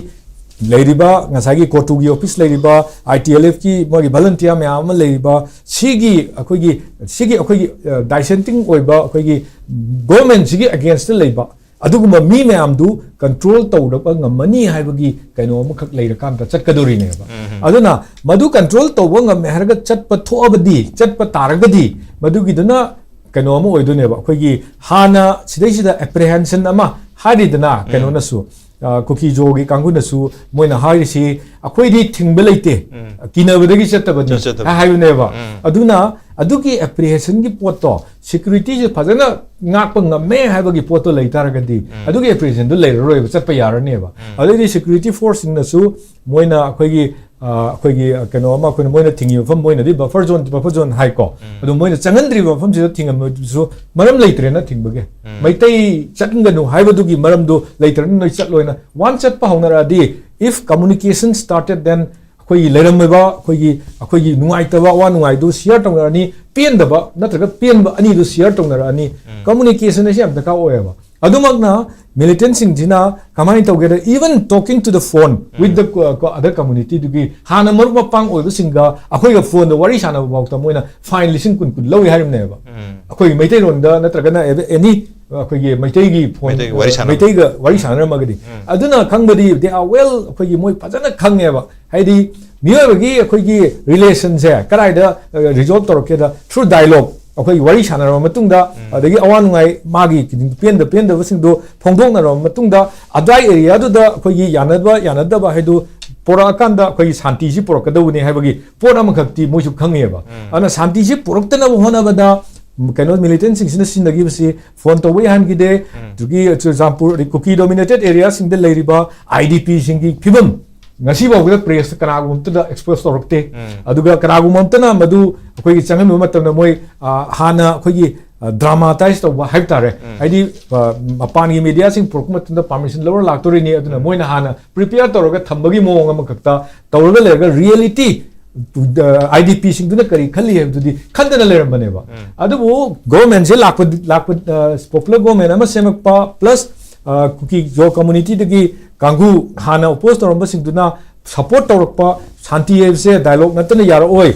ꯂꯩꯔꯤꯕ ꯉꯁꯥꯏꯒꯤ ꯀꯣꯇꯨꯒꯤ ꯑꯣꯐꯤꯁ ꯂꯩꯔꯤꯕ, ꯑꯥꯏ ꯇꯤ ꯑꯦꯜ ꯑꯦꯐꯀꯤ ꯃꯣꯏꯒꯤ ꯚꯂꯟꯇꯤꯌꯥ ꯃꯌꯥꯝ ꯑꯃ ꯂꯩꯔꯤꯕ, ꯁꯤꯒꯤ ꯑꯩꯈꯣꯏꯒꯤ ꯁꯤꯒꯤ ꯑꯩꯈꯣꯏꯒꯤ ꯗꯥꯏꯁꯦꯟꯇꯤꯡ ꯑꯣꯏꯕ ꯑꯩꯈꯣꯏꯒꯤ ꯒꯣꯔꯃꯦꯟꯁꯤꯒꯤ ꯑꯒꯦꯟꯁꯇ ꯂꯩꯕ ꯑꯗꯨꯒꯨꯝꯕ ꯃꯤ ꯃꯌꯥꯝꯗꯨ ꯀꯟꯇ꯭ꯔꯣꯜ ꯇꯧꯔꯛꯄ ꯉꯝꯃꯅꯤ ꯍꯥꯏꯕꯒꯤ ꯀꯩꯅꯣ ꯑꯃꯈꯛ ꯂꯩꯔꯀꯥꯟꯗ ꯆꯠꯀꯗꯧꯔꯤꯅꯦꯕ꯫ ꯑꯗꯨꯅ ꯃꯗꯨ ꯀꯟꯇ꯭ꯔꯣꯜ ꯇꯧꯕ ꯉꯝꯃꯦ ꯍꯥꯏꯔꯒ ꯆꯠꯄ ꯊꯣꯛꯑꯕꯗꯤ, ꯆꯠꯄ ꯇꯥꯔꯒꯗꯤ, ꯃꯗꯨꯒꯤꯗꯨꯅ ꯀꯩꯅꯣ ꯑꯃ ꯑꯣꯏꯗꯣꯏꯅꯦꯕ꯫ ꯑꯩꯈꯣꯏꯒꯤ ꯍꯥꯟꯅ ꯁꯤꯗꯩꯁꯤꯗ ꯑꯦꯄ꯭ꯔꯤꯍꯦꯟꯁꯟ ꯑꯃ ꯍꯥꯏꯔꯤꯗꯅ, ꯀꯩꯅꯣꯅꯁꯨ, ꯑ, ꯀꯨꯀꯤ ꯖꯣꯒꯤ ꯀꯥꯡꯕꯨꯅꯁꯨ ꯃꯣꯏꯅ ꯍꯥꯏꯔꯤꯁꯤ, "ꯑꯩꯈꯣꯏꯗꯤ ꯊꯤꯡꯕ ꯂꯩꯇꯦ, ꯀꯤꯅꯕꯗꯒꯤ ꯆꯠꯇꯕꯅꯤ" ꯆꯠꯇꯕꯅꯤ꯫ ꯍꯥꯏꯕꯅꯦꯕ꯫ ꯎꯝ꯫ ꯑꯗꯨꯅ ꯑꯗꯨꯒꯤ ꯑꯦꯄ꯭ꯔꯤꯍꯦꯟꯁꯟꯒꯤ ꯄꯣꯠꯇꯣ, ꯁꯦꯀ꯭ꯌꯨꯔꯤꯇꯤꯁꯦ ꯐꯖꯅ ꯉꯥꯛꯄ ꯉꯝꯃꯦ ꯍꯥꯏꯕꯒꯤ ꯄꯣꯠꯇꯣ ꯂꯩ ꯇꯥꯔꯒꯗꯤ, ꯑꯗꯨꯒꯤ ꯑꯦꯄ꯭ꯔꯤꯍꯦꯟꯁꯟꯗꯨ ꯂꯩꯔꯔꯣꯏꯕ, ꯆꯠꯄ ꯌꯥꯔꯅꯦꯕ꯫ ꯑꯗꯩꯗꯤ ꯁꯦꯀ꯭ꯌꯨꯔꯤꯇꯤ ꯐꯣꯔꯁꯁꯤꯡꯅꯁꯨ ꯃꯣꯏꯅ ꯑꯩꯈꯣꯏꯒꯤ, ꯑ, ꯑꯩꯈꯣꯏꯒꯤ, ꯑ, ꯀꯩꯅꯣ ꯑꯃ, ꯑꯩꯈꯣꯏꯅ ꯃꯣꯏꯅ ꯊꯤꯡꯉꯤꯕ ꯃꯐꯝ, ꯃꯣꯏꯅꯗꯤ ꯕꯐꯔ ꯖꯣꯟ, ꯕꯐꯔ ꯖꯣꯟ ꯍꯥꯏꯀꯣ꯫ ꯑꯗꯨ ꯃꯣꯏꯅ ꯆꯪꯍꯟꯗ꯭ꯔꯤꯕ ꯃꯐꯝꯁꯤꯗ ꯊꯤꯡꯍꯟꯕꯗꯨꯁꯨ ꯃꯔꯝ ꯂꯩꯇ꯭ꯔꯦꯅ ꯊꯤꯡꯕꯒꯤ꯫ ꯃꯩꯇꯩ ꯆꯠꯍꯟꯒꯅꯨ ꯍꯥꯏꯕꯗꯨꯒꯤ ꯃꯔꯝꯗꯨ ꯂꯩꯇ꯭ꯔꯅꯤꯅ ꯅꯣꯏ ꯆꯠꯂꯣꯏꯅ꯫ Once ꯆꯠꯄ ꯍꯧꯅꯔꯛꯑꯗꯤ, if communication started, then ꯑꯩꯈꯣꯏꯒꯤ ꯂꯩꯔꯝꯃꯤꯕ ꯑꯩꯈꯣꯏꯒꯤ, ꯑꯩꯈꯣꯏꯒꯤ ꯅꯨꯡꯉꯥꯏꯇꯕ, ꯑꯋꯥ ꯅꯨꯡꯉꯥꯏꯗꯨ ꯁꯤꯌꯔ ꯇꯧꯅꯔꯛꯑꯅꯤ, ꯄꯦꯟꯗꯕ ꯅꯠꯇ꯭ꯔꯒ ꯄꯦꯟꯕ ꯑꯅꯤꯗꯨ ꯁꯤꯌꯔ ꯇꯧꯅꯔꯛꯑꯅꯤ꯫ ꯀꯝꯃꯨꯅꯤꯀꯦꯁꯟ ꯑꯁꯤ ꯌꯥꯝ ꯗꯔꯀꯥꯔ ꯑꯣꯏꯌꯦꯕ꯫ ꯑꯗꯨꯃꯛꯅ ꯃꯤꯂꯤꯇꯦꯟꯁꯤꯡꯁꯤꯅ ꯀꯃꯥꯏꯅ ꯇꯧꯒꯦꯗ, even talking to the phone with the co-, co-, other communityꯗꯨꯒꯤ ꯍꯥꯟꯅ ꯃꯔꯨꯞ ꯃꯄꯥꯡ ꯑꯣꯏꯕꯁꯤꯡꯒ ꯑꯩꯈꯣꯏꯒ ꯐꯣꯟꯗ ꯋꯥꯔꯤ ꯁꯥꯟꯅꯕ ꯐꯥꯎꯗ ꯃꯣꯏꯅ ꯐꯥꯏꯟ ꯂꯤꯁꯤꯡ ꯀꯨꯟ ꯀꯨꯟ ꯂꯧꯏ ꯍꯥꯏꯔꯤꯕꯅꯦꯕ꯫ ꯑꯩꯈꯣꯏꯒꯤ ꯃꯩꯇꯩꯂꯣꯟꯗ ꯅꯠꯇ꯭ꯔꯒꯅ ꯑꯦꯅꯤ ꯑꯩꯈꯣꯏꯒꯤ ꯃꯩꯇꯩꯒꯤ ꯐꯣꯟ, ꯃꯩꯇꯩꯒꯤ ꯋꯥꯔꯤ ꯁꯥꯟꯅꯕ꯫ ꯃꯩꯇꯩꯒ ꯋꯥꯔꯤ ꯁꯥꯟꯅꯔꯝꯃꯒꯗꯤ꯫ ꯑꯗꯨꯅ ꯈꯪꯕꯗꯤ they are well, ꯑꯩꯈꯣꯏꯒꯤ ꯃꯣꯏ ꯐꯖꯅ ꯈꯪꯉꯦꯕ꯫ ꯍꯥꯏꯗꯤ ꯃꯤꯑꯣꯏꯕꯒꯤ ꯑꯩꯈꯣꯏꯒꯤ ꯔꯤꯂꯦꯁꯟꯁꯦ ꯀꯗꯥꯏꯗ ꯔꯤꯖꯣꯜꯕ ꯇꯧꯔꯛꯀꯦꯗ, through dialogue, ꯑꯩꯈꯣꯏꯒꯤ ꯋꯥꯔꯤ ꯁꯥꯟꯅꯔꯕ ꯃꯇꯨꯡꯗ, ꯑꯗꯒꯤ ꯑꯋꯥ ꯅꯨꯡꯉꯥꯏ, ꯃꯥꯒꯤ ꯄꯦꯟꯗ ꯄꯦꯟꯗꯕꯁꯤꯡꯗꯣ ꯐꯣꯡꯗꯣꯛꯅꯔꯕ ꯃꯇꯨꯡꯗ, ꯑꯗꯨꯋꯥꯏ ꯑꯦꯔꯤꯌꯥꯗꯨꯗ ꯑꯩꯈꯣꯏꯒꯤ ꯌꯥꯅꯕ ꯌꯥꯅꯗꯕ ꯍꯥꯏꯗꯨ ꯄꯣꯔꯛꯑꯀꯥꯟꯗ ꯑꯩꯈꯣꯏꯒꯤ ꯁꯥꯟꯇꯤꯁꯤ ꯄꯨꯔꯛꯀꯗꯧꯕꯅꯤ ꯍꯥꯏꯕꯒꯤ ꯄꯣꯠ ꯑꯃꯈꯛꯇꯤ ꯃꯣꯏꯁꯨ ꯈꯪꯉꯦꯕ꯫ ꯑꯗꯨꯅ ꯁꯥꯟꯇꯤꯁꯤ ꯄꯨꯔꯛꯇꯅꯕ ꯍꯣꯠꯅꯕꯗ ꯀꯩꯅꯣ ꯃꯤꯂꯤꯇꯦꯟꯁꯤꯡꯁꯤꯅ ꯁꯤꯖꯤꯟꯅꯈꯤꯕꯁꯤ, ꯐꯣꯟ ꯇꯧꯕ ꯌꯥꯍꯟꯈꯤꯗꯦ꯫ ꯑꯗꯨꯒꯤ ꯆꯨꯔꯆꯥꯟꯄꯨꯔ ꯑꯗꯩ ꯀꯨꯀꯤ ꯗꯣꯃꯤꯅꯦꯇꯦꯠ ꯑꯦꯔꯤꯌꯥꯁꯤꯡꯗ ꯂꯩꯔꯤꯕ ꯑꯥꯏ ꯗꯤ ꯄꯤꯁꯤꯡꯒꯤ ꯐꯤꯕꯝ ꯉꯁꯤ ꯐꯥꯎꯕꯗ ꯄ꯭ꯔꯦꯁꯇ ꯀꯅꯥꯒꯨꯝꯕ ꯑꯝꯇꯗ ꯑꯦꯛꯁꯄꯣꯖ ꯇꯧꯔꯛꯇꯦ꯫ ꯑꯗꯨꯒ ꯀꯅꯥꯒꯨꯝꯕ ꯑꯝꯇꯅ ꯃꯗꯨ ꯑꯩꯈꯣꯏꯒꯤ ꯆꯪꯍꯟꯕ ꯃꯇꯝꯗ ꯃꯣꯏ, ꯑ, ꯍꯥꯟꯅ ꯑꯩꯈꯣꯏꯒꯤ, ꯗ꯭ꯔꯥꯃꯥꯇꯥꯏꯁ ꯇꯧꯕ ꯍꯥꯏꯕ ꯇꯥꯔꯦ꯫ ꯍꯥꯏꯗꯤ, ꯑ, ꯃꯄꯥꯟꯒꯤ ꯃꯦꯗꯤꯌꯥꯁꯤꯡ ꯄꯨꯔꯛꯄ ꯃꯇꯝꯗ ꯄꯥꯔꯃꯤꯁꯟ ꯂꯧꯔ ꯂꯥꯛꯇꯣꯔꯤꯅꯤ, ꯑꯗꯨꯅ ꯃꯣꯏꯅ ꯍꯥꯟꯅ ꯄ꯭ꯔꯤꯄꯦꯌꯔ ꯇꯧꯔꯒ ꯊꯝꯕꯒꯤ ꯃꯑꯣꯡ ꯑꯃꯈꯛꯇ ꯇꯧꯔꯒ ꯂꯩꯔꯒ, ꯔꯤꯌꯦꯂꯤꯇꯤ, ꯑꯥꯏ ꯗꯤ ꯄꯤꯁꯤꯡꯗꯨꯅ ꯀꯔꯤ ꯈꯜꯂꯤ ꯍꯥꯏꯕꯗꯨꯗꯤ ꯈꯟꯗꯅ ꯂꯩꯔꯝꯕꯅꯦꯕ꯫ ꯑꯗꯨꯕꯨ ꯒꯣꯔꯃꯦꯟꯁꯦ ꯂꯥꯛꯄ, ꯂꯥꯛꯄ, ꯄꯣꯄꯨꯂꯔ ꯒꯣꯔꯃꯦꯟ ꯑꯃ ꯁꯦꯝꯃꯛꯄ, ꯄ꯭ꯂꯁ ꯀꯨꯀꯤ ꯖꯣ ꯀꯝꯃꯨꯅꯤꯇꯤꯗꯒꯤ ꯀꯥꯡꯕꯨ, ꯍꯥꯟꯅ ꯑꯣꯄꯣꯖ ꯇꯧꯔꯝꯕꯁꯤꯡꯗꯨꯅ ꯁꯄꯣꯔꯠ ꯇꯧꯔꯛꯄ, ꯁꯥꯟꯇꯤ ꯍꯥꯏꯕꯁꯦ ꯗꯥꯏꯂꯣꯒ ꯅꯠꯇꯅ ꯌꯥꯔꯛꯑꯣꯏ,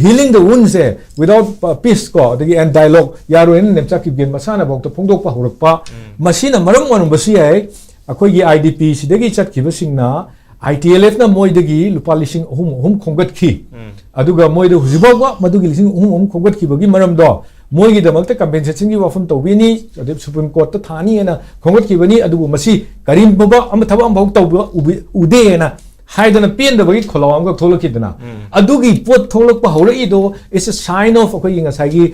ꯍꯤꯂꯤꯡ ꯗ ꯋꯨꯟꯁꯦ ꯋꯤꯗꯥꯎꯠ ꯄꯤꯁ ꯀꯣ, ꯑꯗꯒꯤ ꯑꯦꯟ ꯗꯥꯏꯂꯣꯒ ꯌꯥꯔꯣꯏꯅ ꯅꯦꯝꯆꯥꯛ ꯀꯤꯞꯒꯦꯟ ꯃꯁꯥꯅꯐꯥꯎꯗ ꯐꯣꯡꯗꯣꯛꯄ ꯍꯧꯔꯛꯄ, ꯃꯁꯤꯅ ꯃꯔꯝ ꯑꯣꯏꯔꯝꯕꯁꯨ ꯌꯥꯏ꯫ ꯑꯩꯈꯣꯏꯒꯤ ꯑꯥꯏ ꯗꯤ ꯄꯤ ꯁꯤꯗꯒꯤ ꯆꯠꯈꯤꯕꯁꯤꯡꯅ ꯑꯥꯏ ꯇꯤ ꯑꯦꯜ ꯑꯦꯐꯅ ꯃꯣꯏꯗꯒꯤ ꯂꯨꯄꯥ ꯂꯤꯁꯤꯡ ꯑꯍꯨꯝ, ꯑꯍꯨꯝ ꯈꯣꯝꯒꯠꯈꯤ꯫ ꯑꯗꯨꯒ ꯃꯣꯏꯗ ꯍꯧꯖꯤꯛ ꯐꯥꯎꯕ ꯃꯗꯨꯒꯤ ꯂꯤꯁꯤꯡ ꯑꯍꯨꯝ, ꯑꯍꯨꯝ ꯈꯣꯝꯒꯠꯈꯤꯕꯒꯤ ꯃꯔꯝꯗꯣ, ꯃꯣꯏꯒꯤꯗꯃꯛꯇ ꯀꯝꯄꯦꯟꯁꯦꯁꯟꯒꯤ ꯋꯥꯐꯝ ꯇꯧꯕꯤꯅꯤ, ꯑꯗꯩ ꯁꯨꯄ꯭ꯔꯤꯝ ꯀꯣꯔꯠꯇ ꯊꯥꯅꯤ ꯍꯥꯏꯅ ꯈꯣꯝꯒꯠꯈꯤꯕꯅꯤ꯫ ꯑꯗꯨꯕꯨ ꯃꯁꯤ ꯀꯔꯤꯒꯨꯝꯕ ꯑꯃ, ꯊꯕꯛ ꯑꯃꯐꯥꯎ ꯇꯧꯕ ꯎꯕꯤ-, ꯎꯗꯦꯅ ꯍꯥꯏꯗꯅ ꯄꯦꯟꯗꯕꯒꯤ ꯈꯣꯜꯂꯥꯎ ꯑꯃꯈꯛ ꯊꯣꯛꯂꯛꯈꯤꯗꯅ, ꯑꯗꯨꯒꯤ ꯄꯣꯠ ꯊꯣꯛꯂꯛꯄ ꯍꯧꯔꯛꯏꯗꯣ, it's a sign of ꯑꯩꯈꯣꯏꯒꯤ ꯉꯁꯥꯏꯒꯤ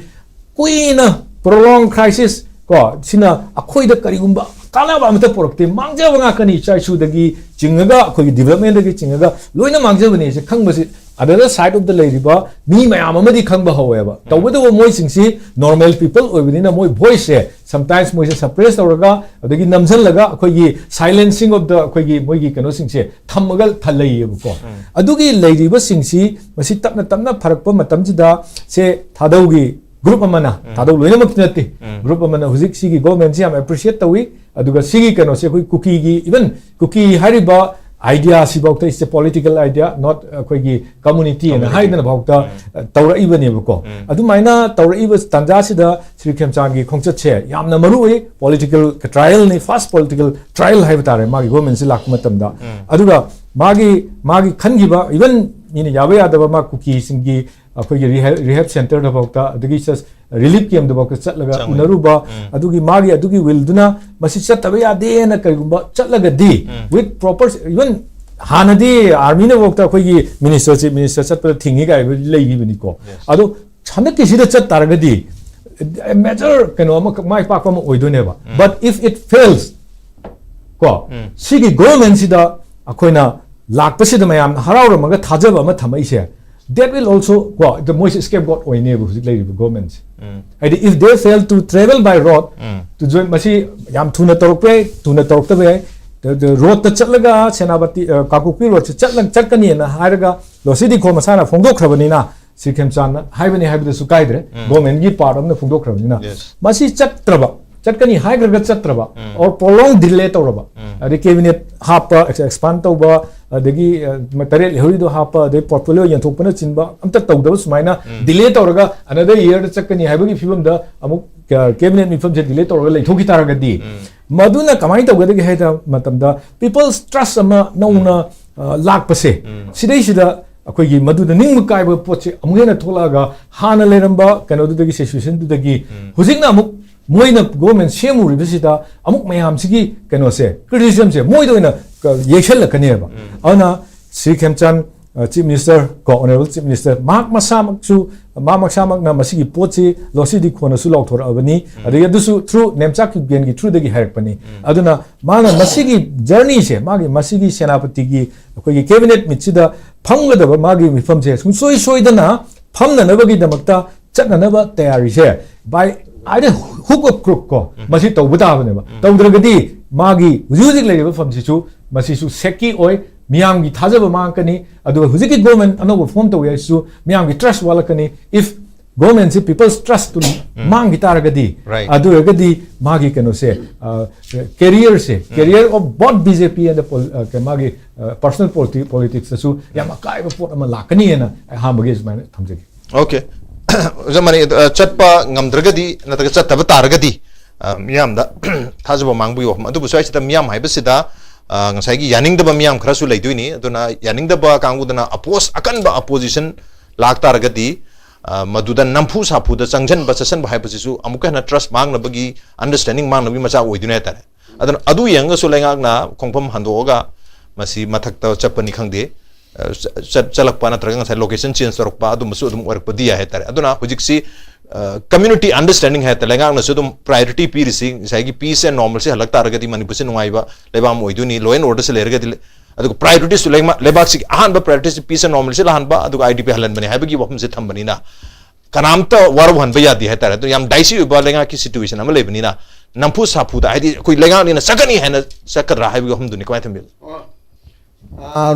ꯀꯨꯏꯅ ꯄ꯭ꯔꯣꯂꯣꯡ ꯀ꯭ꯔꯥꯏꯁꯤꯁ ꯀꯣ, ꯁꯤꯅ ꯑꯩꯈꯣꯏꯗ ꯀꯔꯤꯒꯨꯝꯕ ꯀꯥꯟꯅꯕ ꯑꯃꯠꯇ ꯄꯨꯔꯛꯇꯦ, ꯃꯥꯡꯖꯕ ꯉꯥꯛꯇꯅꯤ, ꯏꯆꯥ ꯏꯁꯨꯗꯒꯤ ꯆꯤꯡꯉꯒ, ꯑꯩꯈꯣꯏꯒꯤ ꯗꯤꯕꯂꯞꯃꯦꯟꯗꯒꯤ ꯆꯤꯡꯉꯒ ꯂꯣꯏꯅ ꯃꯥꯡꯖꯕꯅꯦꯁꯦ ꯈꯪꯕꯁꯤ, ꯑꯗꯨꯗ ꯁꯥꯏꯠ ꯑꯣꯐꯇ ꯂꯩꯔꯤꯕ ꯃꯤ ꯃꯌꯥꯝ ꯑꯃꯗꯤ ꯈꯪꯕ ꯍꯧꯋꯦꯕ꯫ ꯇꯧꯕꯇꯕꯨ ꯃꯣꯏꯁꯤꯡꯁꯤ ꯅꯣꯔꯃꯦꯜ ꯄꯤꯄꯜ ꯑꯣꯏꯕꯅꯤꯅ, ꯃꯣꯏ ꯚꯣꯏꯁꯁꯦ ꯁꯝꯇꯥꯏꯝꯁ ꯃꯣꯏꯁꯦ ꯁꯄ꯭ꯔꯦꯁ ꯇꯧꯔꯒ, ꯑꯗꯒꯤ ꯅꯝꯁꯤꯜꯂꯒ, ꯑꯩꯈꯣꯏꯒꯤ ꯁꯥꯏꯂꯦꯟꯁꯤꯡ ꯑꯣꯐ ꯗ, ꯑꯩꯈꯣꯏꯒꯤ ꯃꯣꯏꯒꯤ ꯀꯩꯅꯣꯁꯤꯡꯁꯦ ꯊꯝꯃꯒ ꯊ-, ꯂꯩꯌꯦꯕꯀꯣ꯫ ꯑꯗꯨꯒꯤ ꯂꯩꯔꯤꯕꯁꯤꯡꯁꯤ ꯃꯁꯤ ꯇꯞꯅ ꯇꯞꯅ ꯐꯔꯛꯄ ꯃꯇꯝꯁꯤꯗ, ꯁꯦ ꯊꯥꯗꯧꯒꯤ ꯒ꯭ꯔꯨꯞ ꯑꯃꯅ, ꯊꯥꯗꯧ ꯂꯣꯏꯅꯃꯛꯇꯤ ꯅꯠꯇꯦ, ꯒ꯭ꯔꯨꯞ ꯑꯃꯅ ꯍꯧꯖꯤꯛ ꯁꯤꯒꯤ ꯒꯣꯔꯃꯦꯟꯁꯤ ꯌꯥꯝ ꯑꯦꯄ꯭ꯔꯤꯁꯤꯌꯦꯠ ꯇꯧꯏ꯫ ꯑꯗꯨꯒ ꯁꯤꯒꯤ ꯀꯩꯅꯣꯁꯦ ꯑꯩꯈꯣꯏ ꯀꯨꯀꯤꯒꯤ, ꯏꯚꯟ ꯀꯨꯀꯤ ꯍꯥꯏꯔꯤꯕ ꯑꯥꯏꯗꯤꯌꯥꯁꯤꯐꯥꯎꯗ, it's a political idea, not ꯑꯩꯈꯣꯏꯒꯤ ꯀꯝꯃꯨꯅꯤꯇꯤ ꯑꯅ ꯍꯥꯏꯗꯅ ꯐꯥꯎꯗ, ꯑ, ꯇꯧꯔꯛꯏꯕꯅꯦꯕꯀꯣ꯫ ꯑꯗꯨꯃꯥꯏꯅ ꯇꯧꯔꯛꯏꯕ ꯇꯥꯟꯖꯥꯁꯤꯗ ꯁ꯭ꯔꯤ ꯈꯦꯝꯆꯥꯟꯒꯤ ꯈꯣꯡꯆꯠꯁꯦ ꯌꯥꯝꯅ ꯃꯔꯨ ꯑꯣꯏ꯫ ꯄꯣꯂꯤꯇꯤꯀꯦꯜ ꯇ꯭ꯔꯥꯏꯌꯦꯜꯅꯤ, ꯐꯥꯔꯁ ꯄꯣꯂꯤꯇꯤꯀꯦꯜ ꯇ꯭ꯔꯥꯏꯌꯦꯜ ꯍꯥꯏꯕ ꯇꯥꯔꯦ, ꯃꯥꯒꯤ ꯒꯣꯔꯃꯦꯟꯁꯤ ꯂꯥꯛꯄ ꯃꯇꯝꯗ꯫ ꯑꯗꯨꯒ ꯃꯥꯒꯤ, ꯃꯥꯒꯤ ꯈꯟꯈꯤꯕ, ꯏꯚꯟ ꯃꯤꯅ ꯌꯥꯕ ꯌꯥꯗꯕ, ꯃꯥ ꯀꯨꯀꯤꯁꯤꯡꯒꯤ ꯑꯩꯈꯣꯏꯒꯤ ꯔꯤꯍꯦ-, ꯔꯤꯍꯦꯕ ꯁꯦꯟꯇꯔꯗꯐꯥꯎꯗ, ꯑꯗꯒꯤ ꯆꯁ-, ꯔꯤꯂꯤꯐ ꯀꯦꯝꯗꯐꯥꯎꯗ ꯆꯠꯂꯒ ꯎꯅꯔꯨꯕ, ꯑꯗꯨꯒꯤ ꯃꯥꯒꯤ ꯑꯗꯨꯒꯤ ꯋꯤꯜꯗꯨꯅ ꯃꯁꯤ ꯆꯠꯇꯕ ꯌꯥꯗꯦꯅ ꯀꯔꯤꯒꯨꯝꯕ ꯆꯠꯂꯒꯗꯤ, with proper, even ꯍꯥꯟꯅꯗꯤ ꯑꯥꯔꯃꯤꯅꯐꯥꯎꯗ ꯑꯩꯈꯣꯏꯒꯤ ꯃꯤꯅꯤꯁꯇꯔ, ꯆꯤꯐ ꯃꯤꯅꯤꯁꯇꯔ ꯆꯠꯄꯗ ꯊꯤꯡꯉꯤ ꯀꯥꯏꯕ ꯂꯩꯈꯤꯕꯅꯤꯀꯣ꯫ ꯑꯗꯣ ꯍꯟꯗꯛꯀꯤꯁꯤꯗ ꯆꯠ ꯇꯥꯔꯒꯗꯤ ꯃꯦꯖꯔ ꯀꯩꯅꯣ ꯑꯃꯈꯛ, ꯃꯥꯏ ꯄꯥꯛꯄ ꯑꯃ ꯑꯣꯏꯗꯣꯏꯅꯦꯕ꯫ But if it fails, ꯀꯣ, ꯁꯤꯒꯤ ꯒꯣꯔꯃꯦꯟꯁꯤꯗ ꯑꯩꯈꯣꯏꯅ ꯂꯥꯛꯄꯁꯤꯗ ꯃꯌꯥꯝꯅ ꯍꯔꯥꯎꯔꯝꯃꯒ ꯊꯥꯖꯕ ꯑꯃ ꯊꯝꯃꯛꯏꯁꯦ, That will also, ꯀꯣ, the ꯃꯣꯏꯁꯦ scapegoat ꯑꯣꯏꯅꯦꯕ ꯍꯧꯖꯤꯛ ꯂꯩꯔꯤꯕ ꯒꯣꯔꯃꯦꯟꯁꯦ꯫ ꯍꯥꯏꯗꯤ, if they fail to travel by road to join, ꯃꯁꯤ ꯌꯥꯝ ꯊꯨꯅ ꯇꯧꯔꯛꯄ ꯌꯥꯏ, ꯊꯨꯅ ꯇꯧꯔꯛꯇꯕ ꯌꯥꯏ, ꯔꯣꯗꯇ ꯆꯠꯂꯒ ꯁꯦꯅꯥꯄꯇꯤ, ꯑ, ꯀꯥꯡꯄꯣꯛꯄꯤ ꯔꯣꯗꯁꯦ ꯆꯠꯂ-, ꯆꯠꯀꯅꯤꯅ ꯍꯥꯏꯔꯒ ꯂꯣꯁꯤ ꯗꯤꯈꯣ ꯃꯁꯥꯅ ꯐꯣꯡꯗꯣꯛꯈ꯭ꯔꯕꯅꯤꯅ, ꯁꯤ ꯈꯦꯝꯆꯥꯟꯅ ꯍꯥꯏꯕꯅꯤ ꯍꯥꯏꯕꯗꯁꯨ ꯀꯥꯏꯗ꯭ꯔꯦ, ꯒꯣꯔꯃꯦꯟꯒꯤ ꯄꯥꯔꯠ ꯑꯃꯅ ꯐꯣꯡꯗꯣꯛꯈ꯭ꯔꯕꯅꯤꯅ꯫ ꯃꯁꯤ ꯆꯠꯇ꯭ꯔꯕ, ꯆꯠꯀꯅꯤ ꯍꯥꯏꯈ꯭ꯔꯒ ꯆꯠꯇ꯭ꯔꯕ, or prolonged delay ꯇꯧꯔꯕ, ꯑꯗꯩ ꯀꯦꯕꯤꯅꯦꯠ ꯍꯥꯞꯄ, ꯑꯦꯛꯁꯄꯥꯟ ꯇꯧꯕ, ꯑꯗꯒꯤ, ꯑ, ꯇꯔꯦꯠ ꯂꯩꯍꯧꯔꯤꯗꯣ ꯍꯥꯞꯄ, ꯑꯗꯩ ꯄꯣꯔꯠꯐꯣꯂꯤꯑꯣ ꯌꯦꯟꯊꯣꯛꯄꯅꯆꯤꯡꯕ ꯑꯝꯇ ꯇꯧꯗꯕ, ꯁꯨꯃꯥꯏꯅ ꯗꯤꯂꯦ ꯇꯧꯔꯒ another yearꯗ ꯆꯠꯀꯅꯤ ꯍꯥꯏꯕꯒꯤ ꯐꯤꯕꯝꯗ ꯑꯃꯨꯛ, ꯑ, ꯀꯦꯕꯤꯅꯦꯠ ꯃꯤꯐꯝꯁꯦ ꯗꯤꯂꯦ ꯇꯧꯔꯒ ꯂꯩꯊꯣꯛꯈꯤ ꯇꯥꯔꯒꯗꯤ, ꯃꯗꯨꯅ ꯀꯃꯥꯏꯅ ꯇꯧꯒꯗꯒꯦ ꯍꯥꯏꯕ ꯃꯇꯝꯗ, people's trust ꯑꯃ ꯅꯧꯅ, ꯑ, ꯂꯥꯛꯄꯁꯦ, ꯁꯤꯗꯩꯁꯤꯗ ꯑꯩꯈꯣꯏꯒꯤ ꯃꯗꯨꯗ ꯅꯤꯡꯕ ꯀꯥꯏꯕ ꯄꯣꯠꯁꯦ ꯑꯃꯨꯛ ꯍꯦꯟꯅ ꯊꯣꯛꯂꯛꯑꯒ, ꯍꯥꯟꯅ ꯂꯩꯔꯝꯕ ꯀꯩꯅꯣꯗꯨꯗꯒꯤ, ꯁꯤꯆꯨꯋꯦꯁꯟꯗꯨꯗꯒꯤ ꯍꯧꯖꯤꯛꯅ ꯑꯃꯨꯛ ꯃꯣꯏꯅ ꯒꯣꯔꯃꯦꯟ ꯁꯦꯝꯃꯨꯔꯤꯕꯁꯤꯗ ꯑꯃꯨꯛ ꯃꯌꯥꯝꯁꯤꯒꯤ ꯀꯩꯅꯣꯁꯦ, ꯀ꯭ꯔꯤꯇꯤꯁꯤꯖꯝꯁꯦ ꯃꯣꯏꯗ ꯑꯣꯏꯅ ꯀ-, ꯌꯩꯁꯜꯂꯛꯀꯅꯦꯕ꯫ ꯑꯗꯨꯅ ꯁ꯭ꯔꯤ ꯈꯦꯝꯆꯥꯟ, ꯑ, ꯆꯤꯐ ꯃꯤꯅꯤꯁꯇꯔ ꯀꯣ, ꯑꯣꯅꯔꯦꯕꯜ ꯆꯤꯐ ꯃꯤꯅꯤꯁꯇꯔ, ꯃꯍꯥꯛ ꯃꯁꯥꯃꯛꯁꯨ, ꯃꯍꯥꯛ ꯃꯁꯥꯃꯛꯅ ꯃꯁꯤꯒꯤ ꯄꯣꯠꯁꯤ ꯂꯣꯁꯤ ꯗꯤꯈꯣꯅꯁꯨ ꯂꯥꯎꯊꯣꯔꯛꯑꯕꯅꯤ, ꯑꯗꯒꯤ ꯑꯗꯨꯁꯨ ꯊ꯭ꯔꯨ ꯅꯦꯝꯆꯥꯛ ꯀꯤꯞꯒꯦꯟꯒꯤ ꯊ꯭ꯔꯨꯗꯒꯤ ꯍꯥꯏꯔꯛꯄꯅꯤ꯫ ꯑꯗꯨꯅ ꯃꯥꯅ ꯃꯁꯤꯒꯤ ꯖꯔꯅꯤꯁꯦ, ꯃꯥꯒꯤ ꯃꯁꯤꯒꯤ ꯁꯦꯅꯥꯄꯇꯤꯒꯤ ꯑꯩꯈꯣꯏꯒꯤ ꯀꯦꯕꯤꯅꯦꯠ ꯃꯤꯠꯁꯤꯗ ꯐꯝꯒꯗꯕ ꯃꯥꯒꯤ ꯃꯤꯐꯝꯁꯦ ꯁꯨꯡꯁꯣꯏ ꯁꯣꯏꯗꯅ ꯐꯝꯅꯅꯕꯒꯤꯗꯃꯛꯇ ꯆꯠꯅꯅꯕ ꯇꯌꯥꯔꯤꯁꯦ by either hook or crook ꯀꯣ, ꯃꯁꯤ ꯇꯧꯕ ꯇꯥꯕꯅꯦꯕ꯫ ꯇꯧꯗ꯭ꯔꯒꯗꯤ ꯃꯥꯒꯤ ꯍꯧꯖꯤꯛ ꯍꯧꯖꯤꯛ ꯂꯩꯔꯤꯕ ꯐꯝꯁꯤꯁꯨ, ꯃꯁꯤꯁꯨ shaky ꯑꯣꯏ, ꯃꯤꯌꯥꯝꯒꯤ ꯊꯥꯖꯕ ꯃꯥꯡꯉꯛꯀꯅꯤ꯫ ꯑꯗꯨꯒ ꯍꯧꯖꯤꯛꯀꯤ ꯒꯣꯔꯃꯦꯟ ꯑꯅꯧꯕ ꯐꯣꯔꯝ ꯇꯧꯋꯦ ꯍꯥꯏꯁꯤꯁꯨ ꯃꯤꯌꯥꯝꯒꯤ ꯇ꯭ꯔꯁ ꯋꯥꯠꯂꯛꯀꯅꯤ꯫ If ꯒꯣꯔꯃꯦꯟꯁꯤ people's trust ꯇꯨ ꯃꯥꯡꯈꯤ ꯇꯥꯔꯒꯗꯤ, Right. ꯑꯗꯨ ꯑꯣꯏꯔꯒꯗꯤ ꯃꯥꯒꯤ ꯀꯩꯅꯣꯁꯦ, ꯑ, career say, career of both B J P and the pol-, ꯑ, ꯀ-, ꯃꯥꯒꯤ, ꯑ, personal politi-, politics ꯇꯁꯨ ꯌꯥꯝ ꯑꯀꯥꯏꯕ ꯄꯣꯠ ꯑꯃ ꯂꯥꯛꯀꯅꯤꯅ ꯑꯍꯥꯟꯕꯒꯤ ꯁꯨꯃꯥꯏꯅ ꯊꯝꯖꯒꯦ꯫ ꯑꯣꯀꯦ꯫ ꯑꯣꯖꯥ ꯃꯅꯤ, ꯑ, ꯆꯠꯄ ꯉꯝꯗ꯭ꯔꯒꯗꯤ ꯅꯠꯇ꯭ꯔꯒ ꯆꯠꯇꯕ ꯇꯥꯔꯒꯗꯤ, ꯑ, ꯃꯤꯌꯥꯝꯗ ꯊꯥꯖꯕ ꯃꯥꯡꯕꯒꯤ ꯋꯥꯐꯝ꯫ ꯑꯗꯨꯕꯨ ꯁ꯭ꯋꯥꯏꯁꯤꯗ ꯃꯤꯌꯥꯝ ꯍꯥꯏꯕꯁꯤꯗ, ꯑ, ꯉꯁꯥꯏꯒꯤ ꯌꯥꯅꯤꯡꯗꯕ ꯃꯤꯌꯥꯝ ꯈꯔꯁꯨ ꯂꯩꯗꯣꯏꯅꯤ꯫ ꯑꯗꯨꯅ ꯌꯥꯅꯤꯡꯗꯕ ꯀꯥꯡꯕꯨꯗꯨꯅ oppose-, ꯑꯀꯟꯕ opposition ꯂꯥꯛ ꯇꯥꯔꯒꯗꯤ, ꯑ, ꯃꯗꯨꯗ ꯅꯝꯐꯨ ꯁꯥꯐꯨꯗ ꯆꯪꯁꯤꯟꯕ ꯆꯠꯁꯤꯟꯕ ꯍꯥꯏꯕꯁꯤꯁꯨ ꯑꯃꯨꯛꯀ ꯍꯦꯟꯅ trust ꯃꯥꯡꯅꯕꯒꯤ, understanding ꯃꯥꯡꯅꯕꯒꯤ ꯃꯆꯥꯛ ꯑꯣꯏꯗꯣꯏꯅꯦ ꯍꯥꯏꯇꯥꯔꯦ꯫ ꯑꯗꯨꯅ ꯑꯗꯨ ꯌꯦꯡꯉꯒꯁꯨ ꯂꯩꯉꯥꯛꯅ ꯈꯣꯡꯐꯝ ꯍꯟꯗꯣꯛꯑꯒ ꯃꯁꯤ ꯃꯊꯛꯇ ꯆꯠꯄꯅꯤ ꯈꯪꯗꯦ, ꯑ, ꯆ-, ꯆꯠ-, ꯆꯠꯂꯛꯄ ꯅꯠꯇ꯭ꯔꯒ ꯉꯁꯥꯏ location change ꯇꯧꯔꯛꯄ ꯑꯗꯨꯝꯕꯁꯨ ꯑꯗꯨꯝ ꯑꯣꯏꯔꯛꯄꯗꯤ ꯌꯥꯏ ꯍꯥꯏꯇꯥꯔꯦ꯫ ꯑꯗꯨꯅ ꯍꯧꯖꯤꯛꯁꯤ, ꯑ, community understanding ꯍꯥꯏꯇꯥꯔꯦ, ꯂꯩꯉꯥꯛꯅꯁꯨ ꯑꯗꯨꯝ priority ꯄꯤꯔꯤꯁꯤ ꯉꯁꯥꯏꯒꯤ peace and normalcy ꯍꯜꯂꯛ ꯇꯥꯔꯒꯗꯤ ꯃꯅꯤꯄꯨꯔꯁꯦ ꯅꯨꯡꯉꯥꯏꯕ ꯂꯩꯕꯥꯛ ꯑꯃ ꯑꯣꯏꯗꯣꯏꯅꯤ, law and order ꯁꯦ ꯂꯩꯔꯒꯗꯤ ꯂꯩ-, ꯑꯗꯨꯒ priorities ꯁꯨ ꯂꯩꯉꯥꯛ-, ꯂꯩꯕꯥꯛꯁꯤꯒꯤ ꯑꯍꯥꯟꯕ priorities ꯁꯤ peace and normalcy ꯂꯥꯛꯍꯟꯕ, ꯑꯗꯨꯒ I D P ꯍꯜꯍꯟꯕꯅꯤ ꯍꯥꯏꯕꯒꯤ ꯋꯥꯐꯝꯁꯦ ꯊꯝꯕꯅꯤꯅ, ꯀꯅꯥꯝꯇ ꯋꯥꯔꯧꯍꯟꯕ ꯌꯥꯗꯦ ꯍꯥꯏꯇꯥꯔꯦ꯫ ꯑꯗꯨ ꯌꯥꯝ dicey ꯑꯣꯏꯕ ꯂꯩꯉꯥꯛꯀꯤ situation ꯑꯃ ꯂꯩꯕꯅꯤꯅ, ꯅꯝꯐꯨ ꯁꯥꯐꯨꯗ, ꯍꯥꯏꯗꯤ ꯑꯩꯈꯣꯏ ꯂꯩꯉꯥꯛꯅꯤꯅ ꯆꯠꯀꯅꯤ ꯍꯥꯏꯅ ꯆꯠꯀꯗ꯭ꯔꯥ ꯍꯥꯏꯕꯒꯤ ꯋꯥꯐꯝꯗꯨꯅꯤ꯫ ꯀꯃꯥꯏꯅ ꯊꯝꯕꯤꯕ?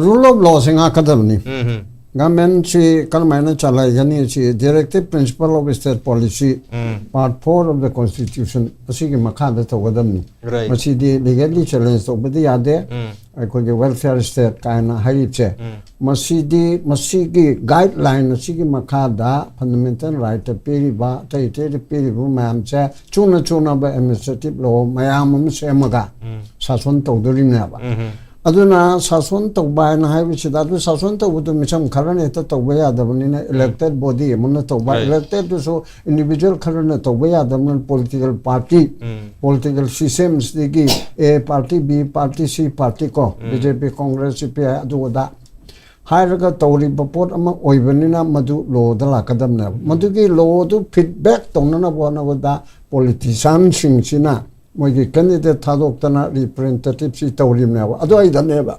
Rule of law say ꯉꯥꯛꯀꯗꯕꯅꯤ꯫ Um, um. Government ꯁꯤ ꯀꯔꯝꯍꯥꯏꯅ ꯆꯂꯥꯏꯒꯅꯤ? ꯁꯤ directive principle of state policy, um. part four of the constitution, ꯑꯁꯤꯒꯤ ꯃꯈꯥꯗ ꯇꯧꯒꯗꯕꯅꯤ꯫ Right. ꯃꯁꯤꯗꯤ legally challenge ꯇꯧꯕꯗꯤ ꯌꯥꯗꯦ꯫ ꯎꯝ. ꯑꯩꯈꯣꯏꯒꯤ welfare state ꯀꯥꯏꯅ ꯍꯥꯏꯔꯤꯕꯁꯦ, ꯎꯝ. ꯃꯁꯤꯗꯤ, ꯃꯁꯤꯒꯤ guideline ꯑꯁꯤꯒꯤ ꯃꯈꯥꯗ fundamental right ꯇ ꯄꯤꯔꯤꯕ, ꯑꯇꯩ ꯑꯇꯩꯗ ꯄꯤꯔꯤꯕ ꯃꯌꯥꯝꯁꯦ ꯆꯨꯅ ꯆꯨꯅꯕ administrative law ꯃꯌꯥꯝ ꯑꯃ ꯁꯦꯝꯃꯒ ꯎꯝ. ꯁꯥꯁꯣꯟ ꯇꯧꯗꯣꯔꯤꯅꯦꯕ꯫ ꯎꯝ. ꯑꯗꯨꯅ ꯁꯥꯁꯣꯟ ꯇꯧꯕ ꯍꯥꯏꯅ ꯍꯥꯏꯕꯁꯤꯗ, ꯑꯗꯨ ꯁꯥꯁꯣꯟ ꯇꯧꯕꯗꯨ ꯃꯤꯁꯝ ꯈꯔꯅ ꯍꯦꯛꯇ ꯇꯧꯕ ꯌꯥꯗꯕꯅꯤꯅ, elected body ꯑꯃꯅ ꯇꯧꯕ, Right. elected ꯗꯨꯁꯨ individual ꯈꯔꯅ ꯇꯧꯕ ꯌꯥꯗꯕꯅꯤꯅ, political party, ꯎꯝ. political system ꯁꯤꯗꯒꯤ A party, B party, C party ꯀꯣ, B J P, Congress, C P I, ꯑꯗꯨ ꯑꯗꯥ ꯍꯥꯏꯔꯒ ꯇꯧꯔꯤꯕ ꯄꯣꯠ ꯑꯃ ꯑꯣꯏꯕꯅꯤꯅ, ꯃꯗꯨ law ꯗ ꯂꯥꯛꯀꯗꯕꯅꯦꯕ꯫ ꯃꯗꯨꯒꯤ law ꯗꯨ feedback ꯇꯧꯅꯅꯕ ꯍꯣꯠꯅꯕꯗ politician ꯁꯤꯡꯁꯤꯅ ꯃꯣꯏꯒꯤ candidate ꯊꯥꯗꯣꯛꯇꯅ representative ꯁꯤ ꯇꯧꯔꯤꯕꯅꯦꯕ꯫ ꯑꯗꯨꯋꯥꯏꯗꯅꯦꯕ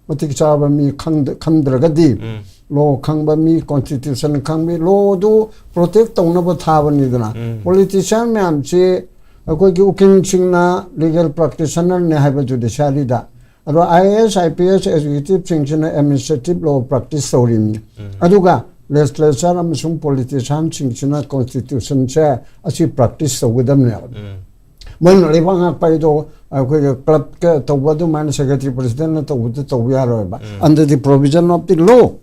ꯃꯇꯤꯛ ꯆꯥꯕ ꯃꯤ ꯈꯪꯗ-, ꯈꯟꯗ꯭ꯔꯒꯗꯤ, ꯎꯝ. law ꯈꯪꯕ ꯃꯤ, constitution ꯈꯪꯕ ꯃꯤ, law ꯗꯨ protect ꯇꯧꯅꯕ ꯊꯥꯕꯅꯤꯗꯅ꯫ ꯎꯝ. Politician ꯃꯌꯥꯝꯁꯤ ꯑꯩꯈꯣꯏꯒꯤ ꯎꯀꯤꯜꯁꯤꯡꯅ legal practitioner ꯅꯦ ꯍꯥꯏꯕ judiciary ꯗ, ꯑꯗꯣ I A S, I P S executive ꯁꯤꯡꯁꯤꯅ administrative law practice ꯇꯧꯔꯤꯕꯅꯤ꯫ ꯎꯝ. ꯑꯗꯨꯒ legislature ꯑꯃꯁꯨꯡ politician ꯁꯤꯡꯁꯤꯅ constitution ꯁꯦ ꯑꯁꯤ practice ꯇꯧꯒꯗꯕꯅꯦꯕ꯫ ꯎꯝ. ꯃꯣꯏꯅ ꯂꯩꯕꯥꯛ ꯉꯥꯛꯄ ꯍꯥꯏꯗꯣ ꯑꯩꯈꯣꯏꯒꯤ club ꯀ ꯇꯧꯕ ꯑꯗꯨꯃꯥꯏꯅ secretary president ꯅ ꯇꯧꯕꯗ ꯇꯧꯕ ꯌꯥꯔꯣꯏꯕ꯫ ꯎꯝ. Under the provision of the law,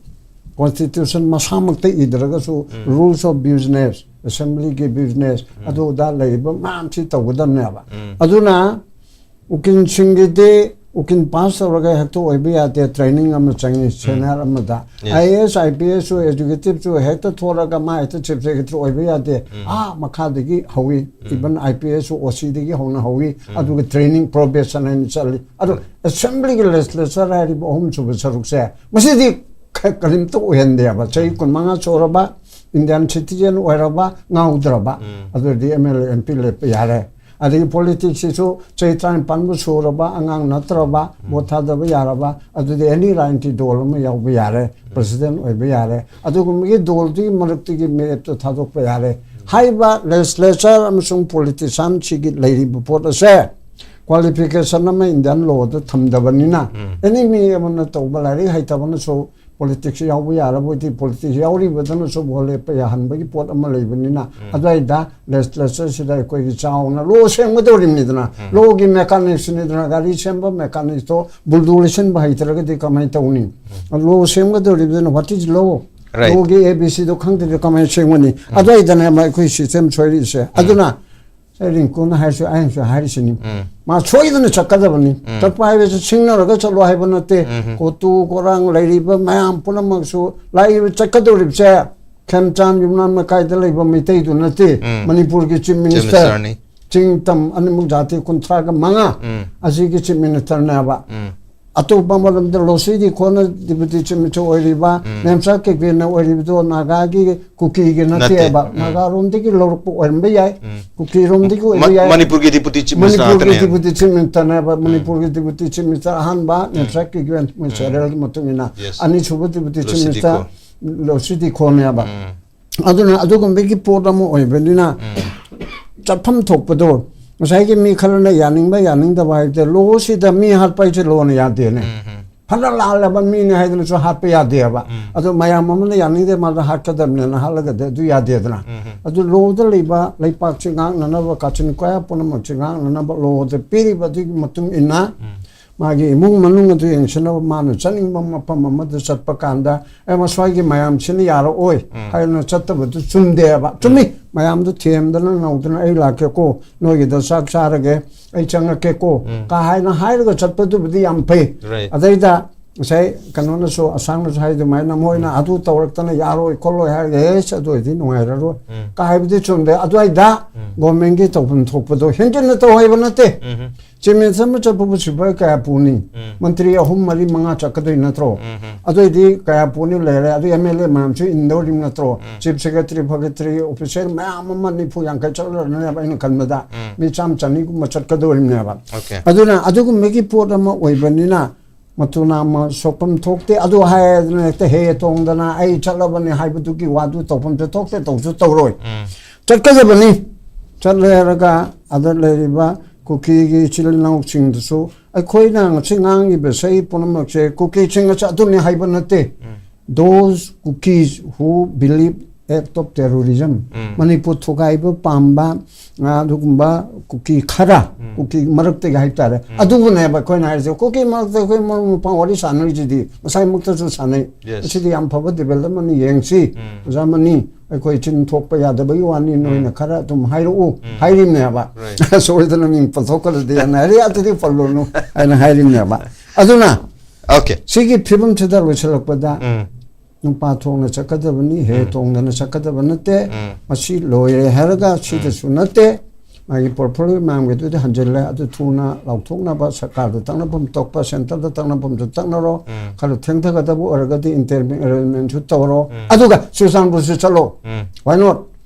constitution ꯃꯁꯥꯃꯛꯇ ꯏꯗ꯭ꯔꯒꯁꯨ, um. rules of business, assembly ꯒꯤ business, ꯎꯝ. ꯑꯗꯨ ꯑꯗꯥ ꯂꯩꯔꯤꯕ ꯃꯌꯥꯝꯁꯤ ꯇꯧꯒꯗꯕꯅꯦꯕ꯫ ꯎꯝ. ꯑꯗꯨꯅ ꯎꯀꯤꯜꯁꯤꯡꯒꯤꯗꯤ ꯎꯀꯤꯜ pass ꯇꯧꯔꯒ ꯍꯦꯛꯇ ꯑꯣꯏꯕ ꯌꯥꯗꯦ, training ꯑꯃ ꯆꯪꯉꯤ senior ꯑꯃꯗ꯫ Yes. I A S, I P S ꯁꯨ, executive ꯁꯨ ꯍꯦꯛꯇ ꯊꯣꯔꯒ ꯃꯥ ꯍꯦꯛꯇ chief secretary ꯑꯣꯏꯕ ꯌꯥꯗꯦ꯫ ꯎꯝ. ꯑꯥ ꯃꯈꯥꯗꯒꯤ ꯍꯧꯏ, ꯎꯝ. even I P S ꯁꯨ O C ꯗꯒꯤ ꯍꯧꯅ ꯍꯧꯏ꯫ ꯎꯝ. ꯑꯗꯨꯒ training, probation ꯍꯥꯏꯅ ꯆꯠꯂꯤ꯫ ꯑꯗꯣ ꯎꯝ. assembly ꯒꯤ legislature ꯍꯥꯏꯔꯤꯕ ꯑꯍꯨꯝꯁꯨꯕ ꯁꯔꯨꯛꯁꯦ, ꯃꯁꯤꯗꯤ ꯀ-, ꯀꯔꯤꯝꯇ ꯑꯣꯏꯍꯟꯗꯦꯕ꯫ ꯆꯍꯤ ꯀꯨꯟꯃꯉꯥ ꯁꯨꯔꯕ, Indian citizen ꯑꯣꯏꯔꯕ, ꯉꯥꯎꯗ꯭ꯔꯕ, ꯎꯝ. ꯑꯗꯨꯗꯤ M L A, M P ꯂꯦꯞꯄ ꯌꯥꯔꯦ꯫ ꯑꯗꯒꯤ ꯄꯣꯂꯤꯇꯤꯛꯁꯁꯤꯁꯨ ꯆꯍꯤ ꯇꯔꯥꯅꯤꯄꯥꯟꯕꯨ ꯁꯨꯔꯕ ꯑꯉꯥꯡ ꯅꯠꯇ꯭ꯔꯕ, ꯚꯣꯠ ꯊꯥꯗꯕ ꯌꯥꯔꯕ, ꯑꯗꯨꯗꯤ ꯑꯦꯅꯤ ꯔꯥꯖꯅꯤꯇꯤ ꯗꯣꯜ ꯑꯃ ꯌꯥꯎꯕ ꯌꯥꯔꯦ, ꯄ꯭ꯔꯁꯤꯗꯦꯟ ꯑꯣꯏꯕ ꯌꯥꯔꯦ꯫ ꯑꯗꯨꯒꯨꯝꯕꯒꯤ ꯗꯣꯜꯗꯨꯒꯤ ꯃꯔꯛꯇꯒꯤ ꯃꯤꯔꯦꯞꯇꯣ ꯊꯥꯗꯣꯛꯄ ꯌꯥꯔꯦ꯫ ꯍꯥꯏꯔꯤꯕ ꯂꯦꯖꯤꯁꯂꯦꯆꯔ ꯑꯃꯁꯨꯡ ꯄꯣꯂꯤꯇꯤꯁꯤꯌꯥꯟꯁꯤꯒꯤ ꯂꯩꯔꯤꯕ ꯄꯣꯠ ꯑꯁꯦ ꯀ꯭ꯋꯥꯂꯤꯐꯤꯀꯦꯁꯟ ꯑꯃ ꯏꯟꯗꯤꯌꯥꯟ ꯂꯣꯗ ꯊꯝꯗꯕꯅꯤꯅ, ꯑꯦꯅꯤ ꯃꯤ ꯑꯃꯅ ꯇꯧꯕ, ꯂꯥꯏꯔꯤꯛ ꯍꯩꯇꯕꯅꯁꯨ ꯄꯣꯂꯤꯇꯤꯛꯁ ꯌꯥꯎꯕ ꯌꯥꯔꯕ ꯑꯣꯏꯗꯤ, ꯄꯣꯂꯤꯇꯤꯛꯁ ꯌꯥꯎꯔꯤꯕꯗꯅꯁꯨ ꯚꯣꯠ ꯂꯦꯞꯄ ꯌꯥꯍꯟꯕꯒꯤ ꯄꯣꯠ ꯑꯃ ꯂꯩꯕꯅꯤꯅ, ꯑꯗꯨꯋꯥꯏꯗ ꯂꯦꯖꯤꯁꯂꯦꯆꯔꯁꯤꯗ ꯑꯩꯈꯣꯏꯒꯤ ꯆꯥꯎꯅ ꯂꯣ ꯁꯦꯝꯒꯗꯧꯔꯤꯕꯅꯤꯗꯅ, ꯂꯣꯒꯤ ꯃꯦꯀꯥꯅꯤꯛꯁꯅꯤꯗꯅ, ꯒꯥꯔꯤ ꯁꯦꯝꯕ ꯃꯦꯀꯥꯅꯤꯛꯁꯇꯣ ꯕꯨꯜꯗꯨ ꯂꯩꯁꯤꯟꯕ ꯍꯩꯇ꯭ꯔꯒꯗꯤ ꯀꯃꯥꯏꯅ ꯇꯧꯅꯤ? ꯂꯣ ꯁꯦꯝꯒꯗꯧꯔꯤꯕꯗꯨꯅ what is law? Right. ꯂꯣꯒꯤ ꯑꯦ ꯕꯤ ꯁꯤꯗꯣ ꯈꯪꯗ꯭ꯔꯗꯤ ꯀꯃꯥꯏꯅ ꯁꯦꯝꯒꯅꯤ? ꯑꯗꯨꯋꯥꯏꯗꯅꯦꯕ ꯑꯩꯈꯣꯏ ꯁꯤꯁꯇꯦꯝ ꯁꯣꯏꯔꯛꯏꯁꯦ꯫ ꯑꯗꯨꯅ ꯁꯦ ꯔꯤꯡꯀꯨꯅ ꯍꯥꯏꯔꯁꯨ, ꯑꯩꯅꯁꯨ ꯍꯥꯏꯔꯤꯁꯤꯅꯤ, ꯃꯥ ꯁꯣꯏꯗꯅ ꯆꯠꯀꯗꯕꯅꯤ꯫ ꯆꯠꯄ ꯍꯥꯏꯕꯁꯤ ꯁꯤꯡꯅꯔꯒ ꯆꯠꯂꯣ ꯍꯥꯏꯕ ꯅꯠꯇꯦ꯫ ꯀꯣꯇꯨ ꯀꯣꯔꯥꯡ ꯂꯩꯔꯤꯕ ꯃꯌꯥꯝ ꯄꯨꯝꯅꯃꯛꯁꯨ, ꯂꯥꯛꯏꯕ ꯆꯠꯀꯗꯧꯔꯤꯕꯁꯦ ꯈꯦꯝꯆꯥꯟ ꯌꯨꯝꯅꯥꯝ ꯂꯩꯀꯥꯏꯗ ꯂꯩꯕ ꯃꯩꯇꯩꯗꯨ ꯅꯠꯇꯦ, ꯃꯅꯤꯄꯨꯔꯒꯤ ꯆꯤꯐ Chief ꯃꯤꯅꯤꯁꯇꯔ꯫ Minister ꯅꯤ. ꯆꯤꯡ ꯇꯝ ꯑꯅꯤꯃꯛ ꯖꯥꯇꯤ ꯀꯨꯟꯊ꯭ꯔꯥꯒ ꯃꯉꯥ ꯑꯁꯤꯒꯤ ꯆꯤꯐ ꯃꯤꯅꯤꯁꯇꯔꯅꯦꯕ꯫ ꯑꯇꯣꯞꯄ ꯃꯔꯝꯗ ꯂꯣꯁꯤ ꯗꯤꯈꯣꯅ ꯗꯤꯄꯨꯇꯤ ꯆꯤꯐ ꯃꯤꯅꯤꯁꯇꯔ ꯑꯣꯏꯔꯤꯕ, ꯃꯦꯝꯆꯥ ꯀꯦꯕꯤꯅ ꯑꯣꯏꯔꯤꯕꯗꯣ ꯅꯥꯒꯥꯒꯤ, ꯀꯨꯀꯤꯒꯤ ꯅꯠꯇꯦꯕ꯫ ꯎꯝ. ꯅꯥꯒꯥꯔꯣꯝꯗꯒꯤ ꯂꯧꯔꯛꯄ ꯑꯣꯏꯔꯝꯕ ꯌꯥꯏ, ꯀꯨꯀꯤꯔꯣꯝꯗꯒꯤ ꯑꯣꯏꯕ ꯃ- ꯌꯥꯏ꯫ ꯃꯅꯤꯄꯨꯔꯒꯤ ꯗꯤꯄꯨꯇꯤ ꯆꯤꯐ ꯃꯤꯅꯤꯁꯇꯔ ꯃꯅꯤꯄꯨꯔꯒꯤ ꯉꯥꯛꯇꯅꯦ. ꯗꯤꯄꯨꯇꯤ ꯆꯤꯐ ꯃꯤꯅꯤꯁꯇꯔꯅꯦꯕ꯫ ꯃꯅꯤꯄꯨꯔꯒꯤ ꯗꯤꯄꯨꯇꯤ ꯆꯤꯐ ꯃꯤꯅꯤꯁꯇꯔ ꯑꯍꯥꯟꯕ ꯃꯦꯝꯆꯥ ꯀꯦꯕꯤꯟ, ꯃꯣꯏ ꯁꯦꯔꯦꯜꯒꯤ ꯃꯇꯨꯡ ꯏꯟꯅ꯫ Yes. ꯑꯅꯤꯁꯨꯕ ꯗꯤꯄꯨꯇꯤ ꯆꯤꯐ ꯂꯣꯁꯤ ꯃꯤꯅꯤꯁꯇꯔ ꯗꯤꯈꯣ. ꯂꯣꯁꯤ ꯗꯤꯈꯣꯅꯦꯕ꯫ ꯑꯗꯨꯅ ꯑꯗꯨꯒꯨꯝꯕꯒꯤ ꯄꯣꯠ ꯑꯃ ꯑꯣꯏꯕꯅꯤꯅ ꯆꯠꯐꯝ ꯊꯣꯛꯄꯗꯣ ꯉꯁꯥꯏꯒꯤ ꯃꯤ ꯈꯔꯅ ꯌꯥꯅꯤꯡꯕ ꯌꯥꯅꯤꯡꯗꯕ ꯍꯥꯏꯕꯗꯤ ꯂꯣꯁꯤꯗ ꯃꯤ ꯍꯥꯠꯄ ꯍꯥꯏꯁꯦ ꯂꯣꯅ ꯌꯥꯗꯦꯅꯦ꯫ ꯐꯅ ꯂꯥꯜꯂꯕ ꯃꯤꯅꯤ ꯍꯥꯏꯗꯨꯅꯁꯨ ꯍꯥꯠꯄ ꯌꯥꯗꯦꯕ꯫ ꯑꯗꯣ ꯃꯌꯥꯝ ꯑꯃꯅ ꯌꯥꯅꯤꯡꯗꯦ ꯃꯥꯗꯣ ꯍꯥꯠꯀꯗꯕꯅꯦꯅ ꯍꯥꯠꯂꯒꯗꯤ ꯑꯗꯨ ꯌꯥꯗꯦꯗꯅ꯫ ꯑꯗꯨ ꯂꯣꯗ ꯂꯩꯕ ꯂꯩꯄꯥꯛꯁꯤ ꯉꯥꯛꯅꯅꯕ, ꯀꯥꯆꯤꯟ ꯀꯣꯌꯥ ꯄꯨꯝꯅꯃꯛꯁꯤ ꯉꯥꯛꯅꯅꯕ ꯂꯣꯗ ꯄꯤꯔꯤꯕ ꯑꯗꯨꯒꯤ ꯃꯇꯨꯡ ꯏꯟꯅ ꯃꯥꯒꯤ ꯏꯃꯨꯡ ꯃꯅꯨꯡ ꯑꯗꯨ ꯌꯦꯡꯁꯤꯟꯅꯕ ꯃꯥꯅ ꯆꯠꯅꯤꯡꯕ ꯃꯐꯝ ꯑꯃꯗ ꯆꯠꯄ ꯀꯥꯟꯗ, "ꯑꯦ, ꯃꯁ꯭ꯋꯥꯏꯒꯤ ꯃꯌꯥꯝꯁꯤꯅ ꯌꯥꯔꯛꯑꯣꯏ" ꯍꯥꯏꯅ ꯆꯠꯇꯕꯗꯨ ꯆꯨꯝꯗꯦꯕ꯫ ꯆꯨꯝꯃꯤ, ꯃꯌꯥꯝꯗꯨ ꯊꯦꯝꯗꯅ ꯅꯧꯗꯅ "ꯑꯩ ꯂꯥꯛꯀꯦꯀꯣ, ꯅꯣꯏꯒꯤꯗ ꯆꯥꯛ ꯆꯥꯔꯒꯦ, ꯑꯩ ꯆꯪꯉꯛꯀꯦꯀꯣ" ꯀꯥ ꯍꯥꯏꯅ ꯍꯥꯏꯔꯒ ꯆꯠꯄꯗꯨꯕꯨꯗꯤ ꯌꯥꯝ ꯐꯩ꯫ Right. ꯑꯗꯩꯗ ꯉꯁꯥꯏ ꯀꯩꯅꯣꯅꯁꯨ, ꯑꯁꯥꯡꯅꯁꯨ ꯍꯥꯏ ꯑꯗꯨꯃꯥꯏꯅ, ꯃꯣꯏꯅ ꯑꯗꯨ ꯇꯧꯔꯛꯇꯅ ꯌꯥꯔꯣꯏ ꯈꯣꯠꯂꯣꯏ ꯍꯥꯏꯔꯒ, "ꯑꯦꯁ, ꯑꯗꯨ ꯑꯣꯏꯗꯤ ꯅꯨꯡꯉꯥꯏꯔꯔꯣꯏ" ꯀꯥ ꯍꯥꯏꯕꯗꯤ ꯆꯨꯝꯗꯦ꯫ ꯑꯗꯨꯋꯥꯏꯗ ꯒꯣꯔꯃꯦꯟꯒꯤ ꯇꯧꯐꯝ ꯊꯣꯛꯄꯗꯣ ꯍꯦꯟꯖꯤꯟꯅ ꯇꯧ ꯍꯥꯏꯕ ꯅꯠꯇꯦ꯫ ꯆꯤꯐ ꯃꯤꯅꯤꯁꯇꯔ ꯑꯃ ꯆꯠꯄꯕꯨ ꯁꯤꯐꯥꯏ ꯀꯌꯥ ꯄꯨꯅꯤ? ꯃꯟꯇ꯭ꯔꯤ ꯑꯍꯨꯝ, ꯃꯔꯤ, ꯃꯉꯥ ꯆꯠꯀꯗꯣꯏ ꯅꯠꯇ꯭ꯔꯣ? ꯑꯗꯨꯑꯣꯏꯗꯤ ꯀꯌꯥ ꯄꯨꯅꯤ ꯂꯩꯔꯦ? ꯑꯗꯨ ꯑꯦꯝ ꯑꯦꯜ ꯑꯦ ꯃꯌꯥꯝꯁꯨ ꯏꯟꯗꯧꯔꯤꯕ ꯅꯠꯇ꯭ꯔꯣ? ꯆꯤꯐ ꯁꯦꯀ꯭ꯔꯦꯇꯔꯤ, ꯐꯦꯀ꯭ꯔꯦꯇꯔꯤ, ꯑꯣꯐꯤꯁꯤꯌꯦꯜ ꯃꯌꯥꯝ ꯑꯃ ꯅꯤꯐꯨ ꯌꯥꯡꯈꯩ ꯆꯠꯂꯨꯔꯅꯦꯕ, ꯑꯩꯅ ꯈꯟꯕꯗ ꯃꯤ ꯆꯥꯝꯃ ꯆꯅꯤꯒꯨꯝꯕ ꯆꯠꯀꯗꯧꯔꯤꯕꯅꯦꯕ꯫ Okay. ꯑꯗꯨꯅ ꯑꯗꯨꯒꯨꯝꯕꯒꯤ ꯄꯣꯠ ꯑꯃ ꯑꯣꯏꯕꯅꯤꯅ, ꯃꯇꯨ ꯅꯥꯝꯃ ꯁꯣꯛꯐꯝ ꯊꯣꯛꯇꯦ꯫ ꯑꯗꯨ ꯍꯥꯏꯗꯅ ꯍꯦꯛꯇ ꯍꯦ ꯇꯣꯡꯗꯅ ꯑꯩ ꯆꯠꯂꯕꯅꯤ ꯍꯥꯏꯕꯗꯨꯒꯤ ꯋꯥꯗꯨ ꯇꯧꯐꯝꯁꯨ ꯊꯣꯛꯇꯦ, ꯇꯧꯁꯨ ꯇꯧꯔꯣꯏ꯫ ꯆꯠꯀꯗꯕꯅꯤ꯫ ꯆꯠꯂꯦ ꯍꯥꯏꯔꯒ ꯑꯗ ꯂꯩꯔꯤꯕ ꯀꯨꯀꯤꯒꯤ ꯏꯆꯤꯜ ꯏꯅꯥꯎꯁꯤꯡꯗꯨꯁꯨ, ꯑꯩꯈꯣꯏꯅ ꯉꯁꯤ ꯉꯥꯡꯉꯤꯕꯁꯦ ꯄꯨꯝꯅꯃꯛꯁꯦ ꯀꯨꯀꯤꯁꯤꯡ ꯑꯁꯤ ꯑꯗꯨꯅꯤ ꯍꯥꯏꯕ ꯅꯠꯇꯦ꯫ Those Kukis who believe act of terrorism, Manipur ꯊꯨꯒꯥꯏꯕ ꯄꯥꯝꯕ, ꯑꯗꯨꯒꯨꯝꯕ ꯀꯨꯀꯤ ꯈꯔ, ꯀꯨꯀꯤ ꯃꯔꯛꯇꯒꯤ ꯍꯥꯏꯇꯥꯔꯦ, ꯑꯗꯨꯕꯨꯅꯦꯕ ꯑꯩꯈꯣꯏꯅ ꯍꯥꯏꯔꯤꯁꯦ꯫ ꯀꯨꯀꯤ ꯃꯔꯛꯇ ꯑꯩꯈꯣꯏ ꯃꯔꯨꯞ ꯃꯄꯥꯡ ꯋꯥꯔꯤ ꯁꯥꯟꯅꯔꯤꯁꯤꯗꯤ ꯉꯁꯥꯏꯃꯛꯇꯁꯨ ꯁꯥꯟꯅꯩ꯫ Yes. ꯑꯁꯤꯗꯤ ꯌꯥꯝ ꯐꯕ ꯗꯤꯕꯦꯂꯞꯃꯦꯟꯅꯤ, ꯌꯦꯡꯁꯤ꯫ ꯑꯣꯖꯥ ꯃꯅꯤ, ꯑꯩꯈꯣꯏ ꯆꯤꯟ ꯊꯣꯛꯄ ꯌꯥꯗꯕꯒꯤ ꯋꯥꯅꯤ, ꯅꯣꯏꯅ ꯈꯔ ꯑꯗꯨꯝ ꯍꯥꯏꯔꯛꯎ ꯍꯥꯏꯔꯤꯕꯅꯦꯕ꯫ Right. ꯁꯣꯏꯗꯅ ꯃꯤꯡ ꯄꯟꯊꯣꯛꯈ꯭ꯔꯗꯤ ꯍꯥꯏꯅ ꯍꯥꯏꯔꯦ, ꯑꯗꯨꯗꯤ ꯄꯜꯂꯨꯅꯨ ꯍꯥꯏꯅ ꯍꯥꯏꯔꯤꯕꯅꯦꯕ꯫ ꯑꯗꯨꯅ Okay. ꯁꯤꯒꯤ ꯐꯤꯕꯝꯁꯤꯗ ꯂꯣꯏꯁꯤꯜꯂꯛꯄꯗ ꯎꯝ. ꯅꯨꯄꯥ ꯊꯣꯛꯅ ꯆꯠꯀꯗꯕꯅꯤ, ꯍꯦ ꯇꯣꯡꯗꯅ ꯆꯠꯀꯗꯕ ꯅꯠꯇꯦ꯫ ꯎꯝ. ꯃꯁꯤ ꯂꯣꯏꯔꯦ ꯍꯥꯏꯔꯒ ꯁꯤꯗꯁꯨ ꯅꯠꯇꯦ, ꯃꯥꯒꯤ ꯄꯣꯔꯠꯐꯣꯂꯤꯑꯣ ꯃꯌꯥꯝꯒꯤꯗꯨꯗꯤ ꯍꯟꯖꯤꯜꯂꯦ꯫ ꯑꯗꯨ ꯊꯨꯅ ꯂꯥꯎꯊꯣꯛꯅꯕ ꯁꯔꯀꯥꯔꯗ ꯇꯛꯅꯐꯝ ꯊꯣꯛꯄ, ꯁꯦꯟꯇꯔꯗ ꯇꯛꯅꯐꯝꯁꯨ ꯇꯛꯅꯔꯣ, ꯎꯝ. ꯈꯔ ꯊꯦꯡꯊꯒꯗꯕ ꯑꯣꯏꯔꯒꯗꯤ interim arrangementꯁꯨ ꯇꯧꯔꯣ꯫ ꯎꯝ. ꯑꯗꯨꯒ ꯆꯨꯔꯆꯥꯟꯄꯨꯔꯁꯨ ꯆꯠꯂꯣ꯫ ꯎꯝ. Why not?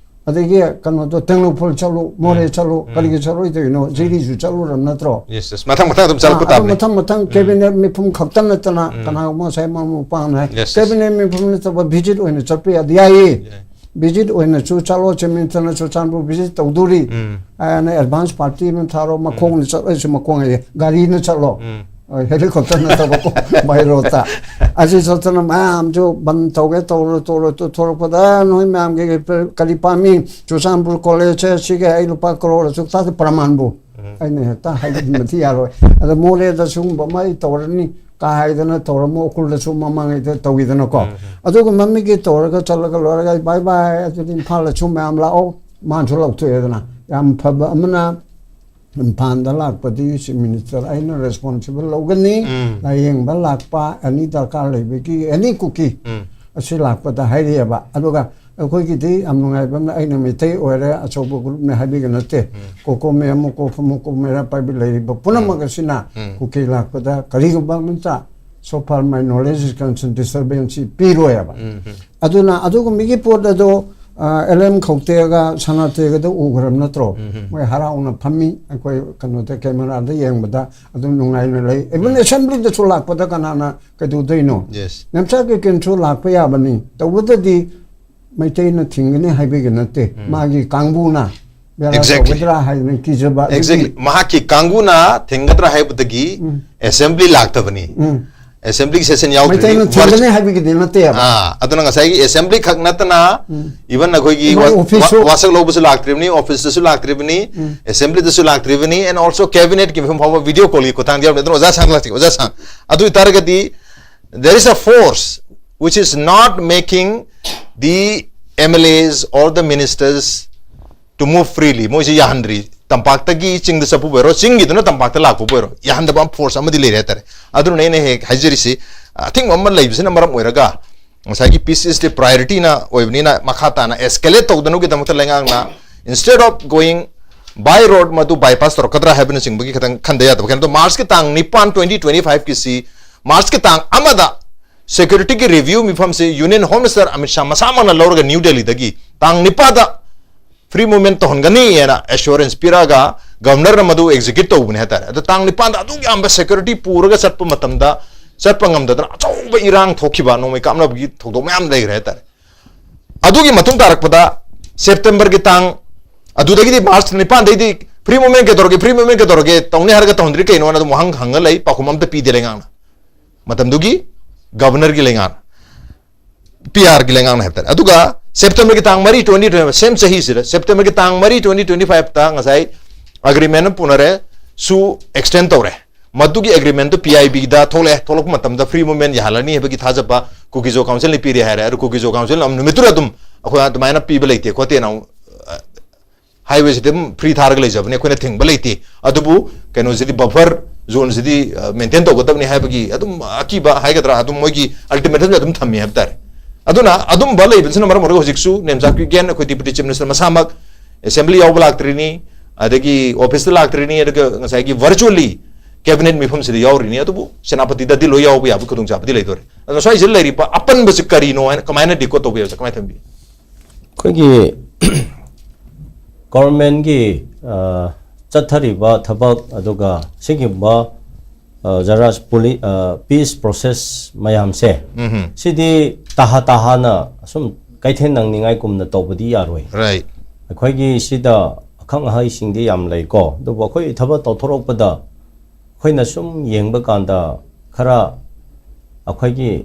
ꯑꯗꯒꯤ ꯀꯩꯅꯣꯗꯣ, ꯇꯦꯡꯅꯧꯄꯜ ꯆꯠꯂꯨ, ꯃꯣꯔꯦ ꯆꯠꯂꯨ, ꯀꯔꯤꯒꯤ ꯆꯠꯂꯣꯏꯗꯣꯏꯅꯣ? ꯖꯤꯔꯤꯁꯨ ꯆꯠꯂꯨꯔꯕ ꯅꯠꯇ꯭ꯔꯣ? Yes, yes. ꯃꯊꯪ ꯃꯊꯪ ꯑꯗꯨꯝ ꯆꯠꯂꯛꯄ ꯑꯥ, ꯑꯗꯨ ꯇꯥꯕꯅꯤ꯫ ꯃꯊꯪ ꯃꯊꯪ cabinet ꯃꯤꯐꯝ ꯈꯛꯇ ꯅꯠꯇꯅ, ꯀꯅꯥꯒꯨꯝꯕ ꯉꯁꯥꯏ ꯃꯔꯨꯞ ꯃꯄꯥꯡꯅ ꯍꯥꯏ, Yes, yes. cabinet ꯃꯤꯐꯝ ꯅꯠꯇꯕ visit ꯑꯣꯏꯅ ꯆꯠꯄ ꯌꯥꯗꯤ ꯌꯥꯏꯌꯦ꯫ ꯌꯥꯏ. Visit ꯑꯣꯏꯅꯁꯨ ꯆꯠꯂꯣ, ꯆꯤꯐ ꯃꯤꯅꯤꯁꯇꯔꯅꯁꯨ ꯆꯨꯔꯆꯥꯟꯄꯨꯔ visit ꯇꯧꯗꯣꯔꯤ꯫ ꯎꯝ. ꯑꯅ advance party ꯑꯃ ꯊꯥꯔꯣ, ꯃꯈꯣꯡꯅ ꯆꯠꯂꯁꯨ ꯃꯈꯣꯡ ꯍꯥꯏꯌꯦ, ꯒꯥꯔꯤꯅ ꯆꯠꯂꯣ꯫ ꯎꯝ. ꯑ, helicopter ꯅꯠꯇꯕꯀꯣ, by roadꯇ꯫ ꯑꯁꯤ ꯆꯠꯇꯅ ꯃꯌꯥꯝꯁꯨ ꯕꯟ ꯇꯧꯒꯦ ꯇꯧꯔꯣ, ꯇꯧꯔꯣ, ꯇꯧꯊꯣꯔꯛꯄꯗ ꯅꯣꯏ ꯃꯌꯥꯝꯒꯤ ꯀꯔꯤ ꯄꯥꯝꯃꯤ? ꯆꯨꯔꯆꯥꯟꯄꯨꯔ ꯀꯣꯂꯦꯖꯁꯦ ꯁꯤꯒꯤ ꯑꯩ ꯂꯨꯄꯥ ꯀꯔꯣꯔ ꯑꯁꯨꯛ ꯊꯥꯗꯦ, ꯄ꯭ꯔꯃꯥꯟꯕꯨ꯫ ꯑꯩꯅ ꯍꯦꯛꯇ ꯍꯥꯏꯖꯤꯟꯕꯗꯤ ꯌꯥꯔꯣꯏ꯫ ꯑꯗ ꯃꯣꯔꯦꯗ ꯁꯤꯒꯨꯝꯕ ꯑꯃ ꯑꯩ ꯇꯧꯔꯅꯤ ꯀꯥ ꯍꯥꯏꯗꯅ ꯇꯧꯔꯝꯃꯣ, ꯎꯈ꯭ꯔꯨꯜꯗꯁꯨ ꯃꯃꯥꯡꯉꯩꯗ ꯇꯧꯋꯤꯗꯅꯀꯣ꯫ ꯑꯗꯨꯒꯨꯝꯕ ꯃꯤꯒꯤ ꯇꯧꯔꯒ ꯆꯠꯂꯒ ꯂꯣꯏꯔꯒ ꯑꯩ bye bye, ꯑꯗꯨꯗꯤ ꯏꯝꯐꯥꯜꯗꯁꯨ ꯃꯌꯥꯝ ꯂꯥꯛꯑꯣ, ꯃꯥꯅꯁꯨ ꯂꯥꯎꯊꯣꯛꯑꯦꯗꯅ꯫ ꯌꯥꯝ ꯐꯕ ꯑꯃꯅ ꯏꯝꯐꯥꯜꯗ ꯂꯥꯛꯄꯗꯤ ꯆꯤꯐ ꯃꯤꯅꯤꯁꯇꯔ ꯑꯩꯅ ꯔꯦꯁꯄꯣꯟꯁꯤꯕꯜ ꯂꯧꯒꯅꯤ꯫ ꯎꯝ. ꯂꯥꯏꯌꯦꯡꯕ ꯂꯥꯛꯄ ꯑꯦꯅꯤ ꯗꯔꯀꯥꯔ ꯂꯩꯕꯒꯤ ꯑꯦꯅꯤ ꯀꯨꯀꯤ ꯎꯝ. ꯑꯁꯤ ꯂꯥꯛꯄꯗ ꯍꯥꯏꯔꯛꯑꯦꯕ꯫ ꯑꯗꯨꯒ ꯑꯩꯈꯣꯏꯒꯤꯗꯤ ꯌꯥꯝ ꯅꯨꯡꯉꯥꯏꯕ ꯑꯃꯅ ꯑꯩꯅ ꯃꯩꯇꯩ ꯑꯣꯏꯔꯦ, ꯑꯆꯧꯕ ꯒ꯭ꯔꯨꯞꯅꯦ ꯍꯥꯏꯕꯤꯒ ꯅꯠꯇꯦ꯫ ꯀꯣꯀꯣꯃꯦ ꯑꯃ ꯀꯣꯐ ꯑꯃ ꯀꯣꯃꯦꯔꯥ ꯄꯥꯏꯕꯤ ꯂꯩꯔꯤꯕ ꯄꯨꯝꯅꯃꯛ ꯑꯁꯤꯅ ꯎꯝ. ꯀꯨꯀꯤ ꯂꯥꯛꯄꯗ ꯀꯔꯤꯒꯨꯝꯕ ꯑꯃꯇ so far my knowledge is concerned disturbance ꯄꯤꯔꯣꯏꯕ꯫ ꯎꯝ. ꯑꯗꯨꯅ ꯑꯗꯨꯒꯨꯝꯕꯒꯤ ꯄꯣꯠ ꯑꯗꯣ ꯑꯦꯜ ꯑꯦꯝ ꯈꯧꯇꯦꯒ ꯁꯅꯥꯇꯦꯒꯗ ꯎꯈ꯭ꯔꯕ ꯅꯠꯇ꯭ꯔꯣ? ꯃꯣꯏ ꯍꯔꯥꯎꯅ ꯐꯝꯃꯤ꯫ ꯑꯩꯈꯣꯏ ꯀꯩꯅꯣꯗ ꯀꯦꯃꯦꯔꯥꯗ ꯌꯦꯡꯕꯗ ꯑꯗꯨꯝ ꯅꯨꯡꯉꯥꯏꯅ ꯂꯩ꯫ ꯏꯚꯟ ꯑꯦꯁꯦꯝꯕ꯭ꯂꯤꯗꯁꯨ ꯂꯥꯛꯄꯗ ꯀꯅꯥꯅ ꯀꯩꯗꯧꯗꯣꯏꯅꯣ? ꯌꯦꯁ. ꯅꯦꯝꯆꯥ ꯀꯦꯀꯦꯟꯁꯨ ꯂꯥꯛꯄ ꯌꯥꯕꯅꯤ꯫ ꯇꯧꯕꯗꯗꯤ ꯃꯩꯇꯩꯅ ꯊꯤꯡꯒꯅꯤ ꯍꯥꯏꯕꯒꯤ ꯅꯠꯇꯦ꯫ ꯃꯥꯒꯤ ꯀꯥꯡꯕꯨꯅ ꯕꯦꯔꯥ Exactly. ꯇꯧꯒꯗ꯭ꯔꯥ ꯍꯥꯏꯗꯅ ꯀꯤꯖꯕ ꯑꯗꯨꯒꯤ ꯑꯦꯛꯖꯦꯛꯂꯤ. ꯃꯍꯥꯛꯀꯤ ꯀꯥꯡꯕꯨꯅ ꯊꯤꯡꯒꯗ꯭ꯔꯥ ꯍꯥꯏꯕꯗꯒꯤ ꯎꯝ. ꯑꯦꯁꯦꯝꯕ꯭ꯂꯤ ꯂꯥꯛꯇꯕꯅꯤ. ꯎꯝ. ꯑꯦꯁꯦꯝꯕ꯭ꯂꯤ ꯁꯦꯁꯟ ꯌꯥꯎꯗ꯭ꯔꯤꯕꯅꯤ. ꯃꯩꯇꯩꯅ ꯊꯤꯡꯒꯅꯤ ꯍꯥꯏꯕꯒꯤꯗꯤ ꯅꯠꯇꯦꯕ꯫ ꯑꯥ, ꯑꯗꯨꯅ ꯉꯁꯥꯏꯒꯤ ꯑꯦꯁꯦꯝꯕ꯭ꯂꯤ ꯈꯛ ꯅꯠꯇꯅ ꯎꯝ. ꯏꯚꯟ ꯑꯩꯈꯣꯏꯒꯤ ꯃꯣꯏ ꯋꯥ- ꯑꯣꯐꯤꯁꯁꯨ ꯋꯥ- ꯋꯥꯁꯛ ꯂꯧꯕꯁꯨ ꯂꯥꯛꯇ꯭ꯔꯤꯕꯅꯤ, ꯑꯣꯐꯤꯁꯇꯁꯨ ꯂꯥꯛꯇ꯭ꯔꯤꯕꯅꯤ, ꯎꯝ. ꯑꯦꯁꯦꯝꯕ꯭ꯂꯤꯗꯁꯨ ꯂꯥꯛꯇ꯭ꯔꯤꯕꯅꯤ, ꯑꯦꯟ ꯑꯣꯜꯁꯣ ꯀꯦꯕꯤꯅꯦꯠꯀꯤ ꯃꯤꯐꯝ ꯐꯥꯎꯕ ꯚꯤꯗꯤꯑꯣ ꯀꯣꯜꯒꯤ ꯈꯨꯊꯥꯡꯗ ꯌꯥꯎꯔꯝꯃꯤ. ꯑꯗꯨꯅ ꯑꯣꯖꯥ ꯁꯥꯡ ꯂꯥꯛꯇꯦ, ꯑꯣꯖꯥ ꯁꯥꯡ. ꯑꯗꯨ ꯑꯣꯏꯇꯥꯔꯒꯗꯤ there is a force which is not making the M L As or the ministers to move freely. ꯃꯣꯏꯁꯦ ꯌꯥꯍꯟꯗ꯭ꯔꯤ. ꯇꯝꯄꯥꯛꯇꯒꯤ ꯆꯤꯡꯗ ꯆꯠꯄꯕꯨ ꯑꯣꯏꯔꯣ, ꯆꯤꯡꯒꯤꯗꯨꯅ ꯇꯝꯄꯥꯛꯇ ꯂꯥꯛꯄꯕꯨ ꯑꯣꯏꯔꯣ, ꯌꯥꯍꯟꯗꯕ ꯐꯣꯔꯁ ꯑꯃꯗꯤ ꯂꯩꯔꯦ ꯍꯥꯏꯇꯥꯔꯦ. ꯑꯗꯨꯅ ꯑꯩꯅ ꯍꯦꯛ ꯍꯥꯏꯖꯔꯤꯁꯤ, ꯑꯊꯤꯡꯕ ꯑꯃ ꯂꯩꯕꯁꯤꯅ ꯃꯔꯝ ꯑꯣꯏꯔꯒ ꯉꯁꯥꯏꯒꯤ peace is the priority ꯅ ꯑꯣꯏꯕꯅꯤꯅ ꯃꯈꯥ ꯇꯥꯅ ꯑꯦꯁꯀꯦꯂꯦꯠ ꯇꯧꯗꯅꯕꯒꯤꯗꯃꯛꯇ ꯂꯩꯉꯥꯛꯅ instead of going by road ꯃꯗꯨ ꯕꯥꯏꯄꯥꯁ ꯇꯧꯔꯛꯀꯗ꯭ꯔꯥ ꯍꯥꯏꯕꯅꯆꯤꯡꯕꯒꯤ ꯈꯤꯇꯪ ꯈꯟꯗ ꯌꯥꯗꯕ. ꯀꯩꯅꯣ, ꯃꯥꯔꯆꯀꯤ ꯇꯥꯡ ꯅꯤꯄꯥꯟ, twenty twenty five ꯀꯤꯁꯤ, ꯃꯥꯔꯆꯀꯤ ꯇꯥꯡ ꯑꯃꯗ ꯁꯦꯀ꯭ꯌꯨꯔꯤꯇꯤꯒꯤ ꯔꯤꯚ꯭ꯌꯨ ꯃꯤꯐꯝꯁꯤ union home minister Amit Shah ꯃꯁꯥꯃꯛꯅ ꯂꯧꯔꯒ ꯅ꯭ꯌꯨ ꯗꯦꯜꯂꯤꯗꯒꯤ ꯇꯥꯡ ꯅꯤꯄꯥꯟꯗ ꯐ꯭ꯔꯤ ꯃꯨꯚꯃꯦꯟ ꯇꯧꯍꯟꯒꯅꯤ ꯍꯥꯏꯅ ꯑꯦꯁꯨꯔꯦꯟꯁ ꯄꯤꯔꯛꯑꯒ ꯒꯚꯔꯅꯔꯅ ꯃꯗꯨ ꯑꯦꯛꯖꯤꯀ꯭ꯌꯨꯠ ꯇꯧꯕꯅꯤ ꯍꯥꯏꯇꯥꯔꯦ. ꯑꯗꯣ ꯇꯥꯡ ꯅꯤꯄꯥꯟꯗ ꯑꯗꯨꯛ ꯌꯥꯝꯕ ꯁꯦꯀ꯭ꯌꯨꯔꯤꯇꯤ ꯄꯨꯔꯒ ꯆꯠꯄ ꯃꯇꯝꯗ ꯆꯠꯄ ꯉꯝꯗꯗꯅ ꯑꯆꯧꯕ ꯏꯔꯥꯡ ꯊꯣꯛꯈꯤꯕ, ꯅꯣꯡꯃꯩ ꯀꯥꯞꯅꯕꯒꯤ ꯊꯧꯗꯣꯛ ꯃꯌꯥꯝ ꯂꯩꯈ꯭ꯔꯦ ꯍꯥꯏꯇꯥꯔꯦ. ꯑꯗꯨꯒꯤ ꯃꯇꯨꯡ ꯇꯥꯔꯛꯄꯗ ꯁꯦꯞꯇꯦꯝꯕꯔꯒꯤ ꯇꯥꯡ, ꯑꯗꯨꯗꯒꯤꯗꯤ ꯃꯥꯔꯆ ꯅꯤꯄꯥꯟꯗꯩꯗꯤ ꯐ꯭ꯔꯤ ꯃꯨꯚꯃꯦꯟ ꯀꯩꯗꯧꯔꯒꯦ, ꯐ꯭ꯔꯤ ꯃꯨꯚꯃꯦꯟ ꯀꯩꯗꯧꯔꯒꯦ, ꯇꯧꯅꯤ ꯍꯥꯏꯔꯒ ꯇꯧꯍꯟꯗ꯭ꯔꯤ ꯀꯩꯅꯣꯅ ꯑꯗꯨꯝ ꯋꯥꯍꯪ ꯍꯪꯉ ꯂꯩ, ꯄꯥꯎꯈꯨꯝ ꯑꯝꯇ ꯄꯤꯗꯦ ꯂꯩꯉꯥꯛꯅ꯫ ꯃꯇꯝꯗꯨꯒꯤ ꯒꯚꯔꯅꯔꯒꯤ ꯂꯩꯉꯥꯛꯅ, ꯄꯤ ꯑꯥꯔꯒꯤ ꯂꯩꯉꯥꯛꯅ ꯍꯥꯏꯕ ꯇꯥꯔꯦ. ꯑꯗꯨꯒ ꯁꯦꯞꯇꯦꯝꯕꯔꯒꯤ ꯇꯥꯡ ꯃꯔꯤ, twenty twenty five, ꯁꯦꯝ ꯆꯍꯤꯁꯤꯗ ꯁꯦꯞꯇꯦꯝꯕꯔꯒꯤ ꯇꯥꯡ ꯃꯔꯤ, twenty twenty five ꯇ ꯉꯁꯥꯏ ꯑꯦꯒ꯭ꯔꯤꯃꯦꯟ ꯑꯃ ꯄꯨꯅꯔꯦ, ꯁꯨ ꯑꯦꯛꯁꯇꯦꯟ ꯇꯧꯔꯦ. ꯃꯗꯨꯒꯤ ꯑꯦꯒ꯭ꯔꯤꯃꯦꯟꯗꯨ ꯄꯤ ꯑꯥꯏ ꯕꯤꯗ ꯊꯣꯛꯂꯛꯑꯦ. ꯊꯣꯛꯂꯛꯄ ꯃꯇꯝꯗ ꯐ꯭ꯔꯤ ꯃꯨꯚꯃꯦꯟ ꯌꯥꯍꯜꯂꯅꯤ ꯍꯥꯏꯕꯒꯤ ꯊꯥꯖꯕ ꯀꯨꯀꯤꯖꯣ ꯀꯥꯎꯟꯁꯤꯜꯅ ꯄꯤꯔꯦ ꯍꯥꯏꯔꯦ. ꯑꯗꯨ ꯀꯨꯀꯤꯖꯣ ꯀꯥꯎꯟꯁꯤꯜꯅ ꯅꯨꯃꯤꯠꯇꯨꯗ ꯑꯗꯨꯝ ꯑꯩꯈꯣꯏ ꯑꯗꯨꯃꯥꯏꯅ ꯄꯤꯕ ꯂꯩꯇꯦ ꯈꯣꯠꯇꯦꯅ ꯑꯃꯨꯛ, ꯑ, ꯍꯥꯏꯋꯦꯁꯤꯗꯤ ꯑꯗꯨꯝ ꯐ꯭ꯔꯤ ꯊꯥꯔꯒ ꯂꯩꯖꯕꯅꯤ, ꯑꯩꯈꯣꯏꯅ ꯊꯤꯡꯕ ꯂꯩꯇꯦ꯫ ꯑꯗꯨꯕꯨ ꯀꯩꯅꯣꯁꯤꯗꯤ, ꯕꯐꯔ ꯖꯣꯟꯁꯤꯗꯤ ꯃꯦꯟꯇꯦꯟ ꯇꯧꯒꯗꯕꯅꯤ ꯍꯥꯏꯕꯒꯤ ꯑꯗꯨꯝ ꯑꯀꯤꯕ ꯍꯥꯏꯒꯗ꯭ꯔꯥ, ꯑꯗꯨꯝ ꯃꯣꯏꯒꯤ ꯑꯜꯇꯤꯃꯦꯇꯝ ꯑꯗꯨꯝ ꯊꯝꯃꯤ ꯍꯥꯏꯕ ꯇꯥꯔꯦ꯫ ꯑꯗꯨꯅ ꯑꯗꯨꯝꯕ ꯂꯩꯕꯁꯤꯅ ꯃꯔꯝ ꯑꯣꯏꯔꯒ ꯍꯧꯖꯤꯛꯁꯨ ꯅꯦꯝꯖꯥꯛꯀꯤ ꯒꯦꯟ ꯑꯩꯈꯣꯏ ꯗꯤꯄ꯭ꯌꯨꯇꯤ ꯆꯤꯐ ꯃꯤꯅꯤꯁꯇꯔ ꯃꯁꯥꯃꯛ ꯑꯦꯁꯦꯝꯕ꯭ꯂꯤ ꯌꯥꯎꯕ ꯂꯥꯛꯇ꯭ꯔꯤꯅꯤ, ꯑꯗꯒꯤ ꯑꯣꯐꯤꯁꯇ ꯂꯥꯛꯇ꯭ꯔꯤꯅꯤ, ꯑꯗꯨꯒ ꯉꯁꯥꯏꯒꯤ ꯚꯔꯆꯨꯋꯦꯜꯂꯤ ꯀꯦꯕꯤꯅꯦꯠ ꯃꯤꯐꯝꯁꯤꯗ ꯌꯥꯎꯔꯤꯅꯤ꯫ ꯑꯗꯨꯕꯨ ꯁꯦꯅꯥꯄꯇꯤꯗ ꯂꯣꯏ ꯌꯥꯎꯕ ꯌꯥꯕꯒꯤ ꯈꯨꯗꯣꯡꯆꯥꯕꯗꯤ ꯂꯩꯗꯣꯔꯦ꯫ ꯑꯗꯣ ꯁ꯭ꯋꯥꯏꯁꯤꯗ ꯂꯩꯔꯤꯕ ꯑꯄꯟꯕꯁꯤ ꯀꯔꯤꯅꯣ ꯍꯥꯏꯅ ꯀꯃꯥꯏꯅ ꯗꯤꯀꯣꯗ ꯇꯧꯕ ꯌꯥꯕꯁꯦ ꯀꯃꯥꯏꯅ ꯊꯝꯕꯤ? ꯑꯩꯈꯣꯏꯒꯤ ꯒꯣꯔꯃꯦꯟꯒꯤ ꯆꯠꯊꯔꯤꯕ ꯊꯕꯛ, ꯑꯗꯨꯒ ꯁꯤꯒꯨꯝꯕ ꯖꯔꯥꯁ ꯄꯨꯂꯤ ꯄꯤꯁ ꯄ꯭ꯔꯣꯁꯦꯁ ꯃꯌꯥꯝꯁꯦ, ꯎꯝ ꯁꯤꯗꯤ ꯇꯍꯥ ꯇꯍꯥꯅ ꯑꯁꯨꯝ ꯀꯩꯊꯦꯜ ꯅꯪꯅꯤꯡꯉꯥꯏꯒꯨꯝꯅ ꯇꯧꯕꯗꯤ ꯌꯥꯔꯣꯏ꯫ ꯔꯥꯏꯠ꯫ ꯑꯩꯈꯣꯏꯒꯤ ꯁꯤꯗ ꯑꯈꯪ ꯑꯍꯩꯁꯤꯡꯗꯤ ꯌꯥꯝ ꯂꯩꯀꯣ, ꯑꯗꯨꯕꯨ ꯑꯩꯈꯣꯏ ꯊꯕꯛ ꯇꯧꯊꯣꯔꯛꯄꯗ ꯑꯩꯈꯣꯏꯅ ꯁꯨꯝ ꯌꯦꯡꯕ ꯀꯥꯟꯗ ꯈꯔ ꯑꯩꯈꯣꯏꯒꯤ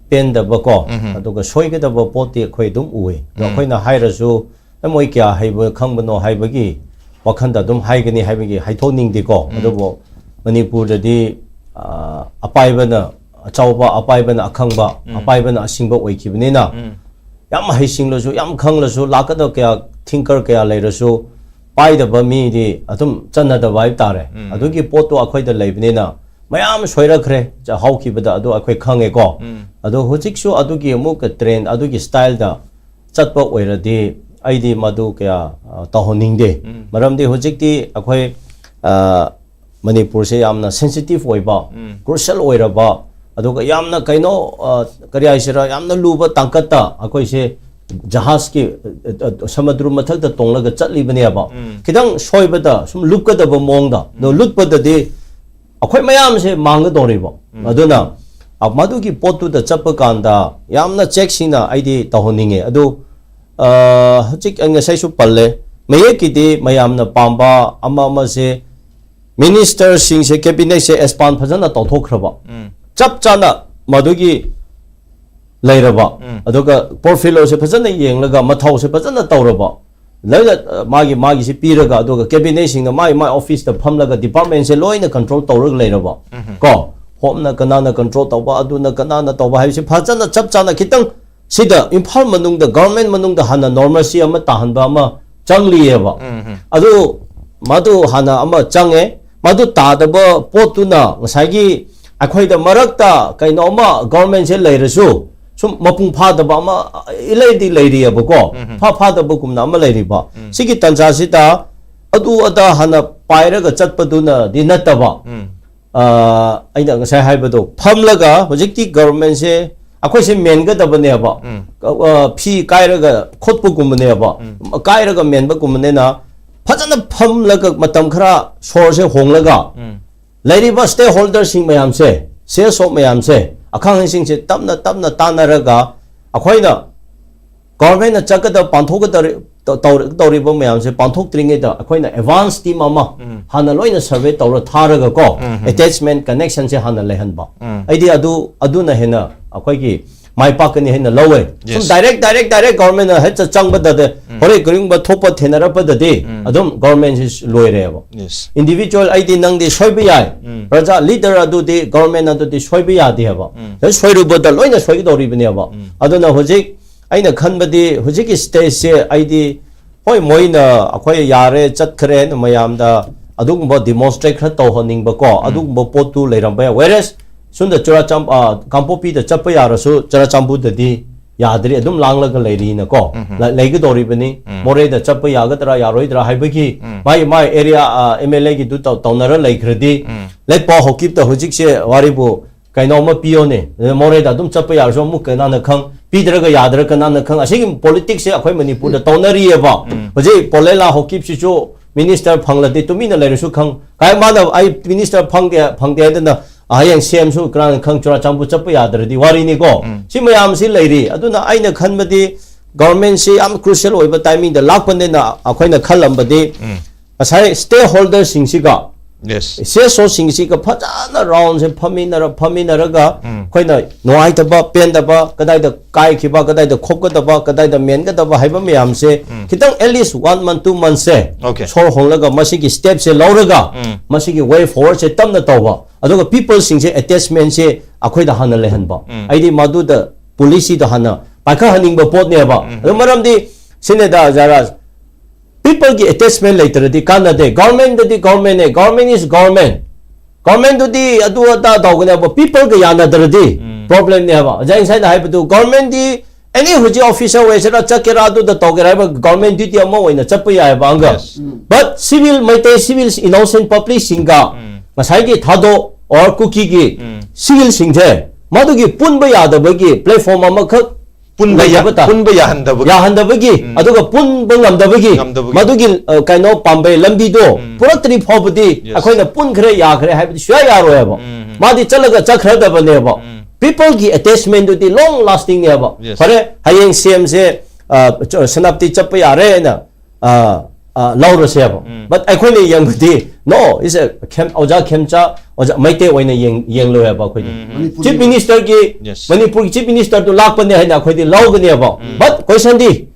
ꯄꯦꯟꯗꯕꯀꯣ, ꯎꯝ ꯑꯗꯨꯒ ꯁꯣꯏꯒꯗꯕ ꯄꯣꯠꯇꯤ ꯑꯩꯈꯣꯏ ꯑꯗꯨꯝ ꯎꯏ꯫ ꯑꯗꯣ ꯎꯝ ꯑꯩꯈꯣꯏꯅ ꯍꯥꯏꯔꯁꯨ, "ꯑꯦ, ꯃꯣꯏ ꯀꯌꯥ ꯍꯩꯕ ꯈꯪꯕꯅꯣ?" ꯍꯥꯏꯕꯒꯤ ꯋꯥꯈꯟꯗ ꯑꯗꯨꯝ ꯍꯥꯏꯒꯅꯤ ꯍꯥꯏꯕꯒꯤ ꯍꯥꯏꯊꯣꯛꯅꯤꯡꯗꯦꯀꯣ꯫ ꯎꯝ ꯑꯗꯨꯕꯨ ꯃꯅꯤꯄꯨꯔꯗꯗꯤ, ꯑ, ꯑꯄꯥꯏꯕꯅ ꯑꯆꯧꯕ, ꯑꯄꯥꯏꯕꯅ ꯑꯈꯪꯕ, ꯎꯝ ꯑꯄꯥꯏꯕꯅ ꯑꯁꯤꯡꯕ ꯑꯣꯏꯈꯤꯕꯅꯤꯅ, ꯎꯝ ꯌꯥꯝ ꯍꯩꯁꯤꯡꯂꯁꯨ, ꯌꯥꯝ ꯈꯪꯂꯁꯨ, ꯂꯥꯛꯀꯗꯕ ꯀꯌꯥ, ꯊꯤꯡꯀꯔ ꯀꯌꯥ ꯂꯩꯔꯁꯨ, ꯄꯥꯏꯗꯕ ꯃꯤꯗꯤ ꯑꯗꯨꯝ ꯆꯠꯅꯗꯕ ꯍꯥꯏꯕ ꯇꯥꯔꯦ꯫ ꯎꯝ ꯑꯗꯨꯒꯤ ꯄꯣꯠꯇꯣ ꯑꯩꯈꯣꯏꯗ ꯂꯩꯕꯅꯤꯅ ꯃꯌꯥꯝ ꯁꯣꯏꯔꯛꯈ꯭ꯔꯦ, ꯆ-, ꯍꯧꯈꯤꯕꯗ ꯑꯗꯨ ꯑꯩꯈꯣꯏ ꯈꯪꯉꯦꯀꯣ꯫ ꯎꯝ ꯑꯗꯣ ꯍꯧꯖꯤꯛꯁꯨ ꯑꯗꯨꯒꯤ ꯑꯃꯨꯛꯀ ꯇ꯭ꯔꯦꯟ, ꯑꯗꯨꯒꯤ ꯁ꯭ꯇꯥꯏꯜꯗ ꯆꯠꯄ ꯑꯣꯏꯔꯗꯤ ꯑꯩꯗꯤ ꯃꯗꯨ ꯀꯌꯥ, ꯑ, ꯇꯧꯍꯟꯅꯤꯡꯗꯦ꯫ ꯎꯝ ꯃꯔꯝꯗꯤ ꯍꯧꯖꯤꯛꯇꯤ ꯑꯩꯈꯣꯏ, ꯑ, ꯃꯅꯤꯄꯨꯔꯁꯦ ꯌꯥꯝꯅ ꯁꯦꯟꯁꯤꯇꯤꯚ ꯑꯣꯏꯕ, ꯎꯝ ꯀ꯭ꯔꯨꯁꯤꯌꯦꯜ ꯑꯣꯏꯔꯕ, ꯑꯗꯨꯒ ꯌꯥꯝꯅ ꯀꯩꯅꯣ, ꯑ, ꯀꯔꯤ ꯍꯥꯏꯁꯤꯔꯥ, ꯌꯥꯝꯅ ꯂꯨꯕ ꯇꯥꯡꯀꯠꯇ ꯑꯩꯈꯣꯏꯁꯦ ꯖꯍꯥꯖꯀꯤ, ꯑ, ꯑ, ꯁꯃꯨꯗ꯭ꯔ ꯃꯊꯛꯇ ꯇꯣꯡꯂꯒ ꯆꯠꯂꯤꯕꯅꯦꯕ꯫ ꯎꯝ ꯈꯤꯇꯪ ꯁꯣꯏꯕꯗ ꯁꯨꯝ ꯂꯨꯞꯀꯗꯕ ꯃꯑꯣꯡꯗ, ꯑꯗꯣ ꯂꯨꯞꯄꯗꯗꯤ ꯑꯩꯈꯣꯏ ꯃꯌꯥꯝꯁꯦ ꯃꯥꯡꯒꯗꯧꯔꯤꯕ꯫ ꯎꯝ ꯑꯗꯨꯅ, ꯑ, ꯃꯗꯨꯒꯤ ꯄꯣꯠꯇꯨꯗ ꯆꯠꯄ ꯀꯥꯟꯗ ꯌꯥꯝꯅ ꯆꯦꯛꯁꯤꯟꯅ ꯑꯩꯗꯤ ꯇꯧꯍꯟꯅꯤꯡꯉꯦ꯫ ꯑꯗꯨ, ꯑ, ꯍꯧꯖꯤꯛ ꯑꯩ ꯉꯁꯥꯏꯁꯨ ꯄꯜꯂꯦ, ꯃꯌꯦꯛꯀꯤꯗꯤ ꯃꯌꯥꯝꯅ ꯄꯥꯝꯕ ꯑꯃ ꯑꯃꯁꯦ, ꯃꯤꯅꯤꯁꯇꯔꯁꯤꯡꯁꯦ, ꯀꯦꯕꯤꯅꯦꯠꯁꯦ ꯑꯦꯛꯁꯄꯥꯟ ꯐꯖꯅ ꯇꯧꯊꯣꯛꯈ꯭ꯔꯕ, ꯎꯝ ꯆꯞ ꯆꯥꯅ ꯃꯗꯨꯒꯤ ꯂꯩꯔꯕ, ꯎꯝ ꯑꯗꯨꯒ ꯄꯣꯔꯠꯐꯣꯂꯤꯑꯣꯁꯦ ꯐꯖꯅ ꯌꯦꯡꯂꯒ, ꯃꯊꯧꯁꯦ ꯐꯖꯅ ꯇꯧꯔꯕ, ꯂꯣꯏꯅ, ꯑ, ꯃꯥꯒꯤ, ꯃꯥꯒꯤꯁꯤ ꯄꯤꯔꯒ, ꯑꯗꯨꯒ ꯀꯦꯕꯤꯅꯦꯠꯁꯤꯡꯅ ꯃꯥꯒꯤ, ꯃꯥꯒꯤ ꯑꯣꯐꯤꯁꯇ ꯐꯝꯂꯒ ꯗꯤꯄꯥꯔꯠꯃꯦꯟꯁꯦ ꯂꯣꯏꯅ ꯀꯟꯇ꯭ꯔꯣꯜ ꯇꯧꯔꯒ ꯂꯩꯔꯕ, ꯎꯝ ꯀꯣ, ꯍꯣꯝꯅ ꯀꯅꯥꯅ ꯀꯟꯇ꯭ꯔꯣꯜ ꯇꯧꯕ, ꯑꯗꯨꯅ ꯀꯅꯥꯅ ꯇꯧꯕ ꯍꯥꯏꯕꯁꯤ ꯐꯖꯅ ꯆꯞ ꯆꯥꯅ ꯈꯤꯇꯪ ꯁꯤꯗ ꯏꯝꯐꯥꯜ ꯃꯅꯨꯡꯗ, ꯒꯚꯔꯟꯃꯦꯟ ꯃꯅꯨꯡꯗ ꯍꯥꯟꯅ ꯅꯣꯔꯃꯦꯜꯁꯤ ꯑꯃ ꯇꯥꯍꯟꯕ ꯑꯃ ꯆꯪꯂꯤꯑꯕ꯫ ꯑꯗꯨ ꯃꯗꯨ ꯍꯥꯟꯅ ꯑꯃ ꯆꯪꯉꯦ꯫ ꯃꯗꯨ ꯇꯥꯗꯕ ꯄꯣꯠꯇꯨꯅ ꯉꯁꯥꯏꯒꯤ ꯑꯩꯈꯣꯏꯗ ꯃꯔꯛꯇ ꯀꯩꯅꯣꯝꯃ ꯒꯣꯔꯃꯦꯟꯁꯦ ꯂꯩꯔꯁꯨ ꯁꯨꯝ ꯃꯄꯨꯡ ꯐꯥꯗꯕ ꯑꯃ ꯏꯂꯩꯗꯤ ꯂꯩꯔꯤꯑꯕꯀꯣ꯫ ꯐꯥ ꯐꯥꯗꯕꯒꯨꯝꯅ ꯑꯃ ꯂꯩꯔꯤꯕ꯫ ꯁꯤꯒꯤ ꯇꯥꯟꯖꯥꯁꯤꯗ ꯑꯗꯨ ꯑꯗꯥ ꯍꯥꯟꯅ ꯄꯥꯏꯔꯒ ꯆꯠꯄꯗꯨꯅꯗꯤ ꯅꯠꯇꯕ, ꯑ, ꯑꯩꯅ ꯉꯁꯥꯏ ꯍꯥꯏꯕꯗꯣ ꯐꯝꯂꯒ ꯍꯧꯖꯤꯛꯇꯤ ꯒꯣꯔꯃꯦꯟꯁꯦ ꯑꯩꯈꯣꯏꯁꯦ ꯃꯦꯟꯒꯗꯕꯅꯦꯕ꯫ ꯑ, ꯐꯤ ꯀꯥꯏꯔꯒ ꯈꯣꯠꯄꯒꯨꯝꯕꯅꯦꯕ꯫ ꯀꯥꯏꯔꯒ ꯃꯦꯟꯕꯒꯨꯝꯕꯅꯤꯅ ꯐꯖꯅ ꯐꯝꯂꯒ ꯃꯇꯝ ꯈꯔ ꯁꯣꯔꯁꯦ ꯍꯣꯡꯂꯒ ꯂꯩꯔꯤꯕ ꯁ꯭ꯇꯦꯛ ꯍꯣꯜꯗꯔꯁꯤꯡ ꯃꯌꯥꯝꯁꯦ, ꯁꯦꯜ ꯁꯣꯛ ꯃꯌꯥꯝꯁꯦ, ꯑꯈꯪ ꯑꯍꯩꯁꯤꯡꯁꯦ ꯇꯞꯅ ꯇꯞꯅ ꯇꯥꯟꯅꯔꯒ ꯑꯩꯈꯣꯏꯅ ꯒꯣꯔꯃꯦꯟꯅ ꯆꯠꯀꯗꯕ ꯄꯥꯡꯊꯣꯛꯀꯗꯧꯔꯤ-, ꯇꯧ-, ꯇꯧꯔꯤꯕ ꯃꯌꯥꯝꯁꯦ ꯄꯥꯡꯊꯣꯛꯇ꯭ꯔꯤꯉꯩꯗ ꯑꯩꯈꯣꯏꯅ ꯑꯦꯗꯚꯥꯟꯁ ꯇꯤꯝ ꯑꯃ ꯍꯥꯟꯅ ꯂꯣꯏꯅ ꯁꯔꯚꯦ ꯇꯧꯔ ꯊꯥꯔꯒꯀꯣ, ꯑꯦꯇꯦꯆꯃꯦꯟ ꯀꯅꯦꯛꯁꯟꯁꯦ ꯍꯥꯟꯅ ꯂꯩꯍꯟꯕ꯫ ꯑꯩꯗꯤ ꯑꯗꯨ, ꯑꯗꯨꯅ ꯍꯦꯟꯅ ꯑꯩꯈꯣꯏꯒꯤ ꯃꯥꯏ ꯄꯥꯛꯀꯅꯤ ꯍꯥꯏꯅ ꯂꯧꯋꯦ꯫ ꯁꯨꯝ ꯗꯥꯏꯔꯦꯛ ꯗꯥꯏꯔꯦꯛ ꯗꯥꯏꯔꯦꯛ ꯒꯣꯔꯃꯦꯟꯅ ꯍꯦꯛꯇ ꯆꯪꯕꯗꯗꯤ ꯍꯣꯔꯦꯟ ꯀꯔꯤꯒꯨꯝꯕ ꯊꯣꯛꯄ ꯊꯦꯡꯅꯔꯛꯄꯗꯗꯤ ꯑꯗꯨꯝ ꯒꯣꯔꯃꯦꯟꯁꯤ ꯂꯣꯏꯔꯦꯕ꯫ ꯏꯟꯗꯤꯕꯤꯖꯨꯋꯦꯜ ꯑꯩꯗꯤ ꯅꯪꯗꯤ ꯁꯣꯏꯕ ꯌꯥꯏ, ꯄ꯭ꯔꯖꯥ ꯂꯤꯗꯔ ꯑꯗꯨꯗꯤ ꯒꯣꯔꯃꯦꯟ ꯑꯗꯨꯗꯤ ꯁꯣꯏꯕ ꯌꯥꯗꯦ ꯍꯥꯏꯕ꯫ ꯁꯣꯏꯔꯨꯕꯗ ꯂꯣꯏꯅ ꯁꯣꯏꯒꯗꯧꯔꯤꯕꯅꯦꯕ꯫ ꯑꯗꯨꯅ ꯍꯧꯖꯤꯛ ꯑꯩꯅ ꯈꯟꯕꯗꯤ ꯍꯧꯖꯤꯛꯀꯤ ꯁ꯭ꯇꯦꯖꯁꯦ ꯑꯩꯗꯤ ꯍꯣꯏ, ꯃꯣꯏꯅ ꯑꯩꯈꯣꯏ ꯌꯥꯔꯦ, ꯆꯠꯈ꯭ꯔꯦꯅ ꯃꯌꯥꯝꯗ ꯑꯗꯨꯒꯨꯝꯕ ꯗꯤꯃꯣꯟꯁꯇ꯭ꯔꯦꯠ ꯈꯔ ꯇꯧꯍꯟꯅꯤꯡꯕꯀꯣ, ꯑꯗꯨꯒꯨꯝꯕ ꯄꯣꯠꯇꯨ ꯂꯩꯔꯝꯕ ꯌꯥꯏ꯫ Whereas ꯁꯣꯝꯗ ꯆꯨꯔꯥꯆꯥꯟ-, ꯑ, ꯀꯥꯡꯄꯣꯛꯄꯤꯗ ꯆꯠꯄ ꯌꯥꯔꯁꯨ ꯆꯨꯔꯥꯆꯥꯟꯄꯨꯔꯗꯗꯤ ꯌꯥꯗ꯭ꯔꯤ, ꯑꯗꯨꯝ ꯂꯥꯡꯂꯒ ꯂꯩꯔꯤꯅꯀꯣ꯫ ꯂ-, ꯂꯩꯒꯗꯧꯔꯤꯕꯅꯤ꯫ ꯃꯣꯔꯦꯗ ꯆꯠꯄ ꯌꯥꯒꯗ꯭ꯔꯥ ꯌꯥꯔꯣꯏꯗ꯭ꯔꯥ ꯍꯥꯏꯕꯒꯤ ꯃꯥꯒꯤ, ꯃꯥꯒꯤ ꯑꯦꯔꯤꯌꯥ, ꯑ, ꯑꯦꯝ ꯑꯦꯜ ꯑꯦꯒꯤꯗꯨ ꯇꯧ-, ꯇꯧꯅꯔ ꯂꯩꯈ꯭ꯔꯗꯤ, ꯂꯦꯠꯄꯥꯎ ꯍꯧꯀꯤꯞꯇ ꯍꯧꯖꯤꯛꯁꯦ ꯋꯥꯔꯤꯕꯨ ꯀꯩꯅꯣꯝꯃ ꯄꯤꯌꯣꯅꯦ꯫ ꯃꯣꯔꯦꯗ ꯑꯗꯨꯝ ꯆꯠꯄ ꯌꯥꯔꯁꯨ ꯑꯃꯨꯛ ꯀꯅꯥꯅ ꯈꯪ, ꯄꯤꯗ꯭ꯔꯒ ꯌꯥꯗ꯭ꯔꯥ ꯀꯅꯥꯅ ꯈꯪ꯫ ꯑꯁꯤꯒꯤ ꯄꯣꯂꯤꯇꯤꯛꯁꯁꯦ ꯑꯩꯈꯣꯏ ꯃꯅꯤꯄꯨꯔꯗ ꯇꯧꯅꯔꯤꯑꯕ꯫ ꯍꯧꯖꯤꯛ ꯄꯣꯂꯦꯂꯥ ꯍꯣꯀꯤꯞꯁꯤꯁꯨ ꯃꯤꯅꯤꯁꯇꯔ ꯐꯪꯂꯗꯤ ꯇꯨꯃꯤꯟꯅ ꯂꯩꯔꯁꯨ ꯈꯪ, ꯀꯥꯏ ꯃꯥꯅ ꯑꯩ ꯃꯤꯅꯤꯁꯇꯔ ꯐꯪꯗꯦ, ꯐꯪꯗꯦ ꯍꯥꯏꯗꯅ ꯍꯌꯦꯡ ꯁꯤ ꯑꯦꯝꯁꯨ ꯀꯅꯥꯅ ꯈꯪ ꯆꯨꯔꯥꯆꯥꯟꯄꯨꯔ ꯆꯠꯄ ꯌꯥꯗ꯭ꯔꯗꯤ ꯋꯥꯔꯤꯅꯤꯀꯣ꯫ ꯁꯤ ꯃꯌꯥꯝꯁꯤ ꯂꯩꯔꯤ꯫ ꯑꯗꯨꯅ ꯑꯩꯅ ꯈꯟꯕꯗꯤ ꯒꯣꯔꯃꯦꯟꯁꯤ ꯌꯥꯝ ꯀ꯭ꯔꯨꯁꯤꯌꯦꯜ ꯑꯣꯏꯕ ꯇꯥꯏꯃꯤꯡꯗ ꯂꯥꯛꯄꯅꯤꯅ ꯑꯩꯈꯣꯏꯅ ꯈꯜꯂꯝꯕꯗꯤ ꯉꯁꯥꯏ ꯁ꯭ꯇꯦꯛ ꯍꯣꯜꯗꯔꯁꯤꯡꯁꯤꯒ ꯁꯤ ꯑꯦꯁ ꯑꯣꯁꯤꯡꯁꯤꯒ ꯐꯖꯅ ꯔꯥꯎꯟꯁꯦ ꯐꯝꯃꯤꯟꯅꯔ-, ꯐꯝꯃꯤꯟꯅꯔꯒ ꯑꯩꯈꯣꯏꯅ ꯅꯨꯡꯉꯥꯏꯇꯕ, ꯄꯦꯟꯗꯕ, ꯀꯗꯥꯏꯗ ꯀꯥꯏꯈꯤꯕ, ꯀꯗꯥꯏꯗ ꯈꯣꯞꯀꯗꯕ, ꯀꯗꯥꯏꯗ ꯃꯦꯟꯒꯗꯕ ꯍꯥꯏꯕ ꯃꯌꯥꯝꯁꯦ ꯈꯤꯇꯪ at least one month, two monthsꯁꯦ ꯁꯣꯔ ꯍꯣꯜꯂꯒ ꯃꯁꯤꯒꯤ ꯁ꯭ꯇꯦꯞꯁꯦ ꯂꯧꯔꯒ ꯃꯁꯤꯒꯤ ꯋꯦ ꯐꯣꯔꯋꯥꯔꯗꯁꯦ ꯇꯞꯅ ꯇꯧꯕ, ꯑꯗꯨꯒ ꯄꯤꯄꯜꯁꯤꯡꯁꯦ ꯑꯦꯇꯦꯆꯃꯦꯟꯁꯦ ꯑꯩꯈꯣꯏꯗ ꯍꯥꯟꯅ ꯂꯩꯍꯟꯕ꯫ ꯑꯩꯗꯤ ꯃꯗꯨꯗ ꯄꯣꯂꯤꯁꯤꯗ ꯍꯥꯟꯅ ꯄꯥꯏꯈꯠꯍꯟꯅꯤꯡꯕ ꯄꯣꯠꯅꯦꯕ꯫ ꯑꯗꯨ ꯃꯔꯝꯗꯤ ꯁꯤꯅꯦꯗ ꯖꯥꯔꯥꯖ, People ꯒꯤ attachment ꯂꯩꯇ꯭ꯔꯗꯤ ꯀꯥꯟꯅꯗꯦ꯫ Government ꯗꯗꯤ government ꯅꯦ, government is government꯫ Government ꯗꯨꯗꯤ ꯑꯗꯨ ꯑꯗꯥ ꯇꯧꯒꯅꯦꯕ, people ꯒ ꯌꯥꯅꯗ꯭ꯔꯗꯤ ꯎꯝ꯫ problem ꯅꯦꯕ꯫ ꯑꯣꯖꯥ ꯉꯁꯥꯏꯅ ꯍꯥꯏꯕꯗꯨ, government ꯗꯤ any ꯍꯧꯖꯤꯛ officer ꯑꯣꯏꯁꯤꯔꯥ, ꯆꯠꯀꯦꯔꯥ, ꯑꯗꯨꯗ ꯇꯧꯒꯦꯔꯥ ꯍꯥꯏꯕ, government duty ꯑꯃ ꯑꯣꯏꯅ ꯆꯠꯄ ꯌꯥꯏꯑꯕ ꯑꯪꯒ꯫ Yes. Um. But civil, Meitei civil innocent public ꯁꯤꯡꯒ ꯎꯝ꯫ ꯉꯁꯥꯏꯒꯤ ꯊꯥꯗꯣ or ꯀꯨꯀꯤꯒꯤ ꯎꯝ꯫ civil ꯁꯤꯡꯁꯦ ꯃꯗꯨꯒꯤ ꯄꯨꯟꯕ ꯌꯥꯗꯕꯒꯤ platform ꯑꯃꯈꯛ ꯄꯨꯟꯕ ꯌꯥ- ꯂꯩꯇꯕ ꯇꯥ- ꯄꯨꯟꯕ ꯌꯥꯍꯟꯗꯕꯒꯤ ꯌꯥꯍꯟꯗꯕꯒꯤ, ꯎꯝ꯫ ꯑꯗꯨꯒ ꯄꯨꯟꯕ ꯉꯝꯗꯕꯒꯤ, ꯉꯝꯗꯕꯒꯤ꯫ ꯃꯗꯨꯒꯤ ꯑ, ꯀꯩꯅꯣ ꯄꯥꯝꯕꯩ ꯂꯝꯕꯤꯗꯣ ꯎꯝ꯫ ꯄꯨꯔꯛꯇ꯭ꯔꯤ ꯐꯥꯎꯕꯗꯤ Yes. ꯑꯩꯈꯣꯏꯅ ꯄꯨꯟꯈ꯭ꯔꯦ ꯌꯥꯈ꯭ꯔꯦ ꯍꯥꯏꯕꯗꯤ ꯁꯨꯡꯌꯥ ꯌꯥꯔꯣꯏꯕ꯫ ꯎꯝ꯫ ꯃꯥꯗꯤ ꯆꯠꯂꯒ ꯆꯠꯈ꯭ꯔꯗꯕꯅꯦꯕ꯫ ꯎꯝ꯫ People ꯒꯤ attachment ꯗꯨꯗꯤ long lasting ꯅꯦꯕ꯫ Yes. ꯐꯔꯦ, ꯍꯌꯦꯡ CM ꯁꯦ ꯑ, ꯆ- ꯁꯦꯅꯥꯄꯇꯤ ꯆꯠꯄ ꯌꯥꯔꯦꯅ ꯑ, ꯑ, ꯂꯧꯔꯁꯦꯕ꯫ ꯎꯝ꯫ But ꯑꯩꯈꯣꯏꯅ ꯌꯦꯡꯕꯗꯤ, no, is a ꯈꯦꯝ-, ꯑꯣꯖꯥ ꯈꯦꯝꯆꯥ, ꯑꯣꯖꯥ ꯃꯩꯇꯩ ꯑꯣꯏꯅ ꯌꯦꯡ-, ꯌꯦꯡꯂꯣꯏꯕ ꯑꯩꯈꯣꯏꯗꯤ꯫ ꯎꯝ꯫ ꯃꯅꯤꯄꯨꯔꯒꯤ Chief Minister ꯒꯤ, Yes. ꯃꯅꯤꯄꯨꯔꯒꯤ Chief Minister ꯗꯨ ꯂꯥꯛꯄꯅꯦ ꯍꯥꯏꯅ ꯑꯩꯈꯣꯏꯗꯤ ꯂꯧꯒꯅꯦꯕ꯫ ꯎꯝ꯫ But question ꯗꯤ,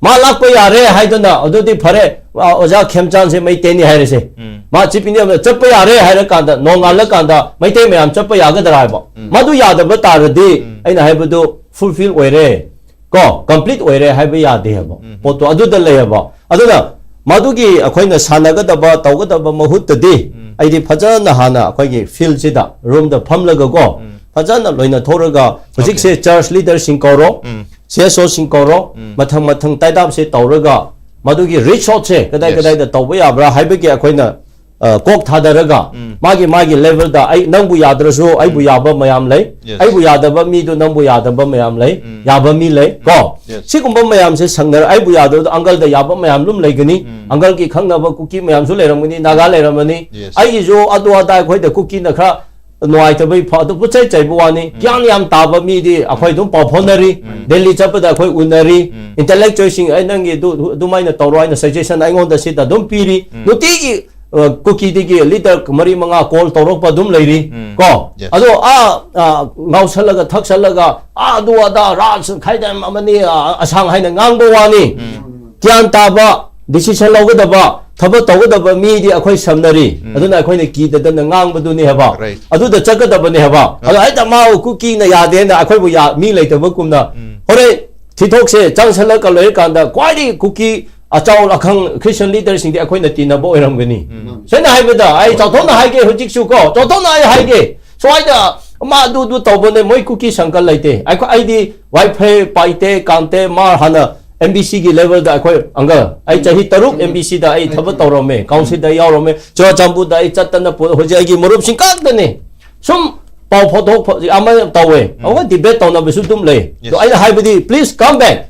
ꯃꯥ ꯂꯥꯛꯄ ꯌꯥꯔꯦ ꯍꯥꯏꯗꯨꯅ ꯑꯗꯨꯗꯤ ꯐꯔꯦ, ꯑ, ꯑꯣꯖꯥ ꯈꯦꯝꯆꯥꯟꯁꯦ ꯃꯩꯇꯩꯅꯤ ꯍꯥꯏꯔꯁꯦ꯫ ꯎꯝ꯫ ꯃꯥ Chief Minister ꯆꯠꯄ ꯌꯥꯔꯦ ꯍꯥꯏꯔꯀꯥꯟꯗ, ꯅꯣꯡꯉꯥꯜꯂꯀꯥꯟꯗ ꯃꯩꯇꯩ ꯃꯌꯥꯝ ꯆꯠꯄ ꯌꯥꯒꯗ꯭ꯔꯥ ꯍꯥꯏꯕ꯫ ꯎꯝ꯫ ꯃꯗꯨ ꯌꯥꯗꯕ ꯇꯥꯔꯗꯤ ꯎꯝ꯫ ꯑꯩꯅ ꯍꯥꯏꯕꯗꯨ fulfill ꯑꯣꯏꯔꯦ, ꯀꯣ, complete ꯑꯣꯏꯔꯦ ꯍꯥꯏꯕ ꯌꯥꯗꯦ ꯍꯥꯏꯕ ꯎꯝ꯫ ꯄꯣꯠꯇꯣ ꯑꯗꯨꯗ ꯂꯩꯌꯦꯕ꯫ ꯑꯗꯨꯅ ꯃꯗꯨꯒꯤ ꯑꯩꯈꯣꯏꯅ ꯁꯥꯟꯅꯒꯗꯕ, ꯇꯧꯒꯗꯕ ꯃꯍꯨꯠꯇꯗꯤ ꯎꯝ꯫ ꯑꯩꯗꯤ ꯐꯖꯅ ꯍꯥꯟꯅ ꯑꯩꯈꯣꯏꯒꯤ field ꯁꯤꯗ, room ꯗ ꯐꯝꯂꯒꯀꯣ, ꯎꯝ꯫ ꯐꯖꯅ ꯂꯣꯏꯅꯊꯣꯛꯔꯒ ꯍꯧꯖꯤꯛꯁꯦ church leader ꯁꯤꯡ ꯀꯧꯔꯣ, ꯎꯝ꯫ CSO ꯁꯤꯡ ꯀꯧꯔꯣ, ꯎꯝ꯫ ꯃꯊꯪ ꯃꯊꯪ tie up ꯁꯦ ꯇꯧꯔꯒ ꯃꯗꯨꯒꯤ reach out ꯁꯦ ꯀꯗꯥꯏ Yes. ꯀꯗꯥꯏꯗ ꯇꯧꯕ ꯌꯥꯕ꯭ꯔꯥ ꯍꯥꯏꯕꯒꯤ ꯑꯩꯈꯣꯏꯅ, ꯑ, ꯀꯣꯛ ꯊꯥꯗꯔꯒ ꯎꯝ꯫ ꯃꯥꯒꯤ ꯃꯥꯒꯤ level ꯗ ꯑꯩ, ꯅꯪꯕꯨ ꯌꯥꯗ꯭ꯔꯁꯨ ꯑꯩꯕꯨ ꯌꯥꯕ ꯃꯌꯥꯝ ꯂꯩ, Yes. ꯑꯩꯕꯨ ꯌꯥꯗꯕ ꯃꯤꯗꯨ ꯅꯪꯕꯨ ꯌꯥꯗꯕ ꯃꯌꯥꯝ ꯂꯩ, ꯎꯝ꯫ ꯌꯥꯕ ꯃꯤ ꯂꯩ, ꯀꯣ꯫ Yes. ꯁꯤꯒꯨꯝꯕ ꯃꯌꯥꯝꯁꯦ ꯁꯪꯅꯔ, ꯑꯩꯕꯨ ꯌꯥꯗꯕꯗꯣ uncle ꯗ ꯌꯥꯕ ꯃꯌꯥꯝ ꯑꯗꯨꯝ ꯂꯩꯒꯅꯤ꯫ ꯎꯝ꯫ Uncle ꯒꯤ ꯈꯪꯅꯕ ꯀꯨꯀꯤ ꯃꯌꯥꯝꯁꯨ ꯂꯩꯔꯝꯒꯅꯤ, ꯅꯥꯒꯥ ꯂꯩꯔꯝꯃꯅꯤ꯫ Yes. ꯑꯩꯒꯤꯁꯨ ꯑꯗꯨ ꯑꯗꯥ ꯑꯩꯈꯣꯏꯗ ꯀꯨꯀꯤꯅ ꯈꯔ ꯅꯨꯡꯉꯥꯏꯇꯕꯩ ꯐ-, ꯑꯗꯨ ꯄꯨꯠꯆꯩ ꯆꯩꯕ ꯋꯥꯅꯤ꯫ ꯒ꯭ꯌꯥꯟ ꯌꯥꯝ ꯇꯥꯕ ꯃꯤꯗꯤ ꯑꯩꯈꯣꯏ ꯑꯗꯨꯝ ꯄꯥꯎ ꯐꯥꯎꯅꯔꯤ꯫ ꯎꯝ꯫ ꯗꯦꯜꯂꯤ ꯆꯠꯄꯗ ꯑꯩꯈꯣꯏ ꯎꯅꯔꯤ꯫ ꯎꯝ꯫ Intellectual ꯁꯤꯡ, "ꯑꯩ ꯅꯪꯒꯤ ꯑꯗꯨ, ꯑꯗꯨꯃꯥꯏꯅ ꯇꯧꯔꯣ" ꯍꯥꯏꯅ suggestion ꯑꯩꯉꯣꯟꯗ ꯁꯤꯗ ꯑꯗꯨꯝ ꯄꯤꯔꯤ꯫ ꯎꯝ꯫ ꯅꯨꯡꯇꯤꯒꯤ, ꯑ, ꯀꯨꯀꯤꯗꯒꯤ leader ꯃꯔꯤ ꯃꯉꯥ call ꯇꯧꯔꯛꯄ ꯑꯗꯨꯝ ꯂꯩꯔꯤ꯫ ꯎꯝ꯫ ꯀꯣ? Yes. ꯑꯗꯣ ꯑꯥ, ꯑ, ꯉꯥꯎꯁꯜꯂꯒ ꯊꯛꯁꯜꯂꯒ ꯑꯥ ꯑꯗꯨ ꯑꯗꯥ ꯔꯥꯖ ꯈꯥꯏꯗꯝ ꯑꯃꯅꯤ, ꯑ, ꯑꯁꯥꯡ ꯍꯥꯏꯅ ꯉꯥꯡꯕ ꯋꯥꯅꯤ꯫ ꯎꯝ꯫ ꯒ꯭ꯌꯥꯟ ꯇꯥꯕ, decision ꯂꯧꯒꯗꯕ, ꯊꯕꯛ ꯇꯧꯒꯗꯕ ꯃꯤꯗꯤ ꯑꯩꯈꯣꯏ ꯁꯝꯅꯔꯤ꯫ ꯎꯝ꯫ ꯑꯗꯨꯅ ꯑꯩꯈꯣꯏꯅ ꯀꯤꯗꯗꯅ ꯉꯥꯡꯕꯗꯨꯅꯤ ꯍꯥꯏꯕ꯫ Right. ꯑꯗꯨꯗ ꯆꯠꯀꯗꯕꯅꯤ ꯍꯥꯏꯕ꯫ ꯑꯗꯣ ꯍꯦꯛꯇ ꯃꯥ ꯀꯨꯀꯤꯅ ꯌꯥꯗꯦꯅ ꯑꯩꯈꯣꯏꯕꯨ ꯌꯥ-, ꯃꯤ ꯂꯩꯇꯕꯒꯨꯝꯅ꯫ ꯎꯝ꯫ ꯍꯣꯔꯦꯟ ꯊꯤꯊꯣꯛꯁꯦ ꯆꯪꯁꯜꯂꯒ ꯂꯣꯏꯔꯀꯥꯟꯗ ꯈ꯭ꯋꯥꯏꯗꯒꯤ ꯀꯨꯀꯤ ꯑꯆꯧ ꯑꯈꯪ Christian leaderꯁꯤꯡꯗꯤ ꯑꯩꯈꯣꯏꯅ ꯇꯤꯟꯅꯕ ꯑꯣꯏꯔꯝꯒꯅꯤ꯫ ꯁꯦꯡꯅ ꯍꯥꯏꯕꯗ ꯑꯩ ꯆꯥꯎꯊꯣꯛꯅ ꯍꯥꯏꯒꯦ ꯍꯧꯖꯤꯛꯁꯨ ꯀꯣ, ꯆꯥꯎꯊꯣꯛꯅ ꯑꯩ ꯍꯥꯏꯒꯦ, ꯁ꯭ꯋꯥꯏꯗ ꯃꯥ ꯑꯗꯨ ꯑꯗꯨ ꯇꯧꯕꯅꯦ, ꯃꯣꯏ ꯀꯨꯀꯤ ꯁꯪꯀꯜ ꯂꯩꯇꯦ꯫ ꯑꯩꯈꯣꯏ, ꯑꯩꯗꯤ ꯋꯥꯏꯐꯩ, ꯄꯥꯏꯇꯦ, ꯀꯥꯟꯇꯦ, ꯃꯥ ꯍꯥꯟꯅ MBCꯒꯤ levelꯗ ꯑꯩꯈꯣꯏ uncle, ꯑꯩ ꯆꯍꯤ ꯇꯔꯨꯛ MBCꯗ ꯑꯩ ꯊꯕꯛ ꯇꯧꯔꯝꯃꯦ, councilꯗ ꯌꯥꯎꯔꯝꯃꯦ, ꯆꯨꯔꯥꯆꯥꯟꯄꯨꯔꯗ ꯑꯩ ꯆꯠꯇꯅ ꯄꯨ-, ꯍꯧꯖꯤꯛ ꯑꯩꯒꯤ ꯃꯔꯨꯞꯁꯤꯡ ꯈꯛꯇꯅꯦ꯫ ꯁꯨꯝ ꯄꯥꯎ ꯐꯥꯎꯗꯣꯛ ꯑꯃ ꯇꯧꯋꯦ, ꯑꯗꯨꯒ debate ꯇꯧꯅꯕꯁꯨ ꯑꯗꯨꯝ ꯂꯩ꯫ ꯑꯗꯣ ꯑꯩꯅ ꯍꯥꯏꯕꯗꯤ, please come back,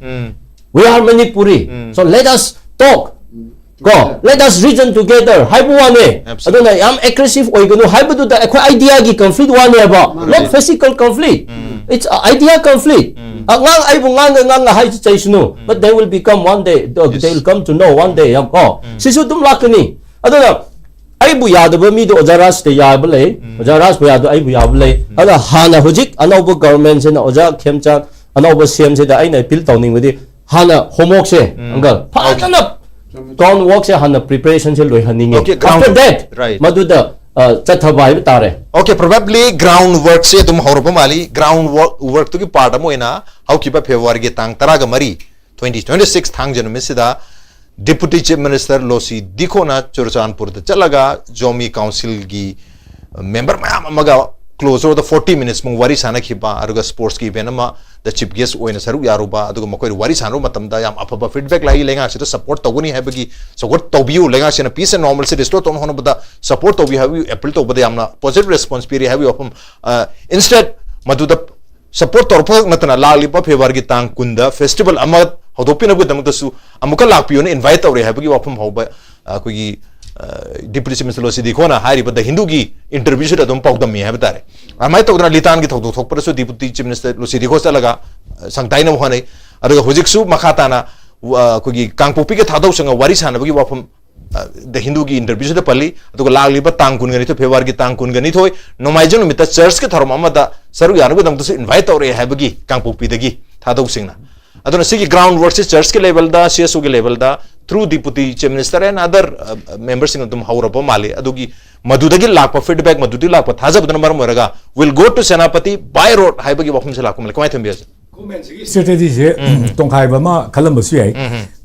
we are Manipuri, so let us talk, ꯀꯣ, let us reason together ꯍꯥꯏꯕ ꯋꯥꯅꯦ꯫ ꯑꯗꯨꯅ ꯌꯥꯝ aggressive ꯑꯣꯏꯒꯅꯨ ꯍꯥꯏꯕꯗꯨꯗ ꯑꯩꯈꯣꯏ ideaꯒꯤ conflict ꯋꯥꯅꯦꯕ, not physical conflict. It's a idea conflict. ꯑꯉꯥꯡ ꯑꯩꯕꯨ ꯉꯥꯡꯒ ꯉꯥꯡꯒ ꯍꯥꯏꯁꯨ ꯆꯩꯁꯅꯨ, but they will become one day, they will come to know one day, ꯌꯥꯝ ꯀꯣ, ꯁꯤꯁꯨ ꯑꯗꯨꯝ ꯂꯥꯛꯀꯅꯤ꯫ ꯑꯗꯨꯅ ꯑꯩꯕꯨ ꯌꯥꯗꯕ ꯃꯤꯗꯣ ꯑꯣꯖꯥ ꯔꯥꯖꯇ ꯌꯥꯕ ꯂꯩ, ꯑꯣꯖꯥ ꯔꯥꯖꯄꯨ ꯌꯥꯗꯕ ꯑꯩꯕꯨ ꯌꯥꯕ ꯂꯩ꯫ ꯑꯗ ꯍꯥꯟꯅ ꯍꯧꯖꯤꯛ ꯑꯅꯧꯕ governmentꯁꯤꯅ, ꯑꯣꯖꯥ ꯈꯦꯝꯆꯥꯟ ꯑꯅꯧꯕ CMꯁꯤꯗ ꯑꯩꯅ appeal ꯇꯧꯅꯤꯡꯕꯗꯤ, ꯍꯥꯟꯅ homeworkꯁꯦ, uncle, ꯐꯖꯅ ground workꯁꯦ ꯍꯥꯟꯅ preparationꯁꯦ ꯂꯣꯏꯍꯟꯅꯤꯡꯉꯦ꯫ Okay, ground, after that, right, ꯃꯗꯨꯗ, ꯑ, ꯆꯠꯊꯕ ꯍꯥꯏꯕ ꯇꯥꯔꯦ꯫ Okay, probably ground workꯁꯦ ꯑꯗꯨꯝ ꯍꯧꯔꯕ ꯃꯥꯜꯂꯤ꯫ Ground work, workꯇꯨꯒꯤ part ꯑꯃ ꯑꯣꯏꯅ ꯍꯧꯈꯤꯕ Februaryꯒꯤ ꯇꯥꯡ ꯇꯔꯥꯒ ꯃꯔꯤ, twenty twenty six ꯊꯥꯡꯖ ꯅꯨꯃꯤꯠꯁꯤꯗ Deputy Chief Minister ꯂꯣꯁꯤ ꯗꯤꯈꯣꯅ ꯆꯨꯔꯆꯥꯟꯄꯨꯔꯗ ꯆꯠꯂꯒ ꯖꯣꯃꯤ councilꯒꯤ member ꯃꯌꯥꯝ ꯑꯃꯒ close over the forty minutes ꯃꯨꯛ ꯋꯥꯔꯤ ꯁꯥꯟꯅꯈꯤꯕ, ꯑꯗꯨꯒ sportsꯀꯤ event ꯑꯃꯗ chief guest ꯑꯣꯏꯅ ꯁꯔꯨꯛ ꯌꯥꯔꯨꯕ, ꯑꯗꯨꯒ ꯃꯈꯣꯏꯗ ꯋꯥꯔꯤ ꯁꯥꯟꯅꯔꯨꯕ ꯃꯇꯝꯗ ꯌꯥꯝ ꯑꯐꯕ feedback ꯂꯥꯛꯏ, ꯂꯩꯉꯥꯛꯁꯤꯗ support ꯇꯧꯒꯅꯤ ꯍꯥꯏꯕꯒꯤ, support ꯇꯧꯕꯤꯌꯨ, ꯂꯩꯉꯥꯛꯁꯤꯅ peace and normalcy restore ꯇꯧꯅ ꯍꯣꯠꯅꯕꯗ support ꯇꯧꯕꯤꯌꯨ ꯍꯥꯏꯕꯒꯤ appeal ꯇꯧꯕꯗ ꯌꯥꯝꯅ positive response ꯄꯤꯔꯤ ꯍꯥꯏꯕꯒꯤ ꯋꯥꯐꯝ, ꯑ, instead ꯃꯗꯨꯗ support ꯇꯧꯔꯛꯄ ꯈꯛ ꯅꯠꯇꯅ ꯂꯥꯛꯂꯤꯕ Februaryꯒꯤ ꯇꯥꯡ ꯀꯨꯟꯗ festival ꯑꯃ ꯍꯧꯗꯣꯛꯄꯤꯅꯕꯒꯤꯗꯃꯛꯇꯁꯨ ꯑꯃꯨꯛꯀ ꯂꯥꯛꯄꯤꯌꯣꯅ invite ꯇꯧꯔꯦ ꯍꯥꯏꯕꯒꯤ ꯋꯥꯐꯝ ꯐꯥꯎꯕ, ꯑ, ꯑꯩꯈꯣꯏꯒꯤ, ꯑ, Deputy Chief Minister ꯂꯣꯁꯤ ꯗꯤꯈꯣꯅ ꯍꯥꯏꯔꯤꯕ The Hinduꯒꯤ interviewꯁꯤꯗ ꯑꯗꯨꯝ ꯄꯥꯎꯗꯝꯃꯤ ꯍꯥꯏꯕ ꯇꯥꯔꯦ꯫ ꯑꯗꯨꯃꯥꯏꯅ ꯇꯧꯗꯅ ꯂꯤꯇꯥꯟꯒꯤ ꯊꯧꯗꯣꯛ ꯊꯣꯛꯄꯗꯁꯨ Deputy Chief Minister ꯂꯣꯁꯤ ꯗꯤꯈꯣ ꯆꯠꯂꯒ, ꯑ, ꯁꯪ ꯇꯥꯏꯅꯕ ꯍꯣꯠꯅꯩ꯫ ꯑꯗꯨꯒ ꯍꯧꯖꯤꯛꯁꯨ ꯃꯈꯥ ꯇꯥꯅ, ꯑ, ꯑꯩꯈꯣꯏꯒꯤ ꯀꯥꯡꯄꯣꯛꯄꯤꯒ ꯊꯥꯗꯧ ꯁꯪꯒ ꯋꯥꯔꯤ ꯁꯥꯟꯅꯕꯒꯤ ꯋꯥꯐꯝ, ꯑ, The Hinduꯒꯤ interviewꯁꯤꯗ ꯄꯜꯂꯤ꯫ ꯑꯗꯨꯒ ꯂꯥꯛꯂꯤꯕ ꯇꯥꯡ ꯀꯨꯟꯒ ꯅꯤꯊꯣꯏ, Februaryꯒꯤ ꯇꯥꯡ ꯀꯨꯟꯒ ꯅꯤꯊꯣꯏ, ꯅꯣꯡꯃꯥꯏꯖꯤꯡ ꯅꯨꯃꯤꯠꯇ churchꯀꯤ ꯊꯧꯔꯝ ꯑꯃꯗ ꯁꯔꯨꯛ ꯌꯥꯅꯕꯒꯤꯗꯃꯛꯇꯁꯨ invite ꯇꯧꯔꯛꯑꯦ ꯍꯥꯏꯕꯒꯤ ꯀꯥꯡꯄꯣꯛꯄꯤꯗꯒꯤ ꯊꯥꯗꯧꯁꯤꯡꯅ꯫ ꯑꯗꯨꯅ ꯁꯤꯒꯤ ground workꯁꯤ churchꯀꯤ levelꯗ, CSOꯒꯤ levelꯗ, through Deputy Chief Minister and other, ꯑ, memberꯁꯤꯡ ꯑꯗꯨꯝ ꯍꯧꯔꯕ ꯃꯥꯜꯂꯤ꯫ ꯑꯗꯨꯒꯤ ꯃꯗꯨꯗꯒꯤ ꯂꯥꯛꯄ feedback, ꯃꯗꯨꯗꯒꯤ ꯂꯥꯛꯄ ꯊꯥꯖꯕꯗꯨꯅ ꯃꯔꯝ ꯑꯣꯏꯔꯒ will go to Senapati by road ꯍꯥꯏꯕꯒꯤ ꯋꯥꯐꯝꯁꯦ ꯂꯥꯛꯄ ꯃꯥꯜꯂꯤ꯫ ꯀꯃꯥꯏꯅ ꯊꯝꯕꯤꯔꯁꯦ? ꯁ꯭ꯇ꯭ꯔꯦꯇꯦꯖꯤꯁꯦ ꯇꯣꯡꯈꯥꯏꯕ ꯑꯃ ꯈꯜꯂꯝꯕꯁꯨ ꯌꯥꯏ꯫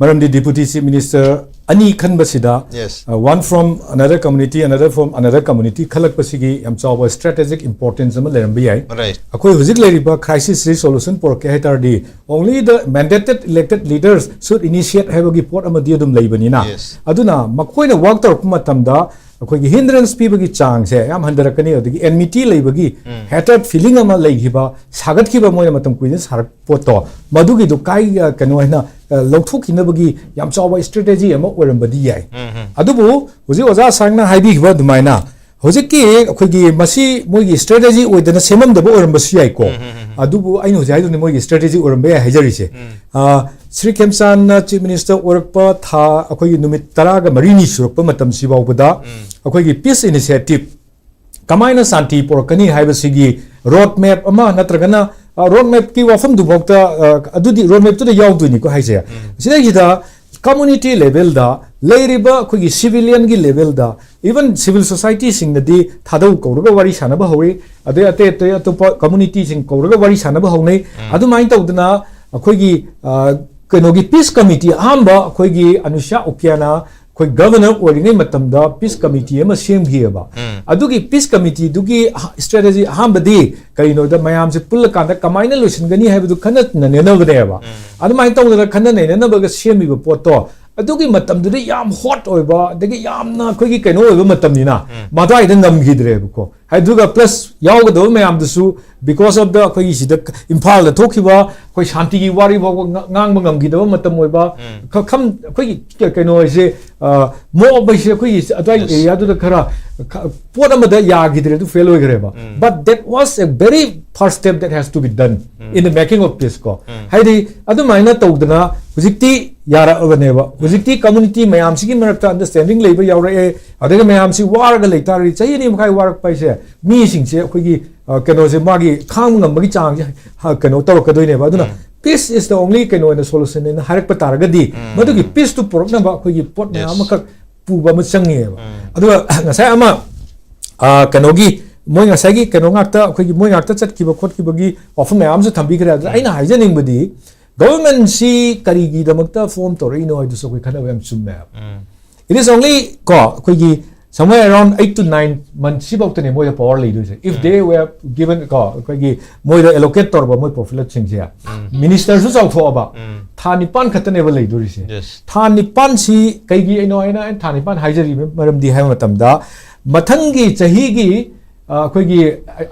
ꯃꯔꯝꯗꯤ ꯗꯤꯄꯨꯇꯤ ꯆꯤꯐ ꯃꯤꯅꯤꯁꯇꯔ ꯑꯅꯤ ꯈꯟꯕꯁꯤꯗ, Yes. One from another community, another from another community ꯈꯜꯂꯛꯄꯁꯤꯒꯤ ꯌꯥꯝ ꯆꯥꯎꯕ ꯁ꯭ꯇ꯭ꯔꯦꯇꯦꯖꯤꯛ ꯏꯝꯄꯣꯔꯇꯦꯟꯁ ꯑꯃ ꯂꯩꯔꯝꯕ ꯌꯥꯏ꯫ Right. ꯑꯩꯈꯣꯏ ꯍꯧꯖꯤꯛ ꯂꯩꯔꯤꯕ ꯈ꯭ꯔꯥꯏꯁꯤꯁꯁꯤ ꯁꯣꯂꯨꯁꯟ ꯄꯨꯔꯛꯀꯦ ꯍꯥꯏ ꯇꯥꯔꯗꯤ, only the mandated elected leaders should initiate ꯍꯥꯏꯕꯒꯤ ꯄꯣꯠ ꯑꯃꯗꯤ ꯑꯗꯨꯝ ꯂꯩꯕꯅꯤꯅ, Yes. ꯑꯗꯨꯅ ꯃꯈꯣꯏꯅ ꯋꯥꯔꯛ ꯇꯧꯔꯛꯄ ꯃꯇꯝꯗ ꯑꯩꯈꯣꯏꯒꯤ ꯍꯤꯟꯗ꯭ꯔꯦꯟꯁ ꯄꯤꯕꯒꯤ ꯆꯥꯡꯁꯦ ꯌꯥꯝ ꯍꯟꯊꯔꯛꯀꯅꯤ꯫ ꯑꯗꯒꯤ ꯑꯦꯟꯃꯤꯇꯤ ꯂꯩꯕꯒꯤ, ꯍꯦꯇꯔꯠ ꯐꯤꯂꯤꯡ ꯑꯃ ꯂꯩꯈꯤꯕ, ꯁꯥꯒꯠꯈꯤꯕ, ꯃꯣꯏꯅ ꯃꯇꯝ ꯀꯨꯏꯅ ꯁꯥꯔꯛ ꯄꯣꯠꯇꯣ, ꯃꯗꯨꯒꯤꯗꯣ ꯀꯥꯏ, ꯑ, ꯀꯩꯅꯣ ꯍꯥꯏꯅ, ꯑ, ꯂꯧꯊꯣꯛꯈꯤꯅꯕꯒꯤ ꯌꯥꯝ ꯆꯥꯎꯕ ꯁ꯭ꯇ꯭ꯔꯦꯇꯦꯖꯤ ꯑꯃ ꯑꯣꯏꯔꯝꯕꯗꯤ ꯌꯥꯏ꯫ ꯑꯗꯨꯕꯨ ꯍꯧꯖꯤꯛ ꯑꯣꯖꯥ ꯁꯥꯡꯅ ꯍꯥꯏꯕꯤꯈꯤꯕ ꯑꯗꯨꯃꯥꯏꯅ ꯍꯧꯖꯤꯛꯀꯤ ꯑꯩꯈꯣꯏꯒꯤ ꯃꯁꯤ ꯃꯣꯏꯒꯤ ꯁ꯭ꯇ꯭ꯔꯦꯇꯦꯖꯤ ꯑꯣꯏꯗꯅ ꯁꯦꯝꯃꯝꯗꯕ ꯑꯣꯏꯔꯝꯕꯁꯨ ꯌꯥꯏꯀꯣ꯫ ꯑꯗꯨꯕꯨ ꯑꯩꯅ ꯍꯧꯖꯤꯛ ꯍꯥꯏꯗꯨꯅꯤ ꯃꯣꯏꯒꯤ ꯁ꯭ꯇ꯭ꯔꯦꯇꯦꯖꯤ ꯑꯣꯏꯔꯝꯕ ꯌꯥꯏ ꯍꯥꯏꯖꯔꯤꯁꯦ꯫ ꯑ, ꯁ꯭ꯔꯤ ꯈꯦꯝꯆꯥꯟꯅ ꯆꯤꯐ ꯃꯤꯅꯤꯁꯇꯔ ꯑꯣꯏꯔꯛꯄ ꯊꯥ, ꯑꯩꯈꯣꯏꯒꯤ ꯅꯨꯃꯤꯠ ꯇꯔꯥꯒ ꯃꯔꯤꯅꯤ ꯁꯨꯔꯛꯄ ꯃꯇꯝꯁꯤ ꯐꯥꯎꯕꯗ ꯑꯩꯈꯣꯏꯒꯤ ꯄꯤꯁ ꯏꯅꯤꯁꯤꯌꯦꯇꯤꯚ ꯀꯃꯥꯏꯅ ꯁꯥꯟꯇꯤ ꯄꯨꯔꯛꯀꯅꯤ ꯍꯥꯏꯕꯁꯤꯒꯤ ꯔꯣꯗ ꯃꯦꯞ ꯑꯃ ꯅꯠꯇ꯭ꯔꯒꯅ, ꯑ, ꯔꯣꯗ ꯃꯦꯞꯀꯤ ꯋꯥꯐꯝꯗꯨꯐꯥꯎꯗ, ꯑ, ꯑꯗꯨꯗꯤ ꯔꯣꯗ ꯃꯦꯞꯇꯨꯗ ꯌꯥꯎꯗꯣꯏꯅꯤꯀꯣ ꯍꯥꯏꯁꯦ꯫ ꯁꯤꯗꯩꯁꯤꯗ ꯀꯝꯃꯨꯅꯤꯇꯤ ꯂꯦꯚꯦꯜꯗ ꯂꯩꯔꯤꯕ ꯑꯩꯈꯣꯏꯒꯤ ꯁꯤꯚꯤꯂꯤꯌꯟꯒꯤ ꯂꯦꯚꯦꯜꯗ, ꯏꯚꯟ ꯁꯤꯚꯤꯜ ꯁꯣꯁꯥꯏꯇꯤꯁꯤꯡꯅꯗꯤ ꯊꯥꯗꯧ ꯀꯧꯔꯒ ꯋꯥꯔꯤ ꯁꯥꯟꯅꯕ ꯍꯧꯔꯤ, ꯑꯗꯩ ꯑꯇꯩ ꯑꯇꯩ ꯑꯇꯣꯞꯄ ꯀꯝꯃꯨꯅꯤꯇꯤꯁꯤꯡ ꯀꯧꯔꯒ ꯋꯥꯔꯤ ꯁꯥꯟꯅꯕ ꯍꯧꯅꯩ꯫ ꯑꯗꯨꯃꯥꯏꯅ ꯇꯧꯗꯅ ꯑꯩꯈꯣꯏꯒꯤ, ꯑ, ꯀꯩꯅꯣꯒꯤ ꯄꯤꯁ ꯀꯃꯤꯇꯤ ꯑꯍꯥꯟꯕ ꯑꯩꯈꯣꯏꯒꯤ ꯑꯅꯨꯁ꯭ꯌꯥ ꯎꯀꯤꯌꯥꯅ ꯑꯩꯈꯣꯏ ꯒꯚꯔꯅꯔ ꯑꯣꯏꯔꯤꯉꯩ ꯃꯇꯝꯗ ꯄꯤꯁ ꯀꯃꯤꯇꯤ ꯑꯃ ꯁꯦꯝꯈꯤꯑꯕ꯫ ꯑꯗꯨꯒꯤ ꯄꯤꯁ ꯀꯃꯤꯇꯤꯗꯨꯒꯤ ꯁ꯭ꯇ꯭ꯔꯦꯇꯦꯖꯤ ꯑꯍꯥꯟꯕꯗꯤ ꯀꯔꯤꯅꯣꯗ ꯃꯌꯥꯝꯁꯦ ꯄꯨꯜꯂꯀꯥꯟꯗ ꯀꯃꯥꯏꯅ ꯂꯣꯏꯁꯤꯟꯒꯅꯤ ꯍꯥꯏꯕꯗꯨ ꯈꯟꯅ ꯅꯩꯅꯅꯕꯅꯦꯕ꯫ ꯑꯗꯨꯃꯥꯏꯅ ꯇꯧꯗꯅ ꯈꯟꯅ ꯅꯩꯅꯅꯕꯒ ꯁꯦꯝꯃꯤꯕ ꯄꯣꯠꯇꯣ, ꯑꯗꯨꯒꯤ ꯃꯇꯝꯗꯨꯗ ꯌꯥꯝ ꯍꯣꯠ ꯑꯣꯏꯕ, ꯑꯗꯒꯤ ꯌꯥꯝꯅ ꯑꯩꯈꯣꯏꯒꯤ ꯀꯩꯅꯣ ꯑꯣꯏꯕ ꯃꯇꯝꯅꯤꯅ, ꯃꯗ꯭ꯋꯥꯏꯗ ꯉꯝꯈꯤꯗ꯭ꯔꯦꯕꯀꯣ꯫ ꯑꯗꯨꯒ ꯄ꯭ꯂꯁ ꯌꯥꯎꯒꯗꯕ ꯃꯌꯥꯝꯗꯨꯁꯨ, because of the ꯑꯩꯈꯣꯏꯒꯤ ꯁꯤꯗ ꯏꯝꯐꯥꯜꯗ ꯊꯣꯛꯈꯤꯕ ꯑꯩꯈꯣꯏ ꯁꯥꯟꯇꯤꯒꯤ ꯋꯥꯔꯤ ꯐꯥꯎꯕ ꯉ-, ꯉꯥꯡꯕ ꯉꯝꯈꯤꯗꯕ ꯃꯇꯝ ꯑꯣꯏꯕ, ꯈ-, ꯈꯝ-, ꯑꯩꯈꯣꯏꯒꯤ ꯀ-, ꯀꯩꯅꯣ ꯍꯥꯏꯁꯦ, ꯑ, ꯃꯣꯕ ꯍꯥꯏꯁꯦ ꯑꯩꯈꯣꯏꯒꯤ ꯑꯗ꯭ꯋꯥꯏ Yes. ꯑꯦꯔꯤꯌꯥꯗꯨꯗ ꯈꯔ ꯈ-, ꯄꯣꯠ ꯑꯃꯗ ꯌꯥꯈꯤꯗ꯭ꯔꯦ, ꯑꯗꯨ fail ꯑꯣꯏꯈ꯭ꯔꯦꯕ꯫ But that was a very first step that has to be done in the making of peace ꯀꯣ꯫ ꯍꯥꯏꯗꯤ ꯑꯗꯨꯃꯥꯏꯅ ꯇꯧꯗꯅ ꯍꯧꯖꯤꯛꯇꯤ ꯌꯥꯔꯛꯑꯕꯅꯦꯕ꯫ ꯍꯧꯖꯤꯛꯇꯤ ꯀꯝꯃꯨꯅꯤꯇꯤ ꯃꯌꯥꯝꯁꯤꯒꯤ ꯃꯔꯛꯇ ꯑꯟꯗꯔꯁ꯭ꯇꯦꯟꯗꯤꯡ ꯂꯩꯕ ꯌꯥꯎꯔꯛꯑꯦ꯫ ꯑꯗꯒꯤ ꯃꯌꯥꯝꯁꯤ ꯋꯥꯔꯒ ꯂꯩꯇꯥꯔꯗꯤ ꯆꯍꯤ ꯑꯅꯤ ꯃꯈꯥꯏ ꯋꯥꯔꯛꯄ ꯍꯥꯏꯁꯦ ꯃꯤꯁꯤꯡꯁꯦ ꯑꯩꯈꯣꯏꯒꯤ, ꯑ, ꯀꯩꯅꯣꯁꯦ ꯃꯥꯒꯤ ꯈꯥꯡꯕ ꯉꯝꯕꯒꯤ ꯆꯥꯡꯁꯦ ꯍ-, ꯀꯩꯅꯣ ꯇꯧꯔꯛꯀꯗꯣꯏꯅꯦꯕ꯫ ꯑꯗꯨꯅ peace is the only ꯀꯩꯅꯣ ꯑꯣꯏꯅ solution ꯍꯥꯏꯅ ꯍꯥꯏꯔꯛꯄ ꯇꯥꯔꯒꯗꯤ ꯃꯗꯨꯒꯤ ꯄꯤꯁꯇꯨ ꯄꯨꯔꯛꯅꯕ ꯑꯩꯈꯣꯏꯒꯤ ꯄꯣꯠ ꯃꯌꯥꯝ Yes. ꯑꯃꯈꯛ ꯄꯨꯕ ꯑꯃ ꯆꯪꯉꯦꯕ꯫ ꯑꯗꯨꯒ ꯉꯁꯥꯏ ꯑꯃ, ꯑ, ꯀꯩꯅꯣꯒꯤ ꯃꯣꯏ ꯉꯁꯥꯏꯒꯤ ꯀꯩꯅꯣ ꯉꯥꯛꯇ, ꯑꯩꯈꯣꯏꯒꯤ ꯃꯣꯏ ꯉꯥꯛꯇ ꯆꯠꯈꯤꯕ ꯈꯣꯠꯈꯤꯕꯒꯤ ꯋꯥꯐꯝ ꯃꯌꯥꯝ ꯑꯃꯁꯨ ꯊꯝꯕꯤꯈ꯭ꯔꯦ꯫ ꯑꯗꯨꯗ ꯑꯩꯅ ꯍꯥꯏꯖꯅꯤꯡꯕꯗꯤ, ꯒꯣꯕꯔꯃꯦꯟꯁꯤ ꯀꯔꯤꯒꯤꯗꯃꯛꯇ ꯐꯣꯝ ꯇꯧꯔꯛꯏꯅꯣ ꯍꯥꯏꯗꯨꯁꯨ ꯑꯩꯈꯣꯏ ꯈꯟꯅꯕ ꯌꯥꯝ ꯆꯨꯝꯃꯦꯕ꯫ It is only, ꯀꯣ, ꯑꯩꯈꯣꯏꯒꯤ somewhere around eight to nine months ꯁꯤꯐꯥꯎꯇꯅꯦ ꯃꯣꯏꯗ power ꯂꯩꯗꯣꯏꯁꯦ, if they were given, ꯀꯣ, ꯑꯩꯈꯣꯏꯒꯤ ꯃꯣꯏꯗ ꯑꯦꯂꯣꯀꯦꯠ ꯇꯧꯔꯕ ꯃꯣꯏ ꯄꯣꯄꯨꯂꯔꯁꯤꯡꯁꯦ꯫ ꯃꯤꯅꯤꯁꯇꯔꯁꯨ ꯆꯥꯎꯊꯣꯛꯑꯕ, ꯊꯥ ꯅꯤꯄꯥꯟ ꯈꯛꯇꯅꯦꯕ ꯂꯩꯗꯣꯔꯤꯁꯦ꯫ Yes. ꯊꯥ ꯅꯤꯄꯥꯟꯁꯤ ꯀꯩꯒꯤ ꯑꯩꯅꯣ ꯑꯩꯅ ꯑꯩꯅ ꯊꯥ ꯅꯤꯄꯥꯟ ꯍꯥꯏꯖꯔꯤꯕ ꯃꯔꯝꯗꯤ ꯍꯥꯏꯕ ꯃꯇꯝꯗ, ꯃꯊꯪꯒꯤ ꯆꯍꯤꯒꯤ, ꯑ, ꯑꯩꯈꯣꯏꯒꯤ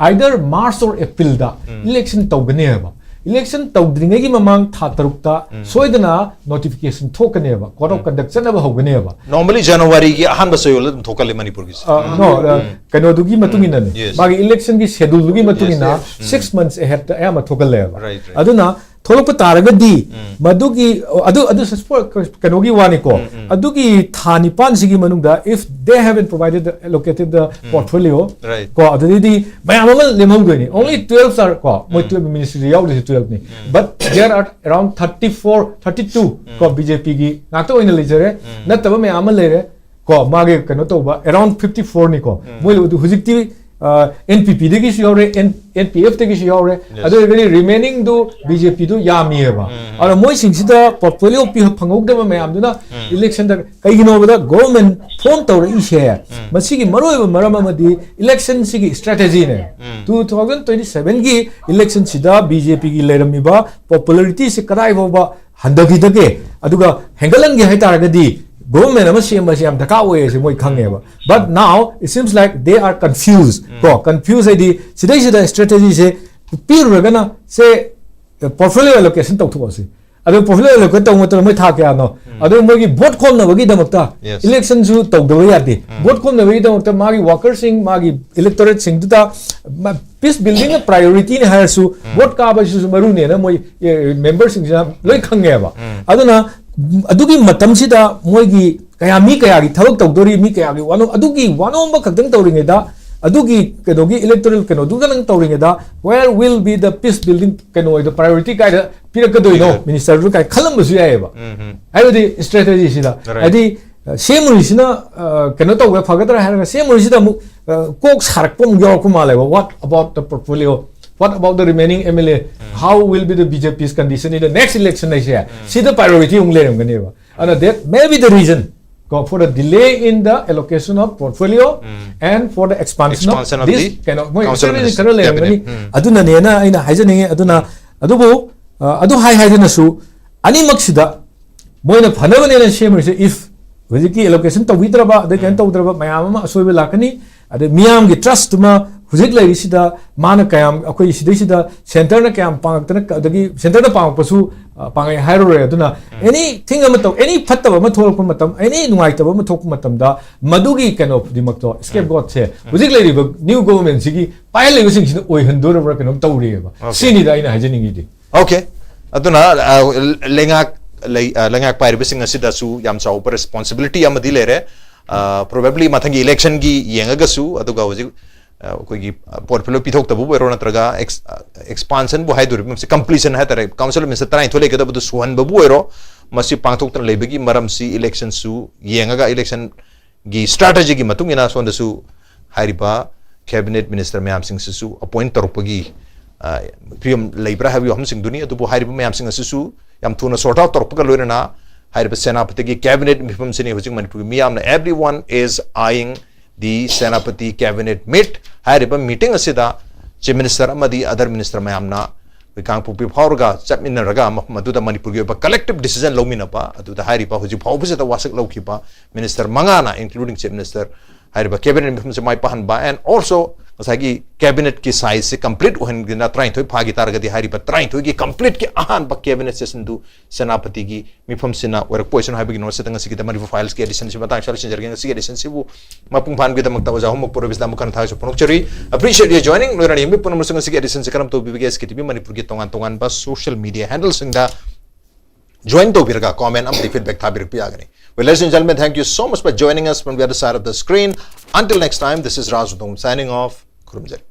either March or April the election ꯇꯧꯒꯅꯦꯕ꯫ Election ꯇꯧꯗ꯭ꯔꯤꯉꯩꯒꯤ ꯃꯃꯥꯡ ꯊꯥ ꯇꯔꯨꯛꯇ ꯁꯣꯏꯗꯅ notification ꯊꯣꯛꯀꯅꯦꯕ, code of conduct ꯆꯠꯅꯕ ꯍꯧꯒꯅꯦꯕ꯫ Normally January ꯒꯤ ꯑꯍꯥꯟꯕ ꯆꯌꯣꯜꯗ ꯑꯗꯨꯝ ꯊꯣꯛꯀꯜꯂꯦ ꯃꯅꯤꯄꯨꯔꯒꯤꯁꯦ꯫ ꯑ, no, ꯑ, ꯀꯩꯅꯣꯗꯨꯒꯤ ꯃꯇꯨꯡ ꯏꯟꯅꯅꯤ, Yes. ꯃꯥꯒꯤ election ꯒꯤ schedule ꯗꯨꯒꯤ ꯃꯇꯨꯡ ꯏꯟꯅ Yes, yes. six months ahead ꯇ ꯑꯌꯥꯝꯕ ꯊꯣꯛꯀꯜꯂꯦꯕ꯫ Right, right. ꯑꯗꯨꯅ ꯊꯣꯛꯂꯛꯄ ꯇꯥꯔꯒꯗꯤ ꯃꯗꯨꯒꯤ, ꯑꯗꯨ ꯑꯗꯨ ꯁꯁꯄꯣ-, ꯀꯩꯅꯣꯒꯤ ꯋꯥꯅꯤꯀꯣ꯫ ꯑꯗꯨꯒꯤ ꯊꯥ ꯅꯤꯄꯥꯟꯁꯤꯒꯤ ꯃꯅꯨꯡꯗ, if they haven't provided the, allocated the portfolio, Right. ꯀꯣ, ꯑꯗꯨꯗꯩꯗꯤ ꯃꯌꯥꯝ ꯑꯃ ꯂꯦꯝꯍꯧꯗꯣꯏꯅꯤ꯫ Only twelve are, ꯀꯣ, ꯃꯣꯏ twelve, ministry ꯗ ꯌꯥꯎꯗꯣꯏꯁꯦ twelve ꯅꯤ, but there are around thirty four, thirty two, ꯀꯣ, B J P ꯒꯤ ꯉꯥꯛꯇ ꯑꯣꯏꯅ ꯂꯩꯖꯔꯦ꯫ ꯅꯠꯇꯕ ꯃꯌꯥꯝ ꯑꯃ ꯂꯩꯔꯦ, ꯀꯣ, ꯃꯥꯒꯤ ꯀꯩꯅꯣ ꯇꯧꯕ around fifty four ꯅꯤꯀꯣ꯫ ꯃꯣꯏ ꯑꯗꯨ ꯍꯧꯖꯤꯛꯇꯤ, ꯑ, N P P ꯗꯒꯤꯁꯨ ꯌꯥꯎꯔꯦ, N-, N P F ꯗꯒꯤꯁꯨ ꯌꯥꯎꯔꯦ꯫ Yes. ꯑꯗꯨ ꯑꯣꯏꯔꯒꯗꯤ remaining ꯗꯨ B J P ꯗꯨ ꯌꯥꯝꯃꯤꯑꯕ꯫ ꯑꯗꯣ ꯃꯣꯏꯁꯤꯡꯁꯤꯗ portfolio ꯄꯤ ꯐꯪꯍꯧꯗꯕ ꯃꯌꯥꯝꯗꯨꯅ election ꯗ, ꯀꯩꯒꯤꯅꯣ ꯍꯥꯏꯕꯗ government form ꯇꯧꯔꯛꯏꯁꯦ, ꯃꯁꯤꯒꯤ ꯃꯔꯨꯑꯣꯏꯕ ꯃꯔꯝ ꯑꯃꯗꯤ election ꯁꯤꯒꯤ strategy ꯅꯦ꯫ Two thousand twenty seven ꯒꯤ election ꯁꯤꯗ B J P ꯒꯤ ꯂꯩꯔꯝꯃꯤꯕ popularity ꯁꯤ ꯀꯗꯥꯏ ꯐꯥꯎꯕ ꯍꯟꯊꯈꯤꯗꯒꯦ, ꯑꯗꯨꯒ ꯍꯦꯟꯒꯠꯍꯟꯒꯦ ꯍꯥꯏꯇꯥꯔꯒꯗꯤ government ꯑꯃ ꯁꯦꯝꯕꯁꯦ ꯌꯥꯝ ꯗꯔꯀꯥꯔ ꯑꯣꯏꯌꯦꯁꯦ ꯃꯣꯏ ꯈꯪꯉꯦꯕ꯫ But now it seems like they are confused, ꯀꯣ, confuse ꯍꯥꯏꯗꯤ ꯁꯤꯗꯩꯁꯤꯗ strategy ꯁꯦ ꯄꯤꯔꯨꯔꯒꯅ ꯁꯦ portfolio allocation ꯇꯧꯊꯣꯛꯑꯁꯤ꯫ ꯑꯗꯨ portfolio allocate ꯇꯧꯕ ꯃꯇꯝꯗ ꯃꯣꯏ ꯊꯥ ꯀꯌꯥꯅꯣ? ꯑꯗꯨ ꯃꯣꯏꯒꯤ vote ꯈꯣꯝꯅꯕꯒꯤꯗꯃꯛꯇ Yes. election ꯁꯨ ꯇꯧꯗꯕ ꯌꯥꯗꯦ꯫ Vote ꯈꯣꯝꯅꯕꯒꯤꯗꯃꯛꯇ ꯃꯥꯒꯤ worker ꯁꯤꯡ, ꯃꯥꯒꯤ electorate ꯁꯤꯡꯗꯨꯗ ꯃ-, peace building ꯅ priority ꯅꯤ ꯍꯥꯏꯔꯁꯨ, vote ꯀꯥꯕꯁꯤꯁꯨ ꯃꯔꯨꯅꯦꯅ ꯃꯣꯏ, ꯑꯦ, member ꯁꯤꯡꯁꯤꯅ ꯂꯣꯏ ꯈꯪꯉꯦꯕ꯫ ꯑꯗꯨꯅ ꯑꯗꯨꯒꯤ ꯃꯇꯝꯁꯤꯗ ꯃꯣꯏꯒꯤ ꯀꯌꯥ, ꯃꯤ ꯀꯌꯥꯒꯤ ꯊꯕꯛ ꯇꯧꯗꯣꯔꯤ, ꯃꯤ ꯀꯌꯥꯒꯤ ꯋꯥꯅꯣꯝ, ꯑꯗꯨꯒꯤ ꯋꯥꯅꯣꯝꯕ ꯈꯛꯇꯪ ꯇꯧꯔꯤꯉꯩꯗ, ꯑꯗꯨꯒꯤ ꯀꯩꯅꯣꯒꯤ electoral ꯀꯩꯅꯣꯗꯨꯒ ꯅꯪ ꯇꯧꯔꯤꯉꯩꯗ, where will be the peace building ꯀꯩꯅꯣ ꯑꯣꯏꯗꯣ, priority ꯀꯥꯏꯗ ꯄꯤꯔꯛꯀꯗꯣꯏꯅꯣ, minister ꯗꯨ ꯀꯥꯏ ꯈꯜꯂꯝꯕꯁꯨ ꯌꯥꯏꯑꯕ꯫ ꯍꯥꯏꯕꯗꯤ strategy ꯁꯤꯗ, Right. ꯍꯥꯏꯗꯤ, ꯑ, ꯁꯦꯝꯃꯨꯔꯤꯁꯤꯅ, ꯑ, ꯀꯩꯅꯣ ꯇꯧꯕ ꯐꯒꯗ꯭ꯔꯥ ꯍꯥꯏꯔꯒ ꯁꯦꯝꯃꯨꯔꯤꯁꯤꯗ ꯑꯃꯨꯛ ꯀꯣꯛ ꯁꯥꯔꯛꯄ ꯑꯃꯨꯛ ꯌꯥꯎꯔꯛꯄ ꯃꯥꯜꯂꯦꯕ, what about the portfolio, what about the remaining M L A, how will be the B J P's condition in the next election ꯍꯥꯏꯁꯦ, ꯁꯤꯗ priority ꯑꯃꯨꯛ ꯂꯩꯔꯝꯒꯅꯦꯕ. ꯑꯗꯨꯅ that may be the reason ꯀꯣ, for the delay in the allocation of portfolio and for the expansion of this, ꯀꯩꯅꯣ, ꯃꯣꯏ ꯈꯔ ꯂꯩꯔꯝꯒꯅꯤ꯫ ꯑꯗꯨꯅꯅꯦꯅ ꯑꯩꯅ ꯍꯥꯏꯖꯅꯤꯡꯉꯤ꯫ ꯑꯗꯨꯅ ꯑꯗꯨꯕꯨ ꯑꯗꯨ ꯍꯥꯏ ꯍꯥꯏꯗꯨꯅꯁꯨ ꯑꯅꯤꯃꯛꯁꯤꯗ ꯃꯣꯏꯅ ꯐꯅꯕꯅꯦꯅ ꯁꯦꯝꯃꯤꯁꯦ, if ꯍꯧꯖꯤꯛꯀꯤ allocation ꯇꯧꯕꯤꯗ꯭ꯔꯕ, ꯑꯗꯩ ꯀꯩꯅꯣ ꯇꯧꯗ꯭ꯔꯕ, ꯃꯌꯥꯝ ꯑꯃ ꯑꯁꯣꯏꯕ ꯂꯥꯛꯀꯅꯤ꯫ ꯑꯗꯩ ꯃꯤꯌꯥꯝꯒꯤ trust ꯇꯨꯃ ꯍꯧꯖꯤꯛ ꯂꯩꯔꯤꯁꯤꯗ ꯃꯥꯅ ꯀꯌꯥꯝ, ꯑꯩꯈꯣꯏ ꯁꯤꯗꯩꯁꯤꯗ centre ꯅ ꯀꯌꯥꯝ ꯄꯥꯡꯉꯛꯇꯅ, ꯑꯗꯒꯤ centre ꯅ ꯄꯥꯡꯉꯛꯄꯁꯨ ꯄꯥꯡꯉꯛꯑꯦ ꯍꯥꯏꯔꯔꯣꯏ꯫ ꯑꯗꯨꯅ anything ꯑꯃ ꯇꯧ, any ꯐꯠꯇꯕ ꯑꯃ ꯊꯣꯛꯂꯛꯄ ꯃꯇꯝ, any ꯅꯨꯡꯉꯥꯏꯇꯕ ꯑꯃ ꯊꯣꯛꯄ ꯃꯇꯝꯗ ꯃꯗꯨꯒꯤ ꯀꯩꯅꯣ ꯈꯨꯗꯤꯡꯃꯛꯇꯣ, scapegoat ꯁꯦ ꯍꯧꯖꯤꯛ ꯂꯩꯔꯤꯕ new government ꯁꯤꯒꯤ ꯄꯥꯏꯍꯜꯂꯤꯕꯁꯤꯡꯁꯤꯅ ꯑꯣꯏꯍꯟꯗꯣꯔꯕ꯭ꯔꯥ ꯀꯩꯅꯣꯝ ꯇꯧꯔꯤꯑꯕ꯫ ꯁꯤꯅꯤꯗ ꯑꯩꯅ ꯍꯥꯏꯖꯅꯤꯡꯉꯤꯗꯤ꯫ Okay, ꯑꯗꯨꯅ ꯂꯩꯉꯥꯛ ꯂꯩ ꯂꯩꯉꯥꯛ ꯄꯥꯏꯔꯤꯕꯁꯤꯡ ꯑꯁꯤꯗꯁꯨ ꯌꯥꯝ ꯆꯥꯎꯕ responsibility ꯑꯃꯗꯤ ꯂꯩꯔꯦ꯫ Probably ꯃꯊꯪꯒꯤ election ꯒꯤ ꯌꯦꯡꯉꯒꯁꯨ, ꯑꯗꯨꯒ ꯍꯧꯖꯤꯛ ꯑꯩꯈꯣꯏꯒꯤ portfolio ꯄꯤꯊꯣꯛꯇꯕꯕꯨ ꯑꯣꯏꯔꯣ, ꯅꯠꯇ꯭ꯔꯒ expansion ꯕꯨ ꯍꯥꯏꯗꯣꯔꯤꯕ, ꯃꯁꯤ completion ꯍꯥꯏꯇꯥꯔꯦ, Council of Minister ꯇꯔꯥꯅꯤꯊꯣꯏ ꯂꯩꯒꯗꯕꯗꯨ ꯁꯨꯍꯟꯕꯕꯨ ꯑꯣꯏꯔꯣ, ꯃꯁꯤ ꯄꯥꯡꯊꯣꯛꯇꯅ ꯂꯩꯕꯒꯤ ꯃꯔꯝꯁꯤ election ꯁꯨ ꯌꯦꯡꯉꯒ, election ꯒꯤ strategy ꯒꯤ ꯃꯇꯨꯡ ꯏꯟꯅ ꯁꯣꯝꯗꯁꯨ ꯍꯥꯏꯔꯤꯕ cabinet minister ꯃꯌꯥꯝꯁꯤꯡꯁꯤꯁꯨ appoint ꯇꯧꯔꯛꯄꯒꯤ ꯐꯤꯕꯝ ꯂꯩꯕ꯭ꯔꯥ ꯍꯥꯏꯕꯒꯤ ꯋꯥꯐꯝꯁꯤꯡꯗꯨꯅꯤ꯫ ꯑꯗꯨꯕꯨ ꯍꯥꯏꯔꯤꯕ ꯃꯌꯥꯝꯁꯤꯡ ꯑꯁꯤꯁꯨ ꯌꯥꯝ ꯊꯨꯅ sort out ꯇꯧꯔꯛꯄꯒ ꯂꯣꯏꯅꯅ ꯍꯥꯏꯔꯤꯕ ꯁꯦꯅꯥꯄꯇꯤꯒꯤ cabinet ꯃꯤꯐꯝꯁꯤꯅꯤ ꯍꯧꯖꯤꯛ ꯃꯅꯤꯄꯨꯔꯒꯤ ꯃꯤꯌꯥꯝꯅ, everyone is eyeing the Senapati cabinet meet꯫ ꯍꯥꯏꯔꯤꯕ meeting ꯑꯁꯤꯗ chief minister ꯑꯃꯗꯤ other minister ꯃꯌꯥꯝꯅ ꯑꯩꯈꯣꯏ ꯀꯥꯡꯄꯣꯛꯄꯤ ꯐꯥꯎꯔꯒ ꯆꯠꯃꯤꯟꯅꯔꯒ ꯃꯐꯝ ꯑꯗꯨꯗ ꯃꯅꯤꯄꯨꯔꯒꯤ ꯑꯣꯏꯕ collective decision ꯂꯧꯃꯤꯟꯅꯕ, ꯑꯗꯨꯗ ꯍꯥꯏꯔꯤꯕ ꯍꯧꯖꯤꯛ ꯐꯥꯎꯕꯁꯤꯗ ꯋꯥꯁꯛ ꯂꯧꯈꯤꯕ minister ꯃꯉꯥꯅ, including chief minister, ꯍꯥꯏꯔꯤꯕ cabinet ꯃꯤꯐꯝꯁꯦ ꯃꯥꯏ ꯄꯥꯛꯍꯟꯕ, and also ꯉꯁꯥꯏꯒꯤ cabinet ꯀꯤ size ꯁꯦ complete ꯑꯣꯏꯍꯟꯗꯅ ꯇꯔꯥꯅꯤꯊꯣꯏ ꯐꯥꯈꯤ ꯇꯥꯔꯒꯗꯤ ꯍꯥꯏꯔꯤꯕ ꯇꯔꯥꯅꯤꯊꯣꯏꯒꯤ complete ꯀꯤ ꯑꯍꯥꯟꯕ cabinet session ꯗꯨ ꯁꯦꯅꯥꯄꯇꯤꯒꯤ ꯃꯤꯐꯝꯁꯤꯅ ꯑꯣꯏꯔꯛꯄ ꯑꯣꯏꯁꯅꯨ ꯍꯥꯏꯕꯒꯤ ꯅꯣꯠꯁꯤꯗ ꯉꯁꯤꯒꯤꯗ ꯃꯅꯤꯄꯨꯔ ꯐꯥꯏꯜꯁꯀꯤ ꯑꯦꯗꯤꯁꯟꯁꯤ ꯃꯇꯥꯡꯁꯤꯗ ꯂꯣꯏꯁꯤꯟꯖꯔꯒꯦ꯫ ꯉꯁꯤꯒꯤ ꯑꯦꯗꯤꯁꯟꯁꯤꯕꯨ ꯃꯄꯨꯡ ꯐꯥꯍꯟꯕꯒꯤꯗꯃꯛꯇ ꯑꯣꯖꯥ ꯍꯣꯝꯋꯣꯔꯛ ꯄꯨꯔꯣꯏꯕꯁꯤꯗ ꯑꯃꯨꯛ ꯍꯟꯅ ꯊꯥꯒꯠꯆꯕ ꯐꯣꯡꯗꯣꯛꯆꯔꯤ꯫ Appreciate your joining꯫ ꯂꯣꯏꯅꯅ ꯌꯦꯡꯕꯤꯕ ꯄꯨꯝꯅꯃꯛꯁꯨ ꯉꯁꯤꯒꯤ ꯑꯦꯗꯤꯁꯟꯁꯤ ꯀꯔꯝ ꯇꯧꯕꯤꯕꯒꯦ? S K T V ꯃꯅꯤꯄꯨꯔꯒꯤ ꯇꯣꯉꯥꯟ ꯇꯣꯉꯥꯟꯕ social media handle ꯁꯤꯡꯗ join ꯇꯧꯕꯤꯔꯒ comment ꯑꯃꯗꯤ feedback ꯊꯥꯕꯤꯔꯛꯄ ꯌꯥꯒꯅꯤ꯫ Well, ladies and gentlemen, thank you so much for joining us from the other side of the screen. Until next time, this is Raj Udom signing off. ꯈꯨꯔꯨꯝꯖꯔꯤ꯫